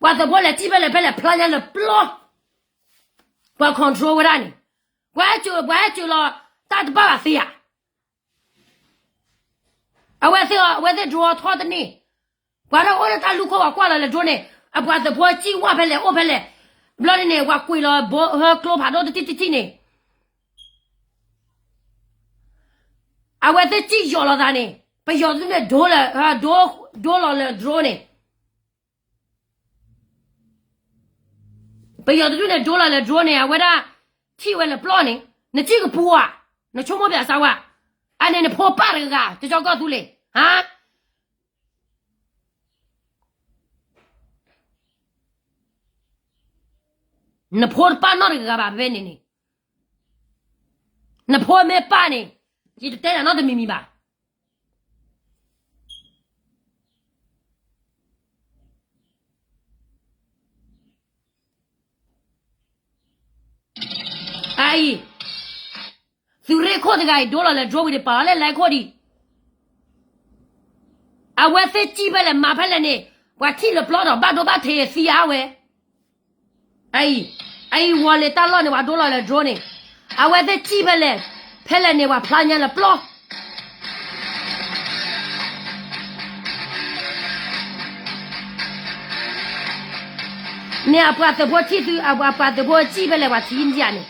ပှၤသုးဖိလဲၤစံၣ်ဖဲလဲၣ်ဖဲလဲၣ်ဖျါညါလၢပျီ, ပှၤ control ဝဲဒၣ်န့ၣ်, ပှၤဟဲစၢၤ, ပှၤဟဲစၢၤလီၤ, တၢ်တဘၣ်ဘၣ်သ့ဧါ အဝဲသ့ၣ်, အဝဲသ့ၣ် drone ထီၣ်တန့ၢ်, ပှၤဒီးအိၣ်လၢတၢ်လူၢ်ခိၣ်ပှၤကွၢ်လီၤလၢ drone န့ၣ်, အပှၤသုးဖိစံၣ်ဝၢ်ဖဲလဲၣ်အိၣ်ဖဲလဲၣ်, ဘျီန့ၣ်န့ၣ် ပှၤကွံာ်လီၤဘိဟၢကျိဖးဒိၣ်တထံၣ်တထံၣ်န့ၣ်, အဝဲသ့ၣ်စံၣ်ယီၤလီၤသးန့ၣ်, ပယီၤတဒူၣ်န့ၣ်ဒိလီၤ, ဒိလီၤလၢ drone န့ၣ် ပယီၤတဒူၣ်န့ၣ်ဒိလီၤလၢ drone န့ၣ် အဝဲဒၣ်, ထံၣ်ဝဲလၢပျီန့ၣ်, နစံၣ်ကပူၤဧါ, နဆိကမိၣ်ပၠးစၢ်ဝဲ, အန့ၣ်နဖိပၢ်တဂၤဂၤ ကၠီကၠီကီၢ်သူလ့ၤ, ဟါ, နဖိတပၢ်နီတဂၤဂၤဘၣ်ဖဲန့ၣ်န့ၣ်, နဖိမ့ၢ်ပၢ်န့ၣ်, ယတတဲနၤနီတမံၤမံၤဘၣ်. အအံၤ, သုးရ့ၣ်ခိၣ်တဂၤအံၤ ဒိလီၤလၢ drone ဝံၤန့ၣ် ပာ်လီၤလၢ လဲခိၣ်ဒံး, အဝဲသ့ၣ်စံၣ်ဖဲလဲၣ်မၤဖဲလဲၣ်န့ၣ်, ပှၤထံၣ်လၢပျီဒီး ဘၣ်ဒိဘၣ်ထံးသံအါဝဲ, အအံၤ, အအံၤဝီၤလ့ၤတၢ်လီၢ်န့ၣ် ပှၤဒိလီၤလၢ drone န့ၣ်, အဝဲသ့ၣ်စံၣ်ဖဲလဲၣ်, ဖဲလဲၣ်န့ၣ် ပှၤဖျါညါလၢပျီ န့ၣ်အပှၤသုးဖိထံၣ်သု, အပှၤသုးဖိစံၣ်ဖဲလဲၣ် ပှၤထံၣ်ယၤန့ၣ်,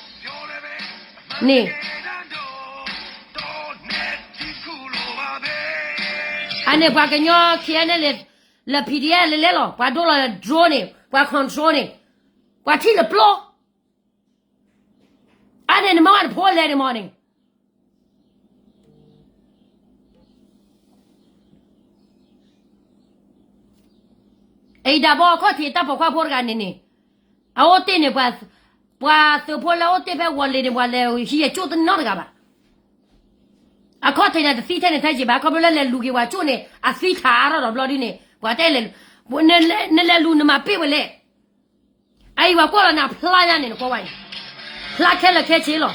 န့ၣ်, အန့ၣ်ပှၤကညီ ခံန့ၣ်လၢ လၢ PDF လဲၤလဲၤလီၤ, ပှၤဒိလီၤလၢ drone န့ၣ်, ပှၤ control န့ၣ်, ပှၤထံၣ်လၢပျီ, အန့ၣ်နမ့ၢ်ဝဲနဖိလဲၤန့ၣ်မ့ၢ်န့ၣ် အံၤဒၣ်ဘီအခီၣ်ထံးတၢ်ပိာ်ခွါဖိတဂၤန့ၣ်န့ၣ်, အအိၣ်တ့ၢ်န့ၣ်, ပှၤသုးဖိလၢအိၣ်တ့ၢ်ဖဲဝီၤလ့ၤန့ၣ် ပှၤလဲၤဟံးအကၠိၣ်တနီတဂၤဘၣ်. အခီၣ်ထံးန့ၣ် တသံထဲန့ၣ်ထဲက့ၤဘၣ်, ခီဖျိလၢလဲၤလူၤက့ၤပှၤကၠိၣ်န့ၣ် အသံထးအါထီၣ်ဒီးဘျီဒ်န့ၣ် ပှၤတဲလဲၤ, နလဲၤလူၤနမၤပ့ၢ်ဝဲလဲၣ်. အအံၤပှၤကွၢ်လီၤနၤဖျါညါန့ၣ် နကွၢ်ဝဲအံၤ, ဖျါခဲလၢာ်ခဲဆ့လီၤ.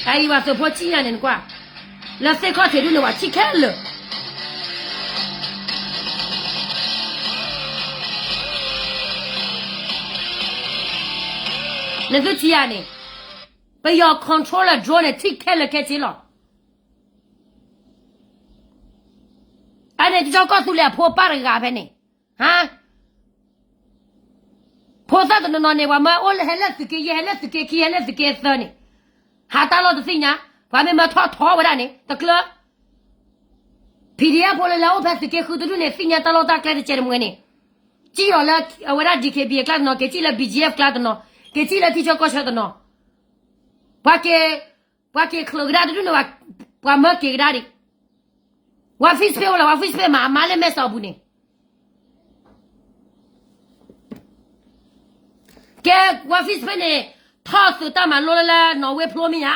အအံၤပှၤသုးဖိစံၣ်ညါန့ၣ်နကွၢ်, လၢသ့ၣ်ခီၣ်ထံးဒုန့ၣ် ပှၤထံၣ်ခဲလၢာ် နသုထံၣ်ဧါန့ၣ်, ပယီၤ control လၢ drone န့ၣ် ထံၣ်ခဲလၢာ်ခဲဆ့လီၤ. အန့ၣ် ကၠီကီၢ်သူလ့ၤအဖိပၢ်တဂၤဖဲန့ၣ်, ဟါ, ဖိသၣ်တနီၤနီၤန့ၣ် ပှၤမၢအိၣ်ဟဲလၢသုးက့ယဲၢ် ဟဲလၢသုးက့ခံ ဟဲလၢသုးက့သၢန့ၣ်, ဟးတၢ်လီၢ်တသ့ၣ်ညါ, ပှၤမ့ၢ်မၢထီၣ်ထီဝဲဒၣ်န့ၣ် တကျၢၤ PDF ဖိလၢလၢအိၣ်ဖဲသုးက့ဃုတဒူၣ်န့ၣ် သ့ၣ်ညါတၢ်လီၢ်တၢ်ကျဲတကဲးတမှဲၤန့ၣ်, စံၣ်လီၤလၢအဝဲဒၣ် DKBA ကျါတနီၤ, က့ၤစံၣ်လၢ BGF ကျါတနီၤ, က့ၤစံၣ်လၢထံဆၢကီၢ်ဆၢတနီၤ, ပှၤက့ၤ, ပှၤက့ၤချုးကဒါတဒူၣ်န့ၣ်, ပှၤမၢက့ၤကဒါဒံး, ဝါ Facebook လီၤ, ဝါ Facebook မၤအမါလၢမဲာ်စီၤအပူၤန့ၣ် ကဲ, ဝါ Facebook န့ၣ် ထီၣ်သုးတၢ်မၤလိလၢလၢနီၣ်ဝ့ဖျိမ့ၢ်ဧါ,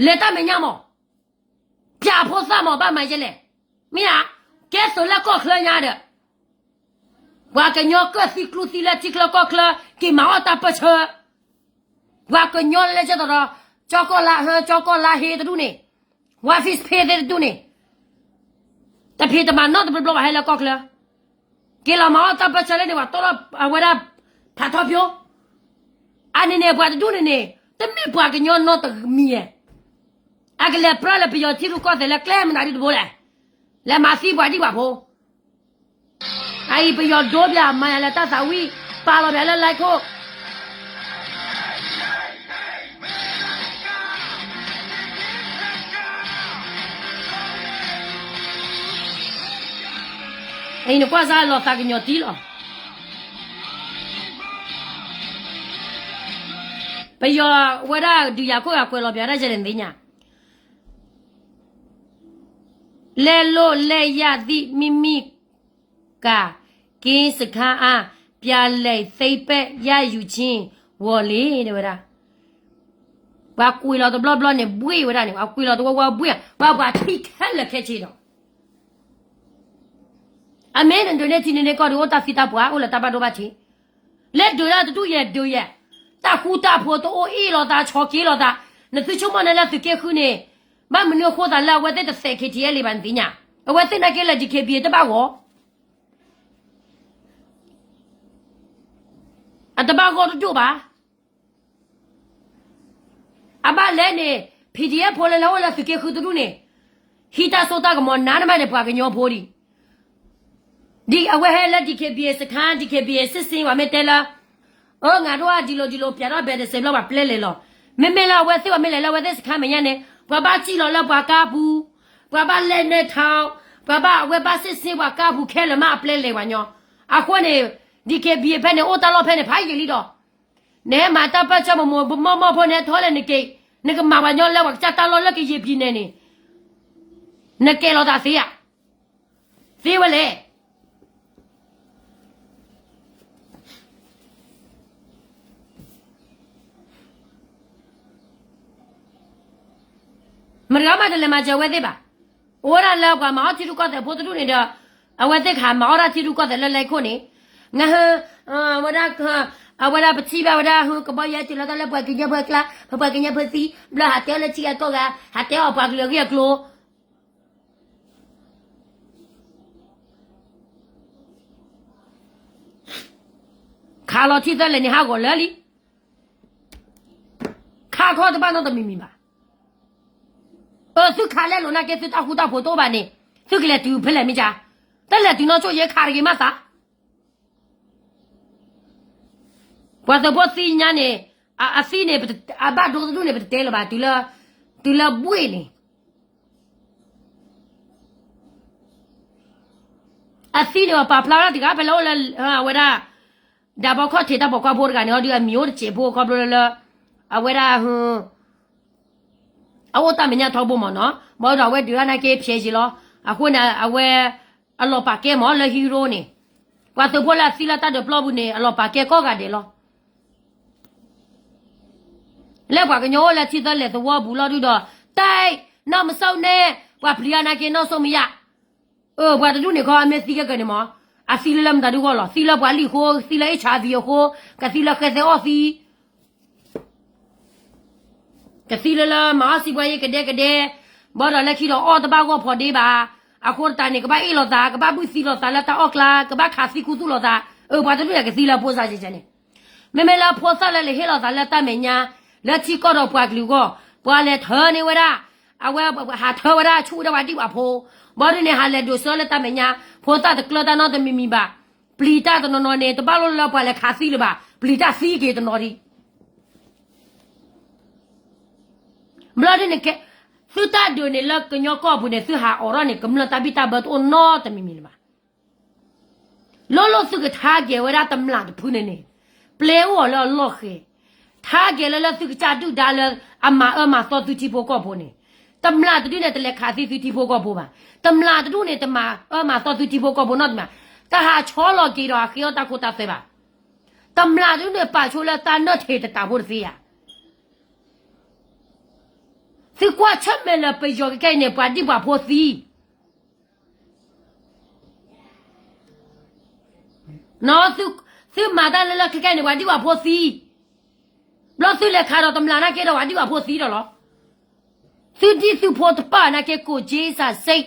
လဲၤတၢ်မဲာ်ညါမး, ပျးဖိသၣ်မး ဘၣ်မၤယဲလဲၣ်, မ့ၢ်ဧါ, ကဲသုးလၢကီၢ်ချၢညါဒီး, ပှၤကညီကၢၣ်သံကျူသံလၢထံချၢကီၢ်ချၢ က့ၤမၤအီၣ်တၢ်ပၢၢ်ဆၢ, ပှၤကညီလၢလၢကဲသိးဒီး ကၠီကီၢ်လါဟၢ ကၠီကီၢ်လါဟ့တဒူၣ်န့ၣ်, ဝါ Facebook သ့ၣ်တဒူၣ်န့ၣ် တဖံးတမၤနီတဘျီဘျီဘၣ်ဟဲလၢကီၢ်ချၢ, က့ၤလီၤမၤအီၣ်တၢ်ပၢၢ်ဆၢလၢန့ၣ် ပှၤတီလီၤအဝဲဒၣ် ဖးထီပၠိ, အန့ၣ်န့ၣ် ပှၤတဒူၣ်န့ၣ်န့ၣ် တမ့ၢ်ပှၤကညီနီတမံၤဧါ, အကလဲၤပြၢလၢပယီၤထံရူၢ်ကီၢ်သဲးလၢကျဲမနုၤဒ်တဘိလဲၣ်, လဲၤမၤသံပှၤဒံးဘၣ်ဖိ, အအံၤပယီၤဒိပၠးမၤယၤလၢတၢ်သးဝံၣ်, ပာ်လီၤပၠးလၢ like ခိၣ် အံၤနကွၢ်စၢ်လီၤသးကညီၤတံၢ်လီၤ. ပယီၤဝဲဒၣ်ဒုးယၤခိၣ်ဂၤကွဲးလီၤပၠးတၢ်ယဲလဲၣ်နသ့ၣ်ညါ, လဲၤလိၣ်လဲၤယၢ်သံၣ်မံမံကၤက့စခါအါ, ပျးလဲၤသ့ပဲၣ်ယၢ်ယူၤဆ့ဝီၤလ့ၤ တဲဝဲဒၣ် ပှၤကွံာ်လီၤတဘျီဘျီန့ၣ် ဘှ့ၣ်ဝဲဒၣ်န့ၣ် ပှၤကွံာ်လီၤတဝီဝီဘှ့ၣ်, ပှၤပှၤထံၣ်ခဲလၢာ်ခဲဆ့ဒီး အမ့ၢ်နဒုးန့ၢ်ထံန့ၢ်ကီၢ်ဒီး အိၣ်တၢ်သံတၢ်ပှၢ် အိၣ်လၢတၢ်ဘၣ်ဒိဘၣ်ထံး, လဲၤဒုးဒၣ်တဒူၣ်ယဲၢ်ဒုးယဲၢ်, တၢ်ဃူတၢ်ဖိးတအိၣ်အ့ၣ်လိာ်သး ဆီၣ်က့ၤလိာ်သး, နသုဆိကမိၣ်န့ၣ်လၢသုးက့ဃုန့ၣ်, ဘၣ်မနုၤအဃိသးလၢအဝဲသ့ၣ်တသဲး KTLA ဘၣ်နသ့ၣ်ညါ, အဝဲသ့ၣ်နာ်က့လၢ DKBA တဘၣ်ဂီၢ် အတဘၣ်ဂီၢ်တဒိၣ်ဘၣ်. အဘၣ်လဲၣ်န့ၣ် PDF ဖိလၢလၢအိၣ်လၢသုးက့ဃုတဒူၣ်န့ၣ်, ဟံးတၢ်စိတၢ်ကမီၤနးနမးန့ၣ် ပှၤကညီဖိဒံး, ဒ်အဝဲဟဲလၢ DKBA စခါ DKBA စ့ၣ်စ့ၣ် ပှၤမ့ၢ်တဲလၢ အၢ ငါတို့က ဒ်လိၤဒ်လိၤပၠးထီၣ်ဘဲးတစဲးဘျီ ပှၤပျဲလဲၤလီၤ. မ့မ့ၢ်လၢအဝဲသ့ၣ်ပှၤမ့ၢ်လဲၤလၢအဝဲသ့ၣ်စခါမဲာ်ညါန့ၣ် ပှၤဘၣ်စံၣ်လီၤလၢပှၤကါပူၤ, ပှၤဘၣ်လဲၤနဲၣ်ထီၣ်, ပှၤဘၣ်အဝဲဘၣ်စ့ၣ်စ့ၣ်ပှၤကါပူၤခဲလၢာ်မး အပျဲလဲၤပှၤညီ. အဃိန့ၣ် DKBA ဖဲန့ၣ် အိၣ်တၢ်လီၢ်ဖဲန့ၣ် ဖးယံာ်လံဒီး နဟဲမၤတၢ်ပၢၢ်ဆၢမိၢ်မိၢ်မိၢ်မိၢ်ဖိန့ၣ် ထီလဲၣ်နက့ၤ, နကမၤပှၤညီလၢပှၤကစၢ်တၢ်လီၢ်လၢကယံာ်ပံၤနဲၣ်န့ၣ်, နကဲလီၤသးသ့ဧါ. သ့ဝဲလဲၣ်. မတၤဂၤမးတလဲၤမၤစၢၤဝဲသ့ၣ်ဘၣ်. အိၣ်ဝဲဒၣ်လၢပှၤမၤအီၣ်ထံရူၢ်ကီၢ်သဲးဖိတဒူၣ်န့ၣ်ဒီး, အဝဲသ့ၣ်ကဟးမၤအီၣ်တၢ်ထံရူၢ်ကီၢ်သဲးလၢလဲခိၣ်န့ၣ်, နဟ, ဝဲဒၣ်, အဝဲဒၣ်ပထံၣ်ဘၣ်ဝဲဒၣ် ဟူကဘီယဲတုၤလီၤတၢ်လၢပှၤကညီဖိအကျါ, ပပှၤကညီဖိသံ, ဘျီဟးတဲအီၤလၢထံဂၤကီၢ်ဂၤ, ဟးတဲအီၤပှၤကလုာ်အဂ့ၢ်အကျိၤ ခးလီၤထံသၢလဲၣ်န့ၣ် ဟးဂီၤလၢာ်လံ. ခးခီတဘၣ်နီတမံၤမံၤဘၣ်. အၢ သုခးလဲလိာ်နာ်က့ သုတၢ်ဃူတၢ်ဖိးတအိၣ်ဘၣ်န့ၣ်, သုကလဲၤတုၤဖဲလဲၣ်မ့ၢ်ကါ, တလဲၤတုၤနီၢ်ဆိၣ်ယဲခးတဂ့ၤမးသး. ပှၤသုးဖိသံညါန့ၣ်, အသံန့ၣ်, အဘၣ်ဒိတဒူၣ်န့ၣ် ပတတဲလၢၤဘၣ်, တုၤလၢဘှ့ၣ်န့ၣ် အသံန့ၣ် ပာ်ဖျါဝဲဒၣ်တဂၤဖဲလၢအိၣ်လၢ အဝဲဒၣ် ဒၣ်ဘီခီၣ်ထံးတၢ်ပိာ်ခွါဖိတဂၤန့ၣ် အီၤဒုးအမံၤအိၣ်တစဲးဖိခီဖျိလၢ အဝဲဒၣ် အအိၣ်တၢ်မဲာ်ညါထီဘိမ့ၢ်နီၤ, ဘၣ်ဒီးအဝဲဒုးတၢ်နာ်က့ဖျဲးယံာ်လီၤ. အဃိန့ၣ် အဝဲ အလီၤပာ်ကဲမ့ၢ်လၢဟံရိန့ၣ်, ပှၤသုးဖိလၢအသံလၢတၢ်ဒုးပျီပူၤန့ၣ် အလီၤပာ်ကဲကိးဂၤဒဲးလီၤ. လၢပှၤကညီအိၣ်လၢထံသၢလဲၣ်သဝီပူၤလီၤဒုဒီး, တၢ်, နီၢ်မစီၣ်န့ၣ်, ပှၤပျံၤတၢ်နာ်က့နီၢ်စိမယၣ်, အၢ ပှၤတဒူၣ်န့ၣ်ခီ အမ့ၢ်သံကဲကၢၤန့ၣ်မ့ၢ်, အသံလၢလၢမတၤဒုဂီၢ်လီၤ, သံလၢ HIV အဃိ, ကသံလၢဃဲသဲအီၣ်သံ ကသံလၢလၢမၤအီၣ်စံးပှၤယ့ကဒဲကဒဲ, ဘၣ်ဒီးလၢခံဒီးအီၣ်တဘၣ်ဂီၢ်ဖီဒ့ဘၣ်, အဃိသတးန့ၣ် ကဘၣ်အ့ၣ်လိာ်သး ကဘၣ်ဘုၣ်သံလိာ်သးလၢတၢ်အီၣ်ကျါ, ကဘၣ်ခးသံခူသူၣ်လိာ်သး, အၢ ပှၤတဒူၣ်န့ၣ်ကသံလၢဖိစၢ်ကဲန့ၣ်, မ့မ့ၢ်လၢဖိသၣ်လၢလဲၤဟ့ၣ်လိာ်သးလၢတၢ်မဲာ်ညါ, လၢထံကီၢ်ဒီးပှၤကလုာ်အဂီၢ်, ပှၤလဲၤထၢန့ၢ်ဝဲဒၣ်, အဝဲဟးထၢဝဲဒၣ်ဆူၣ်ဝဲဒၣ်ပှၤဒံၣ်ပှၤဖိ, ဘၣ်ဒုန့ၣ် ဟးလဲၤဒိးစၢလၢတၢ်မဲာ်ညါ, ဖိသၣ်တကျၢတၢ်နီတမံၤမံၤဘၣ်, ပျံၤတၢ်တနီၤနီၤန့ၣ် တဘၣ်လိၣ်လၢပှၤလဲၤခးသံလၢၤဘၣ်, ပျံၤတၢ်သံက့ၤတနီၤဒံး ဘျီဒ်န့ၣ်ကဲ, သုတၢ်ဒုးန့ၣ်လၢကညီကီၢ်ပူၤန့ၣ် သုဟးအိးထီၣ်န့ၣ် ကမျၢၢ်တၢ်ဘံၣ်တၢ်ဘၢတအိၣ်နီတမံၤမံၤလၢၤဘၣ်. လိၣ်လိၣ်သုကထါကဲၤဝဲဒၣ်တမျၢ်တဖုန့ၣ်န့ၣ်, ပျဲအိၣ်အီၤလၢအလီၢ်ဃဲၤ, ထါကဲၤလၢလၢသုကစၢ်ဒုၣ်ဒါလၢ အမၤအၢမၤသီသုထံဖိကီၢ်ဖိန့ၣ်, တမျၢ်တဒူၣ်န့ၣ် တလဲၤခးသံသုထံဖိကီၢ်ဖိဘၣ်, တမျၢ်တဒူၣ်န့ၣ် တမၤအၢမၤသီသုထံဖိကီၢ်ဖိနီတမံၤ, တဟးဆီလီၤက့ၤဒီးအဃ့အီၣ်တၢ်ခိတၢ်သွဲဘၣ်. တမျၢ်တဒူၣ်န့ၣ် ပာ်ဆိလၢတၢ်နၢၣ်ထံးတတးဖိတသ့ဧါ. သုကွၢ်ဆၢၣ်မဲာ်လၢပယီၤကကဲအံၤန့ၣ် ပှၤဒံၣ်ပှၤဖိသံ, သုမၤတၢ်လၢလၢကျဲကျဲန့ၣ် ပှၤဒံၣ်ပှၤဖိသံ, ဘျီသုလဲၤခးဒီးတမျၢ်နာ်က့ဒီး ပှၤဒံၣ်ပှၤဖိသံဒီးလီၤ. သုဒံၣ်သုဖိတပၢၢ်နာ်က့ ကိးက့စးစ့,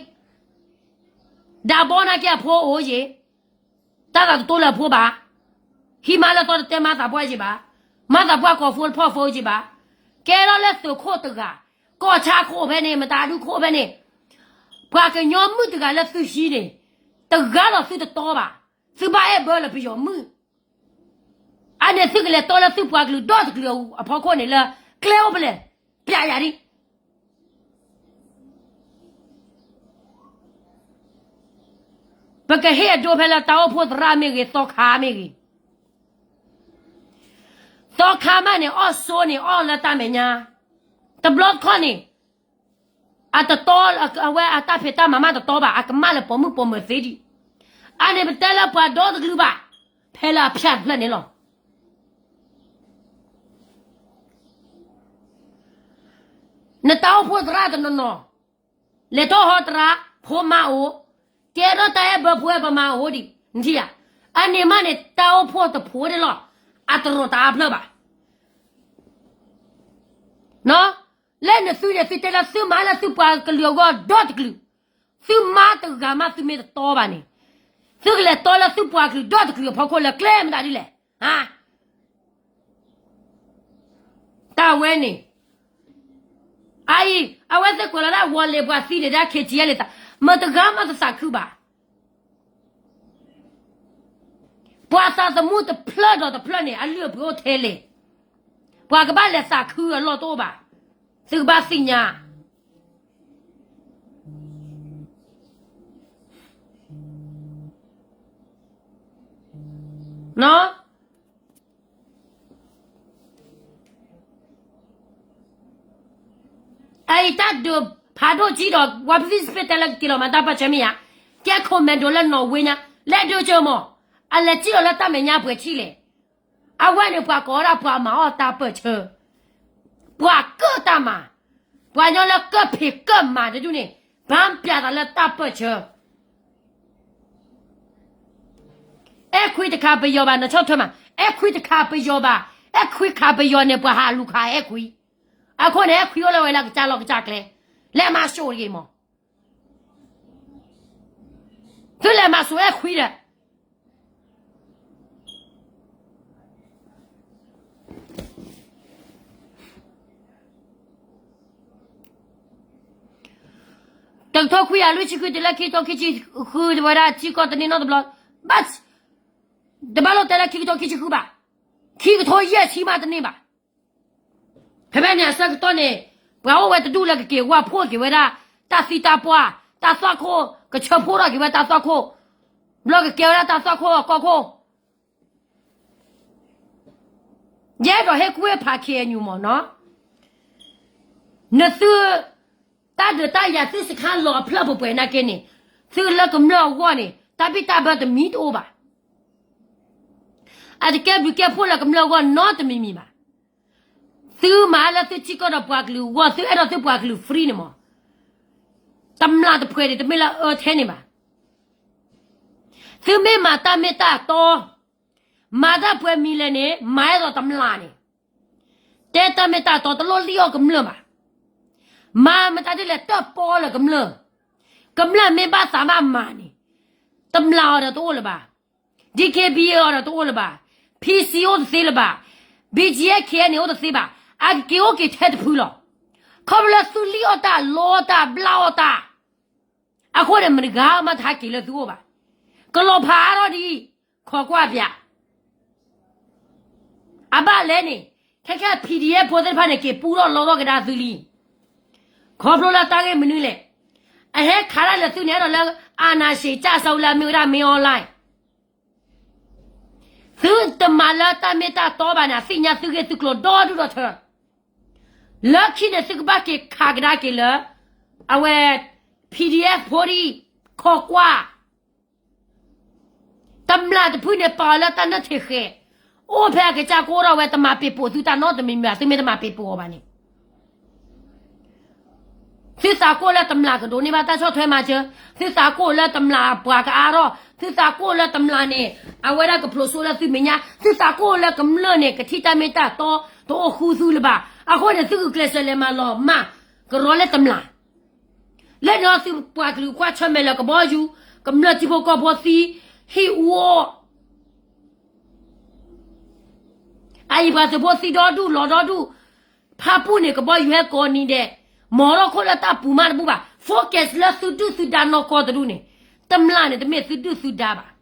ဒၣ်ဘီနာ်က့အဖိအိၣ်ယ့ၤ, တၢ်သးတတိလၢအဖိဘၣ်, ဟံးမါလၢသီတတဲမါသးပှၢ်ယ့ၤဘၣ်, မါသးပှၢ်ကိးဖိတဖီၣ်ဖိယ့ၤဘၣ်, ကဲထီၣ်လၢသုးခိၣ်တဂၤ, ကီၢ်ဆၣ်ခိၣ်ဖဲန့ၣ် မတၤဒုခိၣ်ဖဲန့ၣ်, ပှၤကညီမုၣ်တဂၤလၢသုဟံးန့ၣ်, တဂၤဒီးသုတတီဘၣ်, သုဘၣ်အဲၣ်ဘၢလၢပယီၤမုၣ် အန့ၣ်သုကလဲၤတီလၢသုပှၤကလုာ်ဒီတကလုာ်အဖီခိၣ်န့ၣ်လၢ ကျဲအိၣ်ဖဲလဲၣ်, ပျးယၤဒ် ပကဟ့ၣ်အဒိဖဲလၢတၢ်အိၣ်ဖှိၣ်သရၣ်မ့ၢ်ဂ့ၤ သီခါမ့ၢ်ဂ့ၤ, သီခါမးန့ၣ် အီၣ်ဆိန့ၣ် အီၣ်လၢတၢ်မဲာ်ညါ, တဘျီတခီၣ်န့ၣ် အတတီ, အဝဲအတၢ်ဖံးတၢ်မၤမးတတီဘၣ်, အကမၣ်လၢပိာ်မုၣ်ပိာ်မၢၤသ့ဒံး, အန့ၣ်ပတဲလၢပှၤဒီတကလုာ်ဘၣ်, ဖဲလၢအဖၠၣ်တဖျၢၣ်န့ၣ်လီၤ. နတၢ်အိၣ်ဖှိၣ်သရၣ်တနီၤနီၤ, လဲၤထီၣ်ဟီတရါ, ဖိမါအိၣ်, ကဲထီၣ်တၢ်အဲၣ်ဘၢဖိအဲၣ်ဘၢမါအိၣ်ဒံး, နထံၣ်ဧါ, အန့ၣ်မးန့ၣ် တၢ်အိၣ်ဖှိၣ်တဖိဒၣ်လီၤ, အတရီၢ်တၢ်အါဖျၢၣ်ဘၣ်. လၢနသုန့ၣ် သုတဲလၢသုမၤလၢသုပှၤကလုာ်အဂီၢ်ဒီတကလုာ်, သုမၤတဂၤမးသုမ့ၢ်တတီဘၣ်န့ၣ်, သုကလဲၤတီလၢသုပှၤကလုာ်ဒီတကလုာ်အဖီခိၣ်လၢကျဲမတၤဒ်လဲၣ်. တၢ်ဝဲန့ၣ်, အအံၤ အဝဲသ့ၣ်ကွဲးလီၤဒၣ်ဝီၤလ့ၤပှၤသံန့ၣ်ဒၣ် ခ့ထံယဲလံာ်သး, မတဂၤမးတသးခုဘၣ်. ပှၤသးသမူတဖျၢၣ်ဒီးတဖျၢၣ်န့ၣ် အလုၢ်အပှ့ၤအိၣ်ထဲလဲၣ်. ပှၤကဘၣ်လဲၤသးခုအလီၢ်တအိၣ်ဘၣ်. သုကဘၣ်သ့ၣ်ညါ အအံၤတၢ်ဒုးဖးဒိၣ်ကံဒီး ဝဲ participate တဲလၢကက့ၤလီၤမၤတၢ်ပၢၢ်ဆၢမ့ၢ်ဧါ, ကဲ commando လၢနီၣ်ဝ့ညါ, လဲၤဒုးကၢမး, အလဲၤစံၣ်လီၤလၢတၢ်မဲာ်ညါပှဲၤထံၣ်လဲၣ်. အဝဲန့ၣ်ပှၤကိးဝဲဒၣ်ပှၤမၤအီၣ်တၢ်ပၢၢ်ဆၢ, ပှၤကၢၣ်တၢ်မၤ, ပှၤကညီလၢကၢၣ်ဖံးကၢၣ်မၤတဒူၣ်န့ၣ်, ဘၣ်ပျးသးလၢတၢ်ပၢၢ်ဆၢ အဲၣ်ခွံတခါပယီၤဘၣ် နဆီၣ်ထွဲမး, အဲၣ်ခွံတခါပယီၤဘၣ်, အဲၣ်ခွံခါပယီၤန့ၣ် ပှၤဟးလူၤခးအဲၣ်ခွံ, အခိၣ်န့ၣ် အဲၣ်ခွံအိၣ်လၢဝဲလၢကစၢ်လီၢ်ကစၢ်ကျဲ, လဲၤမၤစိာ်တဂ့ၤမး. သုလဲၤမၤစိာ်အဲၣ်ခွံဒီး တကထိခွံကယၤလွံၢ်ဆံဃုတုၤလၢခံကထိခံဆံဃု တဝဲဒၣ်ထံကီၢ်တန့ၢ်နီတဘျီ, ဘၣ်, တဘၣ်လိၣ်တဲလၢခံကထိခံဆံဃုဘၣ်, ခံကထိယဲၢ်ဆံမးတန့ၢ်ဘၣ်. ဖဲဖဲန့ၣ်အဆၢကတီၢ်န့ၣ် ပှၤအိၣ်ဝဲတဒူၣ်လၢကက့ၤဝဲဖှိၣ်က့ၤဝဲဒၣ် တၢ်သံတၢ်ပှၢ် တၢ်သွၣ်ခိၣ် ကဆၢဖှိၣ်ထီၣ်က့ၤဝဲတၢ်သွၣ်ခိၣ်, ဘျီကကဲဝဲဒၣ်တၢ်သွၣ်ခိၣ်အကီၢ်ခိၣ် ယအဲၣ်ဒိးဟ့ၣ်ကူၣ်ဟ့ၣ်ဖး ခ့ၣ်အဲၣ်ယူၣ် မ့ၢ်နီၤ, နသု တၢ်ဒုးတၢ်ယၤသုစခါလီၤအဖျၢၣ်ပှဲၤပှဲၤနာ်က့န့ၣ်, သုလၢကမျၢၢ်အဂီၢ်န့ၣ် တၢ်ဘံၣ်တၢ်ဘၢတမံၤတအိၣ်ဘၣ်. အတကဲဘျုးကဲဖှိၣ်လၢကမျၢၢ်အဂီၢ်နီတမံၤမံၤဘၣ်. သုမၤလၢသုထံကီၢ်ဒီးပှၤကလုာ်အဂီၢ် သုအဲၣ်ဒိးသုပှၤကလုာ် free န့ၣ်မး, တမျၢ်တဖှဲးန့ၣ် တမ့ၢ်လၢအအၢထဲန့ၣ်ဘၣ်. သုမ့ၢ်မၤတၢ်မ့ၢ်တၢ်တီ မၤတၢ်ပှဲၤမံၤလဲၣ်န့ၣ် မၤအဲၣ်ဒိးတမျၢ်န့ၣ်, တဲတၢ်မ့ၢ်တၢ်တီ တလိၣ်လံၣ်အီၣ်ကမျၢၢ်ဘၣ်. မၤမတၤဒ်လဲၣ် တၢၣ်ပီလၢကမျၢၢ်, ကမျၢၢ်မ့ၢ်ဘၣ်သးဘၣ်မၤန့ၣ် တမျၢ်အီၤဒီးတအိၣ်လၢၤဘၣ်. ဒီး ကဘီယူ အီၤဒီးတအိၣ်လၢၤဘၣ်, ဖံစံအိၣ်တသ့လၢၤဘၣ်, ဘံၣ်ကၠံအဲၣ်ခ့န့ၣ်အိၣ်တသ့ဘၣ်, အကက့ၤအိၣ်က့ၤထဲတဖုလီၤ. ခီဖျိလၢသုလံၣ်အီၣ်တၢ် လီအီၣ်တၢ် ဘျၣ်အီၣ်တၢ်, အဃိန့ၣ် မတၤဂၤမးတဟးက့ၤလၢသုအိၣ်ဘၣ်. ကလီၤဖးအါထီၣ်ဒ်အံၤ, ခိးကွၢ်ပၠး အဘၣ်လဲၣ်န့ၣ်, ခဲခဲ PDF ဖိသ့ၣ်တဖၣ်န့ၣ် က့ၤပူထီၣ်လီထီၣ်ကဒါသုလံ. ခီဖျိလၢတၢ်ဂ့ၢ်မနုၤလဲၣ်, အဟဲခးတၢ်လၢသုန့ၣ် အဲၣ်ဒိးလၢ အာဏာရှင် ကျဆုံး လၢအမ့ၢ်ဝဲဒၣ် မင်းအောင်လှိုင် သုတမၤလၢတၢ်မ့ၢ်တၢ်တီဘၣ်န့ၣ် အသ့ၣ်ညါသုဂ့ၢ်သုကျိၤဒီဒူၣ်ဒီထၢ. လၢခံန့ၣ် သုကဘၣ်က့ၤခးကဒါက့ၤလၢ အဝဲ PDF ဖိဒံး ခိးကွၢ် တမျၢ်တဖုန့ၣ် ပာ်အီၤလၢတၢ်နၢၣ်ထံးဃဲၤ, အိၣ်ဖဲအကစၢ်ကအိၣ်ထီၣ်ဝဲ တမၤပ့ၤပိာ်သုတၢ်နီတမံၤမံၤဘၣ်, သုမ့ၢ်တမၤပ့ၤပိာ်အီၤဘၣ်န့ၣ် သုသးကိၣ်လၢတမျၢ်ကဒိးန့ၢ်ဘၣ်တၢ်ဆီၣ်ထွဲမၤစၢၤ, သုသးကိၣ်လၢတမျၢ်ပှၤကအါထီၣ်, သုသးကိၣ်လၢတမျၢ်န့ၣ် အဝဲဒၣ်ကဖျိးစိလၢသုမဲာ်ညါ, သုသးကိၣ်လၢကမျၢၢ်န့ၣ် ကထံၣ်တၢ်မ့ၢ်တၢ်တီ တအိၣ်ဃူသုလၢၤဘၣ်. အဃိန့ၣ် သုဂုာ်ကျဲးစၢးလဲၤမၤလီၤမၢ်ကရီလၢတမျၢ် လၢန့ၣ်သုပှၤကလုာ်ကွၢ်ဆၢၣ်မဲာ်လၢကဘီယူၤ, ကမျၢၢ်ထံဖိကီၢ်ဖိသံ, ဟံၣ်အူအီၣ်, အအံၤပှၤသုးဖိသံဒီဒူၣ်လီၤဒီဒူၣ်, ဖၣ်ပူၣ်န့ၣ် ကဘီယူၤဟဲကိးနံၤဒဲး, မၤထီၣ်ခိၣ်လၢတၢ်ပူၤမးတဘူၣ်ဘၣ်, focus လၢသုဒုၣ်သုဒါနီၢ်ကီၢ်တဒူၣ်န့ၣ်, တမျၢ်န့ၣ် တမ့ၢ်သုဒုၣ်သုဒါဘၣ်.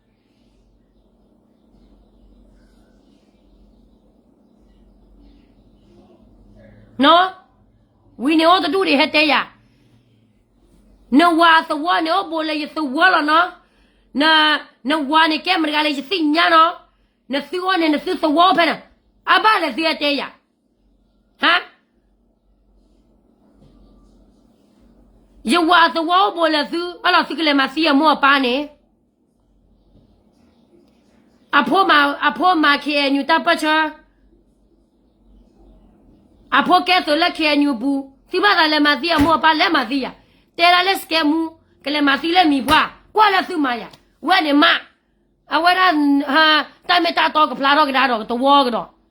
ဝံၤန့ၣ်အိၣ်တဒူၣ်ဒံးဟဲတဲယၤ, နဝၤသဝီန့ၣ်အိၣ်ဘူးလၢယသဝီလီၤနီၤ, နဝၤန့ၣ်ကဲမတၤတဂၤလၢယသ့ၣ်ညါနီၤ, နသုအိၣ်န့ၣ် နသုသဝီအိၣ်ဖဲန့ၣ်, အဘၣ်လဲၣ်သုဟဲတဲယၤ, ဟါ, ယဝၤသဝီအိၣ်ဘူးလၢသု, ဘၣ်လီၤသုကလဲၤမၤသံအမိၢ်အပၢ်န့ၣ် အဖိမၤ အဖိမၤ ခ့ၣ်အဲၣ်ယူၣ် တၢ်ပၢၢ်ဆၢ, အဖိကဲသုးလၢ ခ့ၣ်အဲၣ်ယူၣ် အပူၤ, သုဘၣ်သးလဲၤမၤသံအမိၢ်အပၢ် လဲၤမၤသံယၤ, တဲဒၣ်လၢ စကဲမူ, ကလဲၤမၤသံလၢမံၤပှၢ်, ကွၢ်လၢသုမၤယၤ, ဝဲန့ၣ်မး, အဝဲဒၣ် တၢ်မ့ၢ်တၢ်တီကဖျါထီၣ်ကဒါဒီးကသဝီကဒီး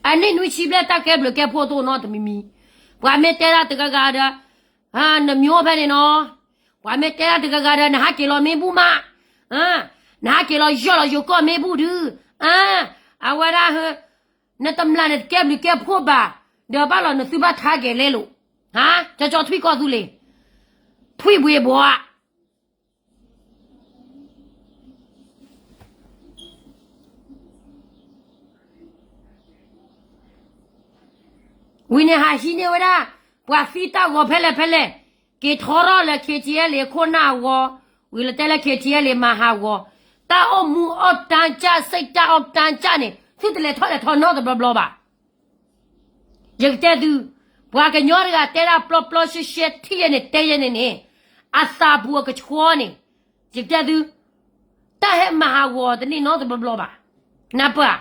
အနံၣ်နွံဆံဘျဲၣ် တၢ်ကဲဘျုးကဲဖှိၣ်တအိၣ်နီတမံၤမံၤ, ပှၤမ့ၢ်တဲဒၣ်တဂၤဂၤဒီး နမ့ၢ်အိၣ်ဖဲန့ၣ်နီၤ, ပှၤမ့ၢ်တဲဒၣ်တဂၤဂၤဒီး နဟးက့ၤလီၤမ့ၢ်ဘူၣ်မး, နဟးက့ၤလီၤယီၢ်လီၤယိၤကီၢ်မ့ၢ်ဘူၣ်ဒုး, အဝဲဒၣ် နတမျၢ်န့ၣ်တကဲဘျုးကဲဖှိၣ်ဘၣ်, ဒီးဘၣ်လီၤနသုဘၣ်ထါက့ၤလဲလိာ်, ကၠီကၠီထွံၣ်ကီၢ်သူလ့ၤ, ထွံၣ်ဘှ့ဘှီ ဝံၤန့ၣ်ဟးဟံးန့ၢ်ဝဲဒၣ် ပှၤသံတၢ်ဂီၤဖဲလဲၣ်ဖဲလဲၣ်, က့ၤထီထီၣ်လၢ ခ့ၣ်ထံအဲလ့ၣ် အခိၣ်နၢ်အဂီၤ, ဝံၤလၢတဲလၢ ခ့ၣ်ထံအဲလ့ၣ် မၤဟးဂီၤ, တၢ်အိၣ်မူအီၣ်တၢ်ကၢ် စိတ်ဓာတ် အီၣ်တၢ်ကၢ်န့ၣ် သုတလဲၤထီၣ်လဲၤထီနီတဘျီဘျီဘၣ်. ယကတဲသု, ပှၤကညီတဂၤတဲဒၣ်ပျီပျီရှဲရှဲ ထံၣ်ယဲန့ၣ် တဲယဲန့ၣ်န့ၣ်, အသးပူၤအကဆှီန့ၣ်, ယကတဲသု, တၢ်ဟဲမၤဟးဂီၤတန့ၢ်နီတဘျီဘျီဘၣ်. နၢ်ပၢၢ်ဧါ,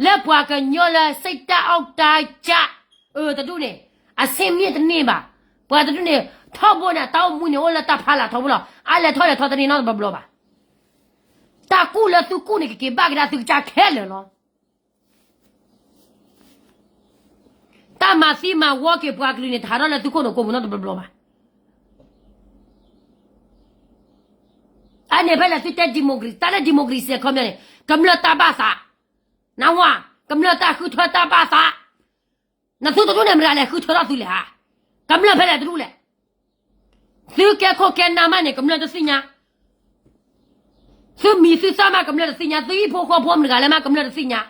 လၢပှၤကညီလၢ စိတ်ဓာတ် အီၣ်တၢ်ကၢ် အတဒူၣ်န့ၣ်, အဆင့်မြင့်တန့ၢ်ဘၣ်. ပှၤတဒူၣ်န့ၣ် ထီဘိန့ၣ် အတၢ်အိၣ်မူန့ၣ် အိၣ်လၢတၢ်ဖးလၢ်ထီဘိလီၤ. အါလဲၤထီၣ်လဲၤထီတန့ၢ်နီတဘျီဘျီဘၣ်. တၢ်ကူၣ်လၢသုကူၣ်န့ၣ် ကက့ၤဘၣ်ကဒါသုကစၢ်ခဲလၢာ်လီၤ. တၢ်မၤသံမၤဝီက့ၤပှၤကလုာ်န့ၣ် တဟးထီၣ်လၢသုခိၣ်နူာ်ကိးမုၢ်နီတဘျီဘျီဘၣ်. အန့ၣ်ဖဲလဲၣ်သုတဲ democracy တၢ်လၢ democracy အခီပညီန့ၣ် ကမျၢၢ်တၢ်ဘၣ်သး, နဝၤ, ကမျၢၢ်တၢ်ဃုထၢတၢ်ဘၣ်သး, နသုတဒူၣ်န့ၣ် မတၤလဲၣ်ဃုထၢထီၣ်သုလဲၣ်ဧါ, ကမျၢၢ်ဖဲလဲၣ်တဒူၣ်လဲၣ်. သုကဲခိၣ်ကဲနၢ်မးန့ၣ် ကမျၢၢ်တသ့ၣ်ညါ, သုမံၤသုသၣ်မး ကမျၢၢ်တသ့ၣ်ညါ, သုဟံၣ်ဖိဃီဖိမတၤတဂၤလဲၣ်မး ကမျၢၢ်တသ့ၣ်ညါ,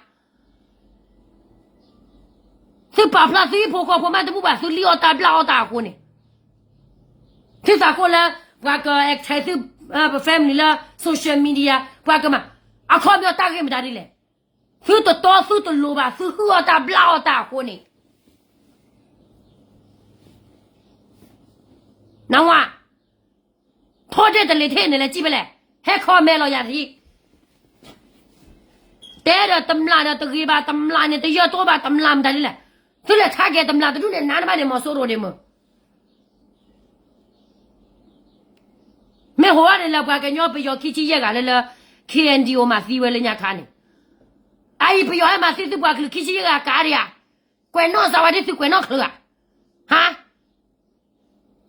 သုပာ်ဖျါသုဟံၣ်ဖိဃီဖိမး တဘူၣ်ဘၣ် သုလံၣ်အီၣ်တၢ်ဘျၣ်အီၣ်တၢ်အဃိန့ၣ်, သုသးခိၣ်လၢ ပှၤက attack သု family လၢ social media ပှၤကမၤ, အခီပညီတၢ်ဂ့ၢ်မတၤဒ်လဲၣ်. သုတတီသုတလိၤဘၣ် သုဟုၣ်အီၣ်တၢ်ဘျၣ်အီၣ်တၢ်အဃိန့ၣ်, နဝၤ, ဖိဒ့ၣ်တလ့ၤထ့ၣ်န့ၣ်လဲၤစံၣ်ဖဲလဲၣ်, ဟဲ comment လီၤယၤထံ, တဲဒီးတမျၢ်ဒီးတဂ့ၤဘၣ် တမျၢ်န့ၣ် တယၢၢ်တအိၣ်ဘၣ် တမျၢ်မတၤဒ်လဲၣ်, သုလဲၤထါကဲၤတမျၢ်တဒူၣ်န့ၣ် နါတဘၣ်န့ၣ် မီၤစိရိၤဒ့မုၢ် မ့ၢ်ဟိးဝဲန့ၣ်လၢပှၤကညီပယီၤခံဆံယဲၢ်ဂၤလၢလၢ K N D O မၤသံဝဲလၢညါခါန့ၣ်, အအံၤပယီၤဟဲမၤသံသုပှၤကလုာ်ခံဆံယဲၢ်ဂၤကါဒံးဧါ, ကွဲးနီၣ်စၢ်ဝဲဒ်သုကွဲးနီၣ်ချၢဧါ, ဟါ,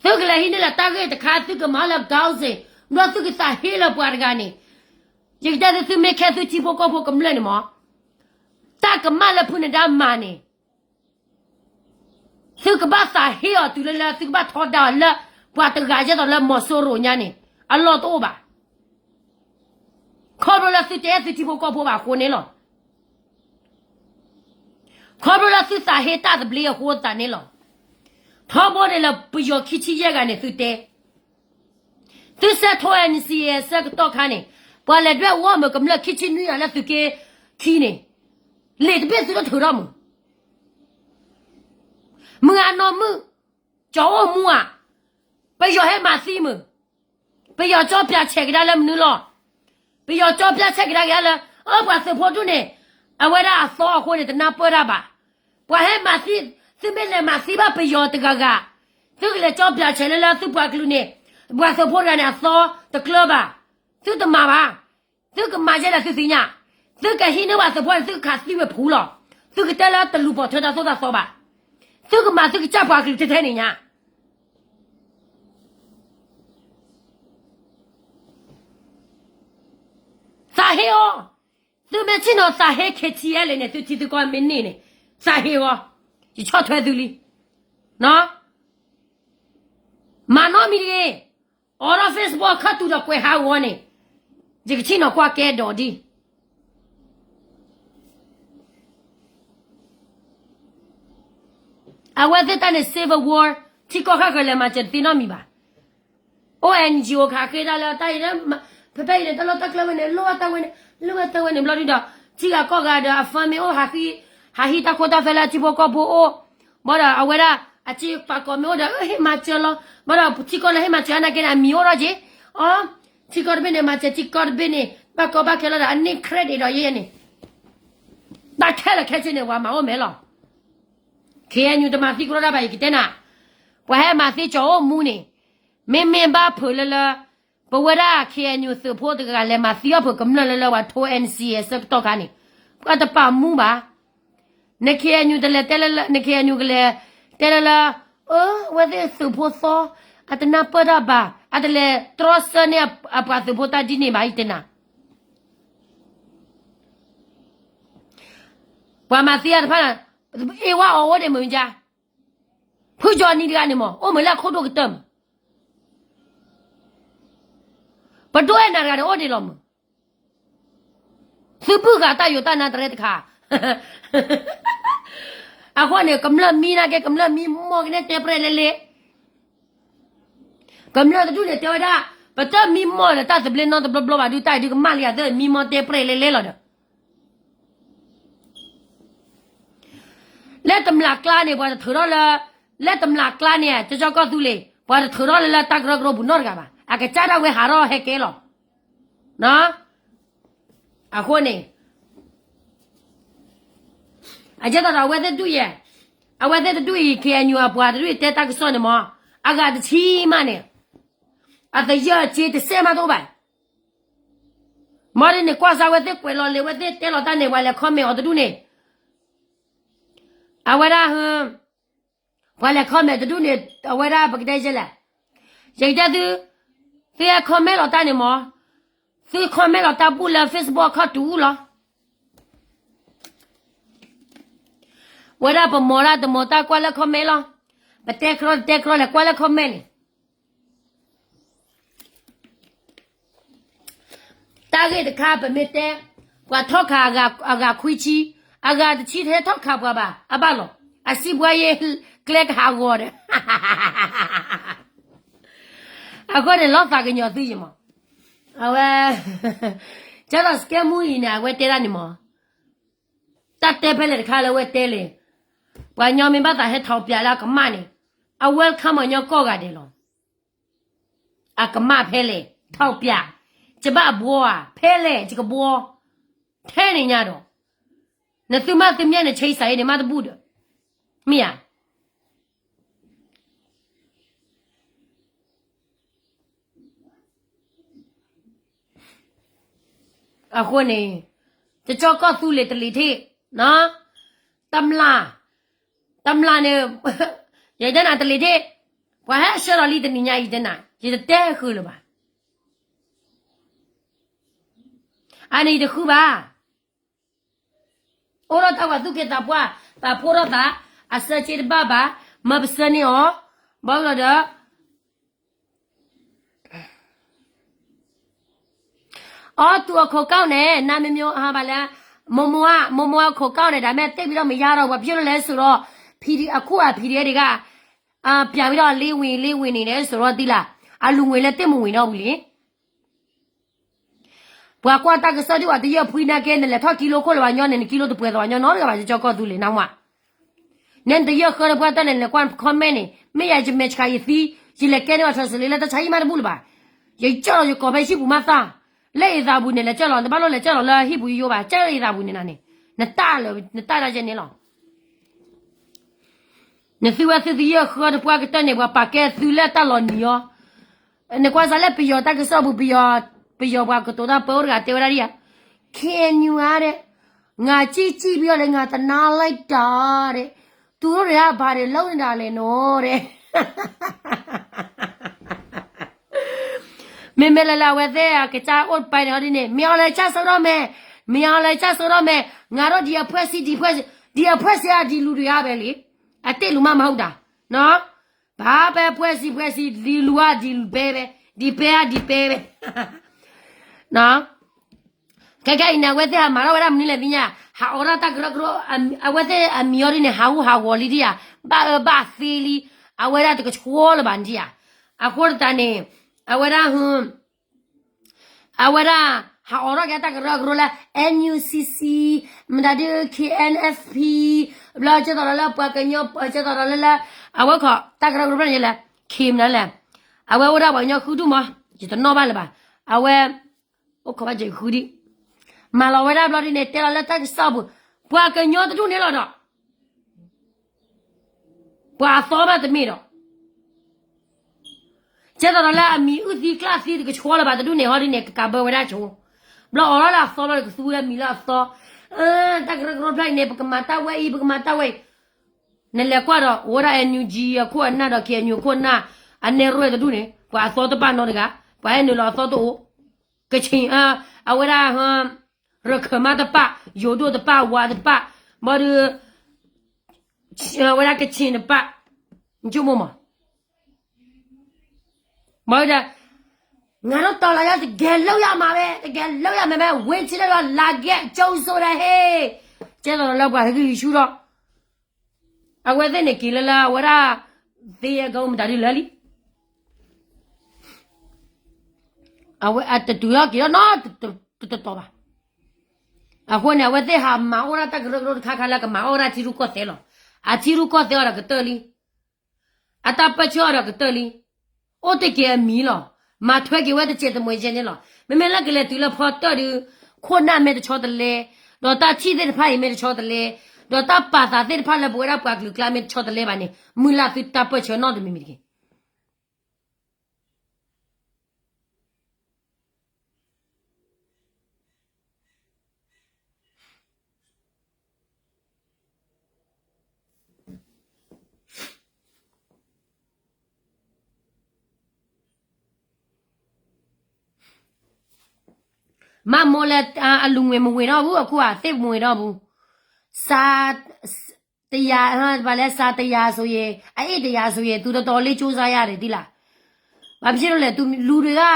သုကလဲၤဟံးန့ၢ်လၢတၢ်ဂ့ၢ်တခါ သုကမၤလၢ gossip ဘျီသုကသးဟ့လၢပှၤတဂၤန့ၣ်, ယကတဲသု သုမ့ၢ်ခဲသုထံဖိကီၢ်ဖိကမျၢၢ်န့ၣ်မး, တၢ်ကမၣ်လၢဖုနဒါမၤန့ၣ် သုကဘၣ်သးဟ့အီၤတုၤလၢလၢ သုကဘၣ်ထီဒါအီၤလၢ ပှၤတဂၤယဲၢ်သိးလၢမီၤစိရိၤညါန့ၣ် အလီၢ်တအိၣ်ဘၣ်. ခီဖျိလၢသုတအဲၣ်သုထံဖိကီၢ်ဖိဘၣ်အဃိန့ၣ်လီၤ. ခီဖျိလၢသုသးဟ့တၢ်သဘျ့အဃိသတးန့ၣ်လီၤ. ထီဘိန့ၣ်လၢပယီၤခံဆံယဲၢ်ဂၤန့ၣ်သုတဲ သုဆဲးထိ N C A အဆၢကတီၢ်ခါန့ၣ် ပှၤလဲၤဒွဲၣ်အီၣ်မုာ်ကမျၢၢ်ခံဆံနွံဂၤလၢသုးက့ခံန့ၣ် လံာ်တဘ့ၣ်သုတထုးထီၣ်မုာ် မုၢ်အနီၢ်မုၣ် ကၠီအိၣ်မူဧါ, ပယီၤဟဲမၤသံမုာ်, ပယီၤကၠီပၠးဆဲးကဒါလၢမနုၤလီၤ. ပယီၤကၠီပၠးဆဲးကဒါက့ၤလၢ အၢ ပှၤသုးဖိဒူၣ်န့ၣ် အဝဲဒၣ်အသီအဃိန့ၣ် တနၢ်ပၢၢ်တၢ်ဘၣ်. ပှၤဟဲမၤသံ, သုမ့ၢ်လဲၤမၤသံဘၣ်ပယီၤတဂၤဂၤ, သုကလဲၤကၠီပၠးဆဲးလၢလၢသုပှၤကလုာ်န့ၣ်, ပှၤသုးဖိတဂၤန့ၣ် အသီတကျၢၤဘၣ်. သုတမၤဘၣ်. သုကမၤယဲဒၣ်သုသ့ၣ်ညါ, သုကဟံးန့ၢ်ပှၤသုးဖိန့ၣ် သုကခးသံဝဲဖှူလီၤ. သုကတဲလၢတလူၤပိာ်ထွဲတၢ်သိၣ်တၢ်သီဘၣ်. သုကမၤသုကစၢ်ပှၤကလုာ်ထဲထဲန့ၣ်ညါ သးဟ့အီၤ, သုမ့ၢ်ဆ့ၣ်နီၤသးဟ့ K T L န့ၣ် သုထံသုကီၢ်မ့ၢ်န့ၢ်န့ၣ်, သးဟ့အီၤ, ယဆီၣ်ထွဲသုလံ. မၤနီတမံၤတဂ့ၤ, အိးထီၣ် Facebook ခီၣ်တုၤဒီးကွဲးဟးဂီၤန့ၣ်, ယကဆ့ၣ်နီၤကွၢ်ကဲဒီးဒ် အဝဲသ့ၣ်တၢ်န့ၣ် civil war ထံကီၢ်ဃၣ်ဃၢၤလဲၤမၤစၢၤတသ့နီတမံၤဘၣ်. အိၣ် N G O ခးဃ့တၢ်လၢတၢ်အံၤ, ဖဲဖဲအံၤန့ၣ် တၢ်လီၢ်တၢ်ကျဲဝဲန့ၣ် လိၣ်ဝဲတၢ်ဝဲန့ၣ်, လိၣ်ဝဲတၢ်ဝဲန့ၣ် ဘျီဒုဒီး ထံဂၤကီၢ်ဂၤဒီးအ fund မ့ၢ်အိၣ် ဟးဟံးတၢ်ခိတၢ်သွဲလၢအထံဖိကီၢ်ဖိအိၣ်, ဘၣ်ဒီးအဝဲဒၣ် အစ့ပာ်ကီၤမ့ၢ်အိၣ်ဒီး အၢ ဟ့ၣ်မၤစၢၤလီၤ. ဘၣ်ဒီးထံကီၢ်လၢဟ့ၣ်မၤစၢၤအနာ်က့န့ၣ် အမံၤအိၣ်ထီၣ်က့ၤ, အီ ထံကီၢ်တဘ့ၣ်န့ၣ် မၤစၢၤထံကီၢ်တဘ့ၣ်န့ၣ် ဘၣ်ကီဘၣ်ခဲလီၤဒီး အန့ၢ် credit ဒီးယဲယဲန့ၣ်, တၢ်ခဲလၢာ်ခဲဆ့န့ၣ် ပှၤမၤအိၣ်မဲာ်လီၤ. K N U တမၤသံကရီတၢ်ဘၣ် ယကတဲနၤ, ပှၤဟဲမၤသံကၠီၤအိၣ်မူန့ၣ်, မ့မ့ၢ်ဘၣ်ဖုးလၢလၢ ပဝဲဒၣ် K N U သုးဖိတဂၤလဲၤမၤသံအီၣ်ဖုးကမျၢၢ်လၢလၢပှၤထိ N C A အဆၢကတီၢ်ခါန့ၣ်, ပှၤတပာ်မူဘၣ်. န K N U တလဲၤတဲလၢလၢ, န K N U ကလဲၤတဲလၢလၢ, အၢ အဝဲသ့ၣ်သုးဖိသီ, အတနၢ်ပၢၢ်တၢ်ဘၣ်, အတလဲၤတြီဆၢန့ၢ်အပှၤသုးဖိတၢ်ဒ်န့ၣ်ဘၣ် ယတဲနၤ. ပှၤမၤသံအတဖၣ်န့ၣ်, အ့ၣ်ဝဲအီၤအိၣ်ဒံးမုၢ်မ့ၢ်ကါ, ဖုကၠီနံၤတဂၤန့ၣ်မး အိၣ်မုာ်လၢအခိၣ်ဒိၣ်ကတၢၢ်မး, ပဒိၣ်အဲၣ်နၤတဂၤန့ၣ်အိၣ်ဒံးလီၤမုၢ်, သုဘုၣ်ဃာ်တၢ်ယိာ်တၢ်နါတရဲတခါ အဃိန့ၣ် ကမျၢၢ်မံနာ်က့ ကမျၢၢ်မံမီၢ်ကန့ၣ်တဲပြဲၢ်လဲလဲ, ကမျၢၢ်တဒူၣ်န့ၣ်တဲဝဲဒၣ်, ပတမံမီၢ်ဒီးတၢ်သဘျ့နီတဘျီဘျီဘၣ်ဒုး တၢ်အံၤဒုးကမၣ်လံယၤသၢ မံမီၢ်တဲပြဲၢ်လဲလဲလီၤဒီး လၢတမျးကျါန့ၣ် ပှၤတထုးထီၣ်လၢ, လၢတမျးကျါန့ၣ် ကၠီကၠီကီၢ်သူလ့ၤ ပှၤတထုးထီၣ်လၢလၢတၢ်ကရၢကရိပူၤနီတဂၤဘၣ်. အကစၢ်ဒၣ်ဝဲဟးထီၣ်ဟဲကဲလီၤ. အဃိန့ၣ် အကဲသးဒီးအဝဲသ့ၣ်တဒူၣ်ယဲၢ်, အဝဲသ့ၣ်တဒူၣ်အံၤ K N U အပှၤတဒူၣ်အံၤတဲတၢ်ကစီၣ်န့ၣ်မး, အဂၤတဆံမးန့ၣ်, အသယၢၢ်စ့တစဲးမးတအိၣ်ဘၣ်. မ်ဒ်န့ၣ်ကွၢ်စၢ်ဝဲသ့ၣ်ကွဲးလီၤလံာ် ဝဲသ့ၣ်တဲလီၤတၢ်န့ၣ် ပှၤလဲၤ comment အီၤတဒူၣ်န့ၣ်, အဝဲဒၣ် ပှၤလဲၤ comment တဒူၣ်န့ၣ် အဝဲဒၣ်ပကတဲယဲလဲၣ်, ယကတဲသု, သုဟဲ comment လီၤတၢ်န့ၣ်မး, သု comment လီၤတၢ်ဘူၣ်လၢ Facebook ခီၣ်တူာ်လီၤ. ဝဲဒၣ်ပမၤတၢ်တမၤတၢ်ကွၢ်လၢ comment လီၤ, ပတဲကြီတတဲကြီလဲၣ် ကွၢ်လၢ comment န့ၣ် တၢ်ဂ့ၢ်တခါပမ့ၢ်တဲ, ပှၤထီၣ်ခးအဂၤခွံဆံ, အဂၤတဆံတဟဲထီၣ်ခးပှၤဘၣ် အဘၣ်လီၤ, အစံးပှၤယဲကျဲကဟးဂီၤဒီး, အဃိန့ၣ်လီၤသးကညီၤသုယံၤမး, အဝဲ, ကၢ်ဒီးစကဲမူအံၤန့ၣ် အဝဲတဲဒၣ်န့ၣ်မး, တၢ်တဲဖဲလဲၣ်တခါလၢအဝဲတဲလဲၣ်, ပှၤညီမ့ၢ်ဘၣ်သးဟဲထီၣ်ပၠးလၢအကမၣ်န့ၣ်, အ welcome အီၤညီကိးဂၤဒဲးလီၤ. အကမၣ်ဖဲလဲၣ် ထီၣ်ပၠး, ယဘၣ်အဘှီဧါ ဖဲလဲၣ် ယကဘှီ, ထဲန့ၣ်ညါဒီး, နသုမ့ၢ်သုမ့ၢ်န့ၣ် ဆံးစၢ်အံၤန့ၣ် မ့ၢ်တဘူၣ်ဒီး, မ့ၢ်ဧါ. အဃိန့ၣ်, တကၠီကီၢ်သူလ့ၤတလ့ၤထ့ၣ်, တမျၢ်, တမျၢ်န့ၣ်, ယတဲနၤတလ့ၤထ့ၣ်, ပှၤဟဲဆှၢလီၤလံတနံၤညါအံၤတဲနၤ ယတတဲဃုာ်လၢၤဘၣ်. အန့ၣ်ယတဃုဘၣ်. အိၣ်ထီၣ်တၢ်ဝဲသူၣ်က့သးပှၢ်, သးဖိထီၣ်သး, အဆၢက့တဘၣ်ဘၣ်, မၤပဆၢန့ၢ်အီၤ, ဘၣ်လီၤဒီး အီတူးအခိးကီၢ်န့ၣ် နမ့ၢ်မ့ၢ်ဟးဘၣ်လၢ, မိၢ်မိၢ်, မိၢ်မိၢ်အခိးကီၢ်န့ၣ် ဒၣ်မ့ၢ်တ့ၢ်ဝံၤဒီးမ့ၢ်ယါဒီး ပှၤပယိၣ်လၢလဲၤစိာ်ဒီး, ဖံဒံအခိၣ်အ ဖံဒံဒံဂၤ, ပၠးဝံၤဒီးလ့ဝံၤလ့ဝံၤန့ၣ် လဲၤစိာ်ဒီးသံလၢ်, အလူၤငွေလၢတ့ၢ်မုၢ်ဝံၤနီၣ်ဝံၤလံ. ပှၤကွၢ်တၢ်ကစီၣ်ဒ်ဝဲတယၢၢ်ဖှံနာ်က့ နလဲၤထီၣ်ကံလိခိၣ်လၢၤဘၣ်ညီန့ၣ် နကံလိတပှဲၤသးဘၣ်ညီနီတဂၤဘၣ် ကၠီကီၢ်သူလ့ၤနၢ်ဝါ. နဲနတယၢၢ်ဃၢတပှၢ်တၢၢ်န့ၣ် နလဲၤကွၢ် comment န့ၣ် မ့ၢ်ယၤယမဲာ်ဆှးယသံ, ယလဲၤကဲန့ၢ်ဘၣ်ထၢၣ်စလ့လၢတၢ်ဆါဟံၣ်မးတဘူၣ်လၢၤဘၣ်. ယကၠီၣ်လီၤယကိာ်ဖဲဟံၣ်ပူၤမးသၣ်, လၢအသးပူၤန့ၣ် လဲၤကၠီၣ်လီၤ နတဘၣ်လိၣ်လဲၤကၠီၣ်လီၤလၢဟံၣ်ပူၤယိယိဘၣ် ကၠီၣ်လီၤအသးပူၤန့ၣ်နၤန့ၣ်, နတၢ်လၢ, နတၢ်ဒၣ်ယဲန့ၣ်လီၤ. နသုဝဲသုတယၢၢ်ဃၢတပှၢ်ကတၢၢ်န့ၣ် ပှၤပာ်ကဲသုလၢတၢ်လီၤနံၤအီၤ, နကွၢ်စးလၢပယီၤတၢ်ကစီၣ်ပူၤ, ပယီၤပှၤကတိၤတၢ်ပၢအိၣ်တဂၤတဲဝဲဒၣ်ဒ်ဧါ, ခ့ၣ်နူၤဧါဒီး, ငါကြည့်ကြည့်ပြီးတော့လည်း ငါတနားလိုက်တာတဲ့, သူတို့တွေက ဘာတွေလုပ်နေတာလဲနော်တဲ့. မ့မ့ၢ်လၢလၢအဝဲသ့ၣ်အကစၢ်အိၣ်တပၤန့ၣ်ဟီဒ်န့ၣ် မင်းအောင်လှိုင်ကျဆုံးတော့မယ်, မင်းအောင်လှိုင်ကျဆုံးတော့မယ်, ငါတို့ဒီအဖွဲ့အစည်း, ဒီအဖွဲ့အစည်း, ဒီအဖွဲ့အစည်းက ဒီလူတွေကပဲလံ, အတ့ၢ်လူၤမးမၤဟူတၢ်, ဘၣ်ပဲအဖွဲ့အစည်း, အဖွဲ့အစည်း, ဒီလူၤဧါ, ဒီပဲပဲ, ဒီပဲဧါ, ဒီပဲပဲ. ခဲခဲအံၤန့ၣ် အဝဲသ့ၣ်ဟးမၤထီၣ်ဝဲဒၣ်မနုၤလဲၣ်သ့ၣ်ညါ, ဟးအိးထီၣ်တၢ်ကရၢကရိ, အဝဲသ့ၣ်အမံၤအီၤဒ်န့ၣ် ဟးဟူးဟးဂီၤလံဒ်ဧါ, ဘၣ်အၢဘၣ်သီလံ, အဝဲဒၣ်တကဆှီလၢၤဘၣ်ဒ်ဧါ. အဃိသတးန့ၣ်, အဝဲဒၣ် အဝဲဒၣ် ဟးအိးထီၣ်က့ၤတၢ်ကရၢကရိလၢ NUCC, မတၤဒု KNFP, ဘျီကဲသိးဒီးလၢပှၤကညီ, ကဲသိးဒီးလၢလၢ, အဝဲခီ တၢ်ကရၢကရိဖျၢၣ်န့ၣ်ယဲလဲၣ်, ခ့မနုၤလဲၣ်, အဝဲအိၣ်ဒၣ်ပှၤကညီဃုဒူၣ်မး, ယတနီၣ်ဘၣ်လၢၤဘၣ်, အဝဲ အိၣ်ခိးဘၣ်ယဃုဒံး, မၤလီၤဝဲဒၣ်ဘျီဒ်န့ၣ် တဲလီၤလၢတၢ်ကစီၣ်ပူၤ, ပှၤကညီတဒူၣ်န့ၣ်လီၤဒီး ပှၤအသီမးတမ့ၢ်ဒီး ကဲသိးဒီးလၢအမံၤအုၣ်သံကျၣ်သံတကဆှီလၢၤဘၣ်တဒူၣ်န့ၣ် ဟီဒ်န့ၣ် ကကးဘၢဝဲဒၣ်ဆိ, ဘျီအိးထီၣ်လၢအသီဘျီ ကသူဝဲဒၣ်မံၤလၢအသီ, တၢ်ကရၢကရိဖျၢၣ်အံၤန့ၣ် ပကမၤတၢ်ဝဲအံၤ ပကမၤတၢ်ဝဲအံၤ, နလဲၤကွၢ်ဒီး အိၣ်ဝဲဒၣ် NUG အခိၣ်အနၢ်ဒီး KNU အခိၣ်အနၢ်, အနဲၣ်ရွဲၣ်တဒူၣ်န့ၣ် ပှၤအသီတပာ်နီတဂၤ, ပှၤဟဲနုာ်လီၤအသီတအိၣ်, ကဆ့ၣ်, အဝဲဒၣ် ရခၢၣ်မးတပာ်, ယိၤဒိၣ်တပာ်, ဝါတပာ်, ဘၣ်ဒီး ဝဲဒၣ်ကဆ့ၣ်တပာ်, ဆိကမိၣ်မး, ဘၣ်ဒီး ငါတို့တော်လှန်ရေး တကယ်လုပ်ရမှာပဲ, တကယ်လုပ်ရမှာပဲ, ဝင်ချင်တဲ့လူက လာခဲ့, ကြိုဆိုတယ်ဟေ့, ကဲသိးဒီးလၢပှၤဟဲက့ၤဆူဒီး အဝဲသ့ၣ်န့ၣ်က့ၤလၢလၢအဝဲဒၣ် သ့အကမတၤဒ်လၢလံ, အဝဲအတတုၤထီၣ်က့ၤထီၣ်နီတတီၤဘၣ်. အဃိန့ၣ် အဝဲသ့ၣ်ဟးမၤအိၣ်ဒၣ်တၢ်ကရၢကရိတခါခါလၢကမၤအိၣ်ဝဲဒၣ်ထံရူၢ်ကီၢ်သဲးလီၤ. အထံရူၢ်ကီၢ်သဲးအီၤဒီးကတၢၢ်လံ, အတၢ်ပၢၢ်ဆၢအီၤဒီးကတၢၢ်လံ, အိၣ်တ့ၢ်က့ၤအမံၤလီၤ. မၤထွဲက့ၤဝဲတစဲးတမှဲးယဲန့ၣ်လီၤ. မ့မ့ၢ်လၢကလဲၤတုၤလၢဖီတၢၣ်ဒုး ခိၣ်နၢ်မ့ၢ်တဆီတလဲ, ဒီးတၢ်ထံၣ်သ့ၣ်တဖၣ်အံၤမ့ၢ်တဆီတလဲ, ဒီးတၢ်ပာ်သးသ့ၣ်တဖၣ်လၢပဝဲဒၣ်ပှၤကလုာ်ကျါမ့ၢ်တဆီတလဲဘၣ်န့ၣ် မုၢ်လၢ်သုတၢ်ပၢၢ်ဆၢနီတမံၤမံၤတက့ၢ်. မ့ၢ်မိၢ်လဲၣ် အလူၤငွေမဝ့ၤထီၣ်ဘူး, အခိၣ်အသ့ၣ်မဝ့ၤထီၣ်ဘူး, စးတယၤ, ဘၣ်လဲၣ် စးတယၤစိၤယဲၤ အအ့ၣ်တယၤစိၤယဲၤ သုတတီၤလ့ ကၠိစါယါဒီးသ့လး, ဘၣ်ပစံးထီၣ်လဲၣ် သုလူၤတဂၤ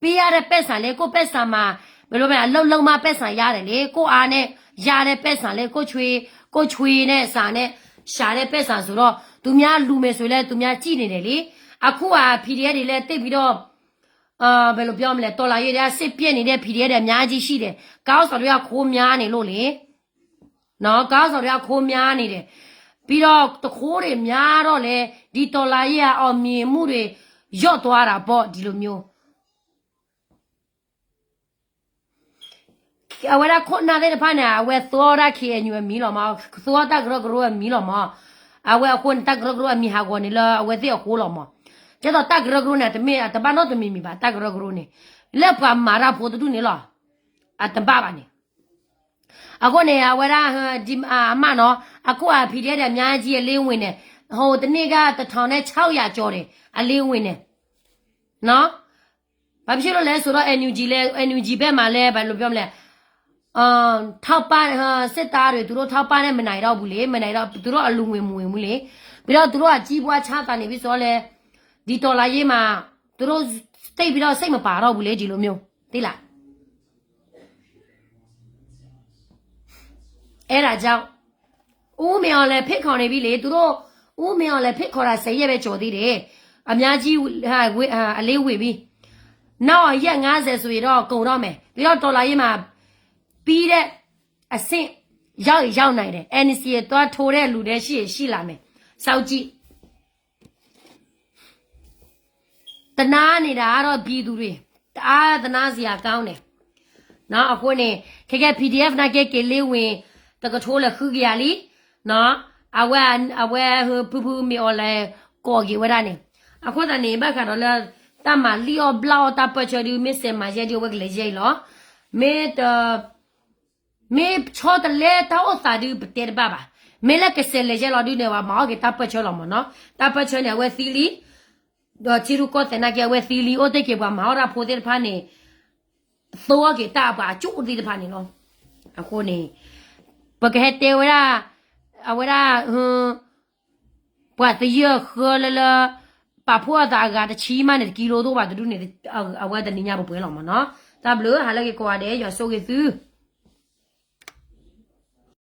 ပ့ယါဒီးပဲၢ်စၢ်လၢ ကိၣ်ပဲၢ်စၢ်မး, ဘၣ်လၢမ့ၢ်အလၢလၢမးပဲၢ်စၢ်ယါဒီးလံ ကိၣ်အါန့ၣ်, ယါဒီးပဲၢ်စၢ်လၢ ကိၣ်ဆွ့, ကိၣ်ဆွ့န့ၣ်စးန့ၣ်, စးဒီးပဲၢ်စၢ်စိၤဒီး သုမ့ၢ်လူၤမဲာ်ဆိးလၢ သုမ့ၢ်စံၣ်န့ၣ်ဒီးလံ, အခိၣ်အ PDF ဒ်လဲၣ် သ့ၣ်ဖံဒီး ဘယ်လိုပြောမလဲ တော်လှန်ရေး စစ်ဖြစ်နေတဲ့ PDF တွေ အများကြီးရှိတယ်, ခေါင်းဆောင်တွေက ခိုးများနေလို့လေ, နော်, ခေါင်းဆောင်တွေက ခိုးများနေတယ်, ပြီးတော့ တခိုးတွေများတော့လဲ ဒီတော်လှန်ရေးက အောင်မြင်မှုတွေ လျော့သွားတာပေါ့, ဒီလိုမျိုး အဝဲဒၣ်ခိၣ်နၢ်သ့ၣ်တဖၣ်န့ၣ် အဝဲသိဒၣ် KNU အမံၤလီၤမး, သိဒၣ်တၢ်ကရၢကရိအမံၤလီၤမး, အဝဲအဃိန့ၣ် တၢ်ကရၢကရိအမံၤဟးဂီၤန့ၣ်လၢအဝဲသ့ၣ်အဃိလီၤမး, ကဲသိးတၢ်ကရၢကရိန့ၣ် တမ့ၢ်အတဘၣ်နီတမံၤမံၤဘၣ်, တၢ်ကရၢကရိန့ၣ် လၢပှၤမၤတၢ်ဖိတဒူၣ်န့ၣ်လီၤ, အတဘၣ်ဘၣ်န့ၣ် အဃိန့ၣ် အဝဲဒၣ် အမၢ်နီၤ, အခိၣ်အ PDF ဒီး အများကြီး အလ့ဝ့ၤန့ၣ်, ဟိတန့ၢ်က တစ်ထောင်ခြောက်ရာကျော်ဒီး အလ့ဝ့ၤန့ၣ်, နော်, ဘာဖြစ်လို့လဲဆိုတော့ NUG လဲ NUG ဘက်မှာလဲ ဘယ်လိုပြောမလဲ, ထောက်ပံ့ စစ်သားတွေ သူတို့ ထောက်ပံ့ နဲ့ မနိုင်တော့ဘူးလေ, မနိုင်တော့ သူတို့ အလူငွေမဝင်ဘူးလေ, ပြီးတော့ သူတို့ အကြီးပွားချမ်းသာနေပြီဆိုတော့လဲ, ဒီတော်လှန်ရေးမှာ သူတို့ သိပ်ပြီးတော့ စိတ်မပါတော့ဘူးလေ, ဒီလိုမျိုး သိလား. အဲဒါကြောင့် ဦးမင်းအောင်လှိုင် ဖိတ်ခေါ်နေပြီလေ, သူတို့ ဦးမင်းအောင်လှိုင် ဖိတ်ခေါ်တာ ဆယ်ရက်ပဲ ကျော်သေးတယ်, အများကြီး အလ့ဝ့ၤပြီ, နောက်ရက်ငါးဆယ်ဆိုရင်တော့ ကုန်တော့မယ်, ပြီးတော့ တော်လှန်ရေးမှာ ပြီးတဲ့အဆင့် ရောက်ရင်ရောက်နိုင်တယ်, NCA သွားထိုးတဲ့လူလည်း ရှိရင်ရှိလာမယ်, စောင့်ကြည့်. သနားနေတာကတော့ ပြည်သူတွေ တအားသနားစရာကောင်းတယ်, နော်, အဃိန့ၣ် ခဲကဲ PDF နာ်က့ က့ၤလ့ဝ့ၤ တကထိလၢဃုကယၤလံ, နော်, အဝဲ အဝဲ ဖုဖုမ့ၢ်အီၤလဲၤ ကိးက့ၤဝဲဒၣ်န့ၣ်, အဃိသတးန့ၣ် ဘၣ်ဃးဒီးလၢ တၢ်မၤလံၣ်အီၣ်ဘျၣ်အီၣ်တၢ်ပၢၢ်ဆၢဒုး မ့ၢ်စဲးမၤယဲၢ်ဒုး အဝဲကလဲၤယဲၢ်အံၤလီၤ, မ့ၢ်တ မ့ၢ်ဆီတလဲတၢ်အိၣ်သးဒုး ပတဲတဘၣ်ဘၣ်, မ့ၢ်လၢကစဲးလဲၤယဲၢ်လီၤဒုးန့ၣ် ပှၤမၤအီၣ်က့ၤတၢ်ပၢၢ်ဆၢလီၤမးနီၤ, တၢ်ပၢၢ်ဆၢန့ၣ် အဝဲသံလံ, ဒီးထံရူၢ်ကီၢ်သဲးနာ်က့ အဝဲသံလံ, အိၣ်တ့ၢ်က့ၤပှၤမၤအီၣ်တၢ်ဖိသ့ၣ်တဖၣ်န့ၣ် သိအီၣ်က့ၤတၢ်ပှၤအကၠိၣ်သ့ၣ်တဖၣ်န့ၣ်လီၤ, အဃိန့ၣ် ပကဟဲတဲဝဲဒၣ် အဝဲဒၣ် ပှၤသယၢၢ်ဃၢလၢလၢ ပာ်ဖှိၣ်အသးအဂၤတဆံမးန့ၣ် တကံလိတအိၣ်ဘၣ်တဒူၣ်န့ၣ် အဝဲတနံၤညါပှဲၤပှဲၤလီၤမးနီၤ, တၢ်ဘျုး ဟးလၢက့ၤကိးဂၤဒဲး ယွၤဆိၣ်ဂ့ၤသု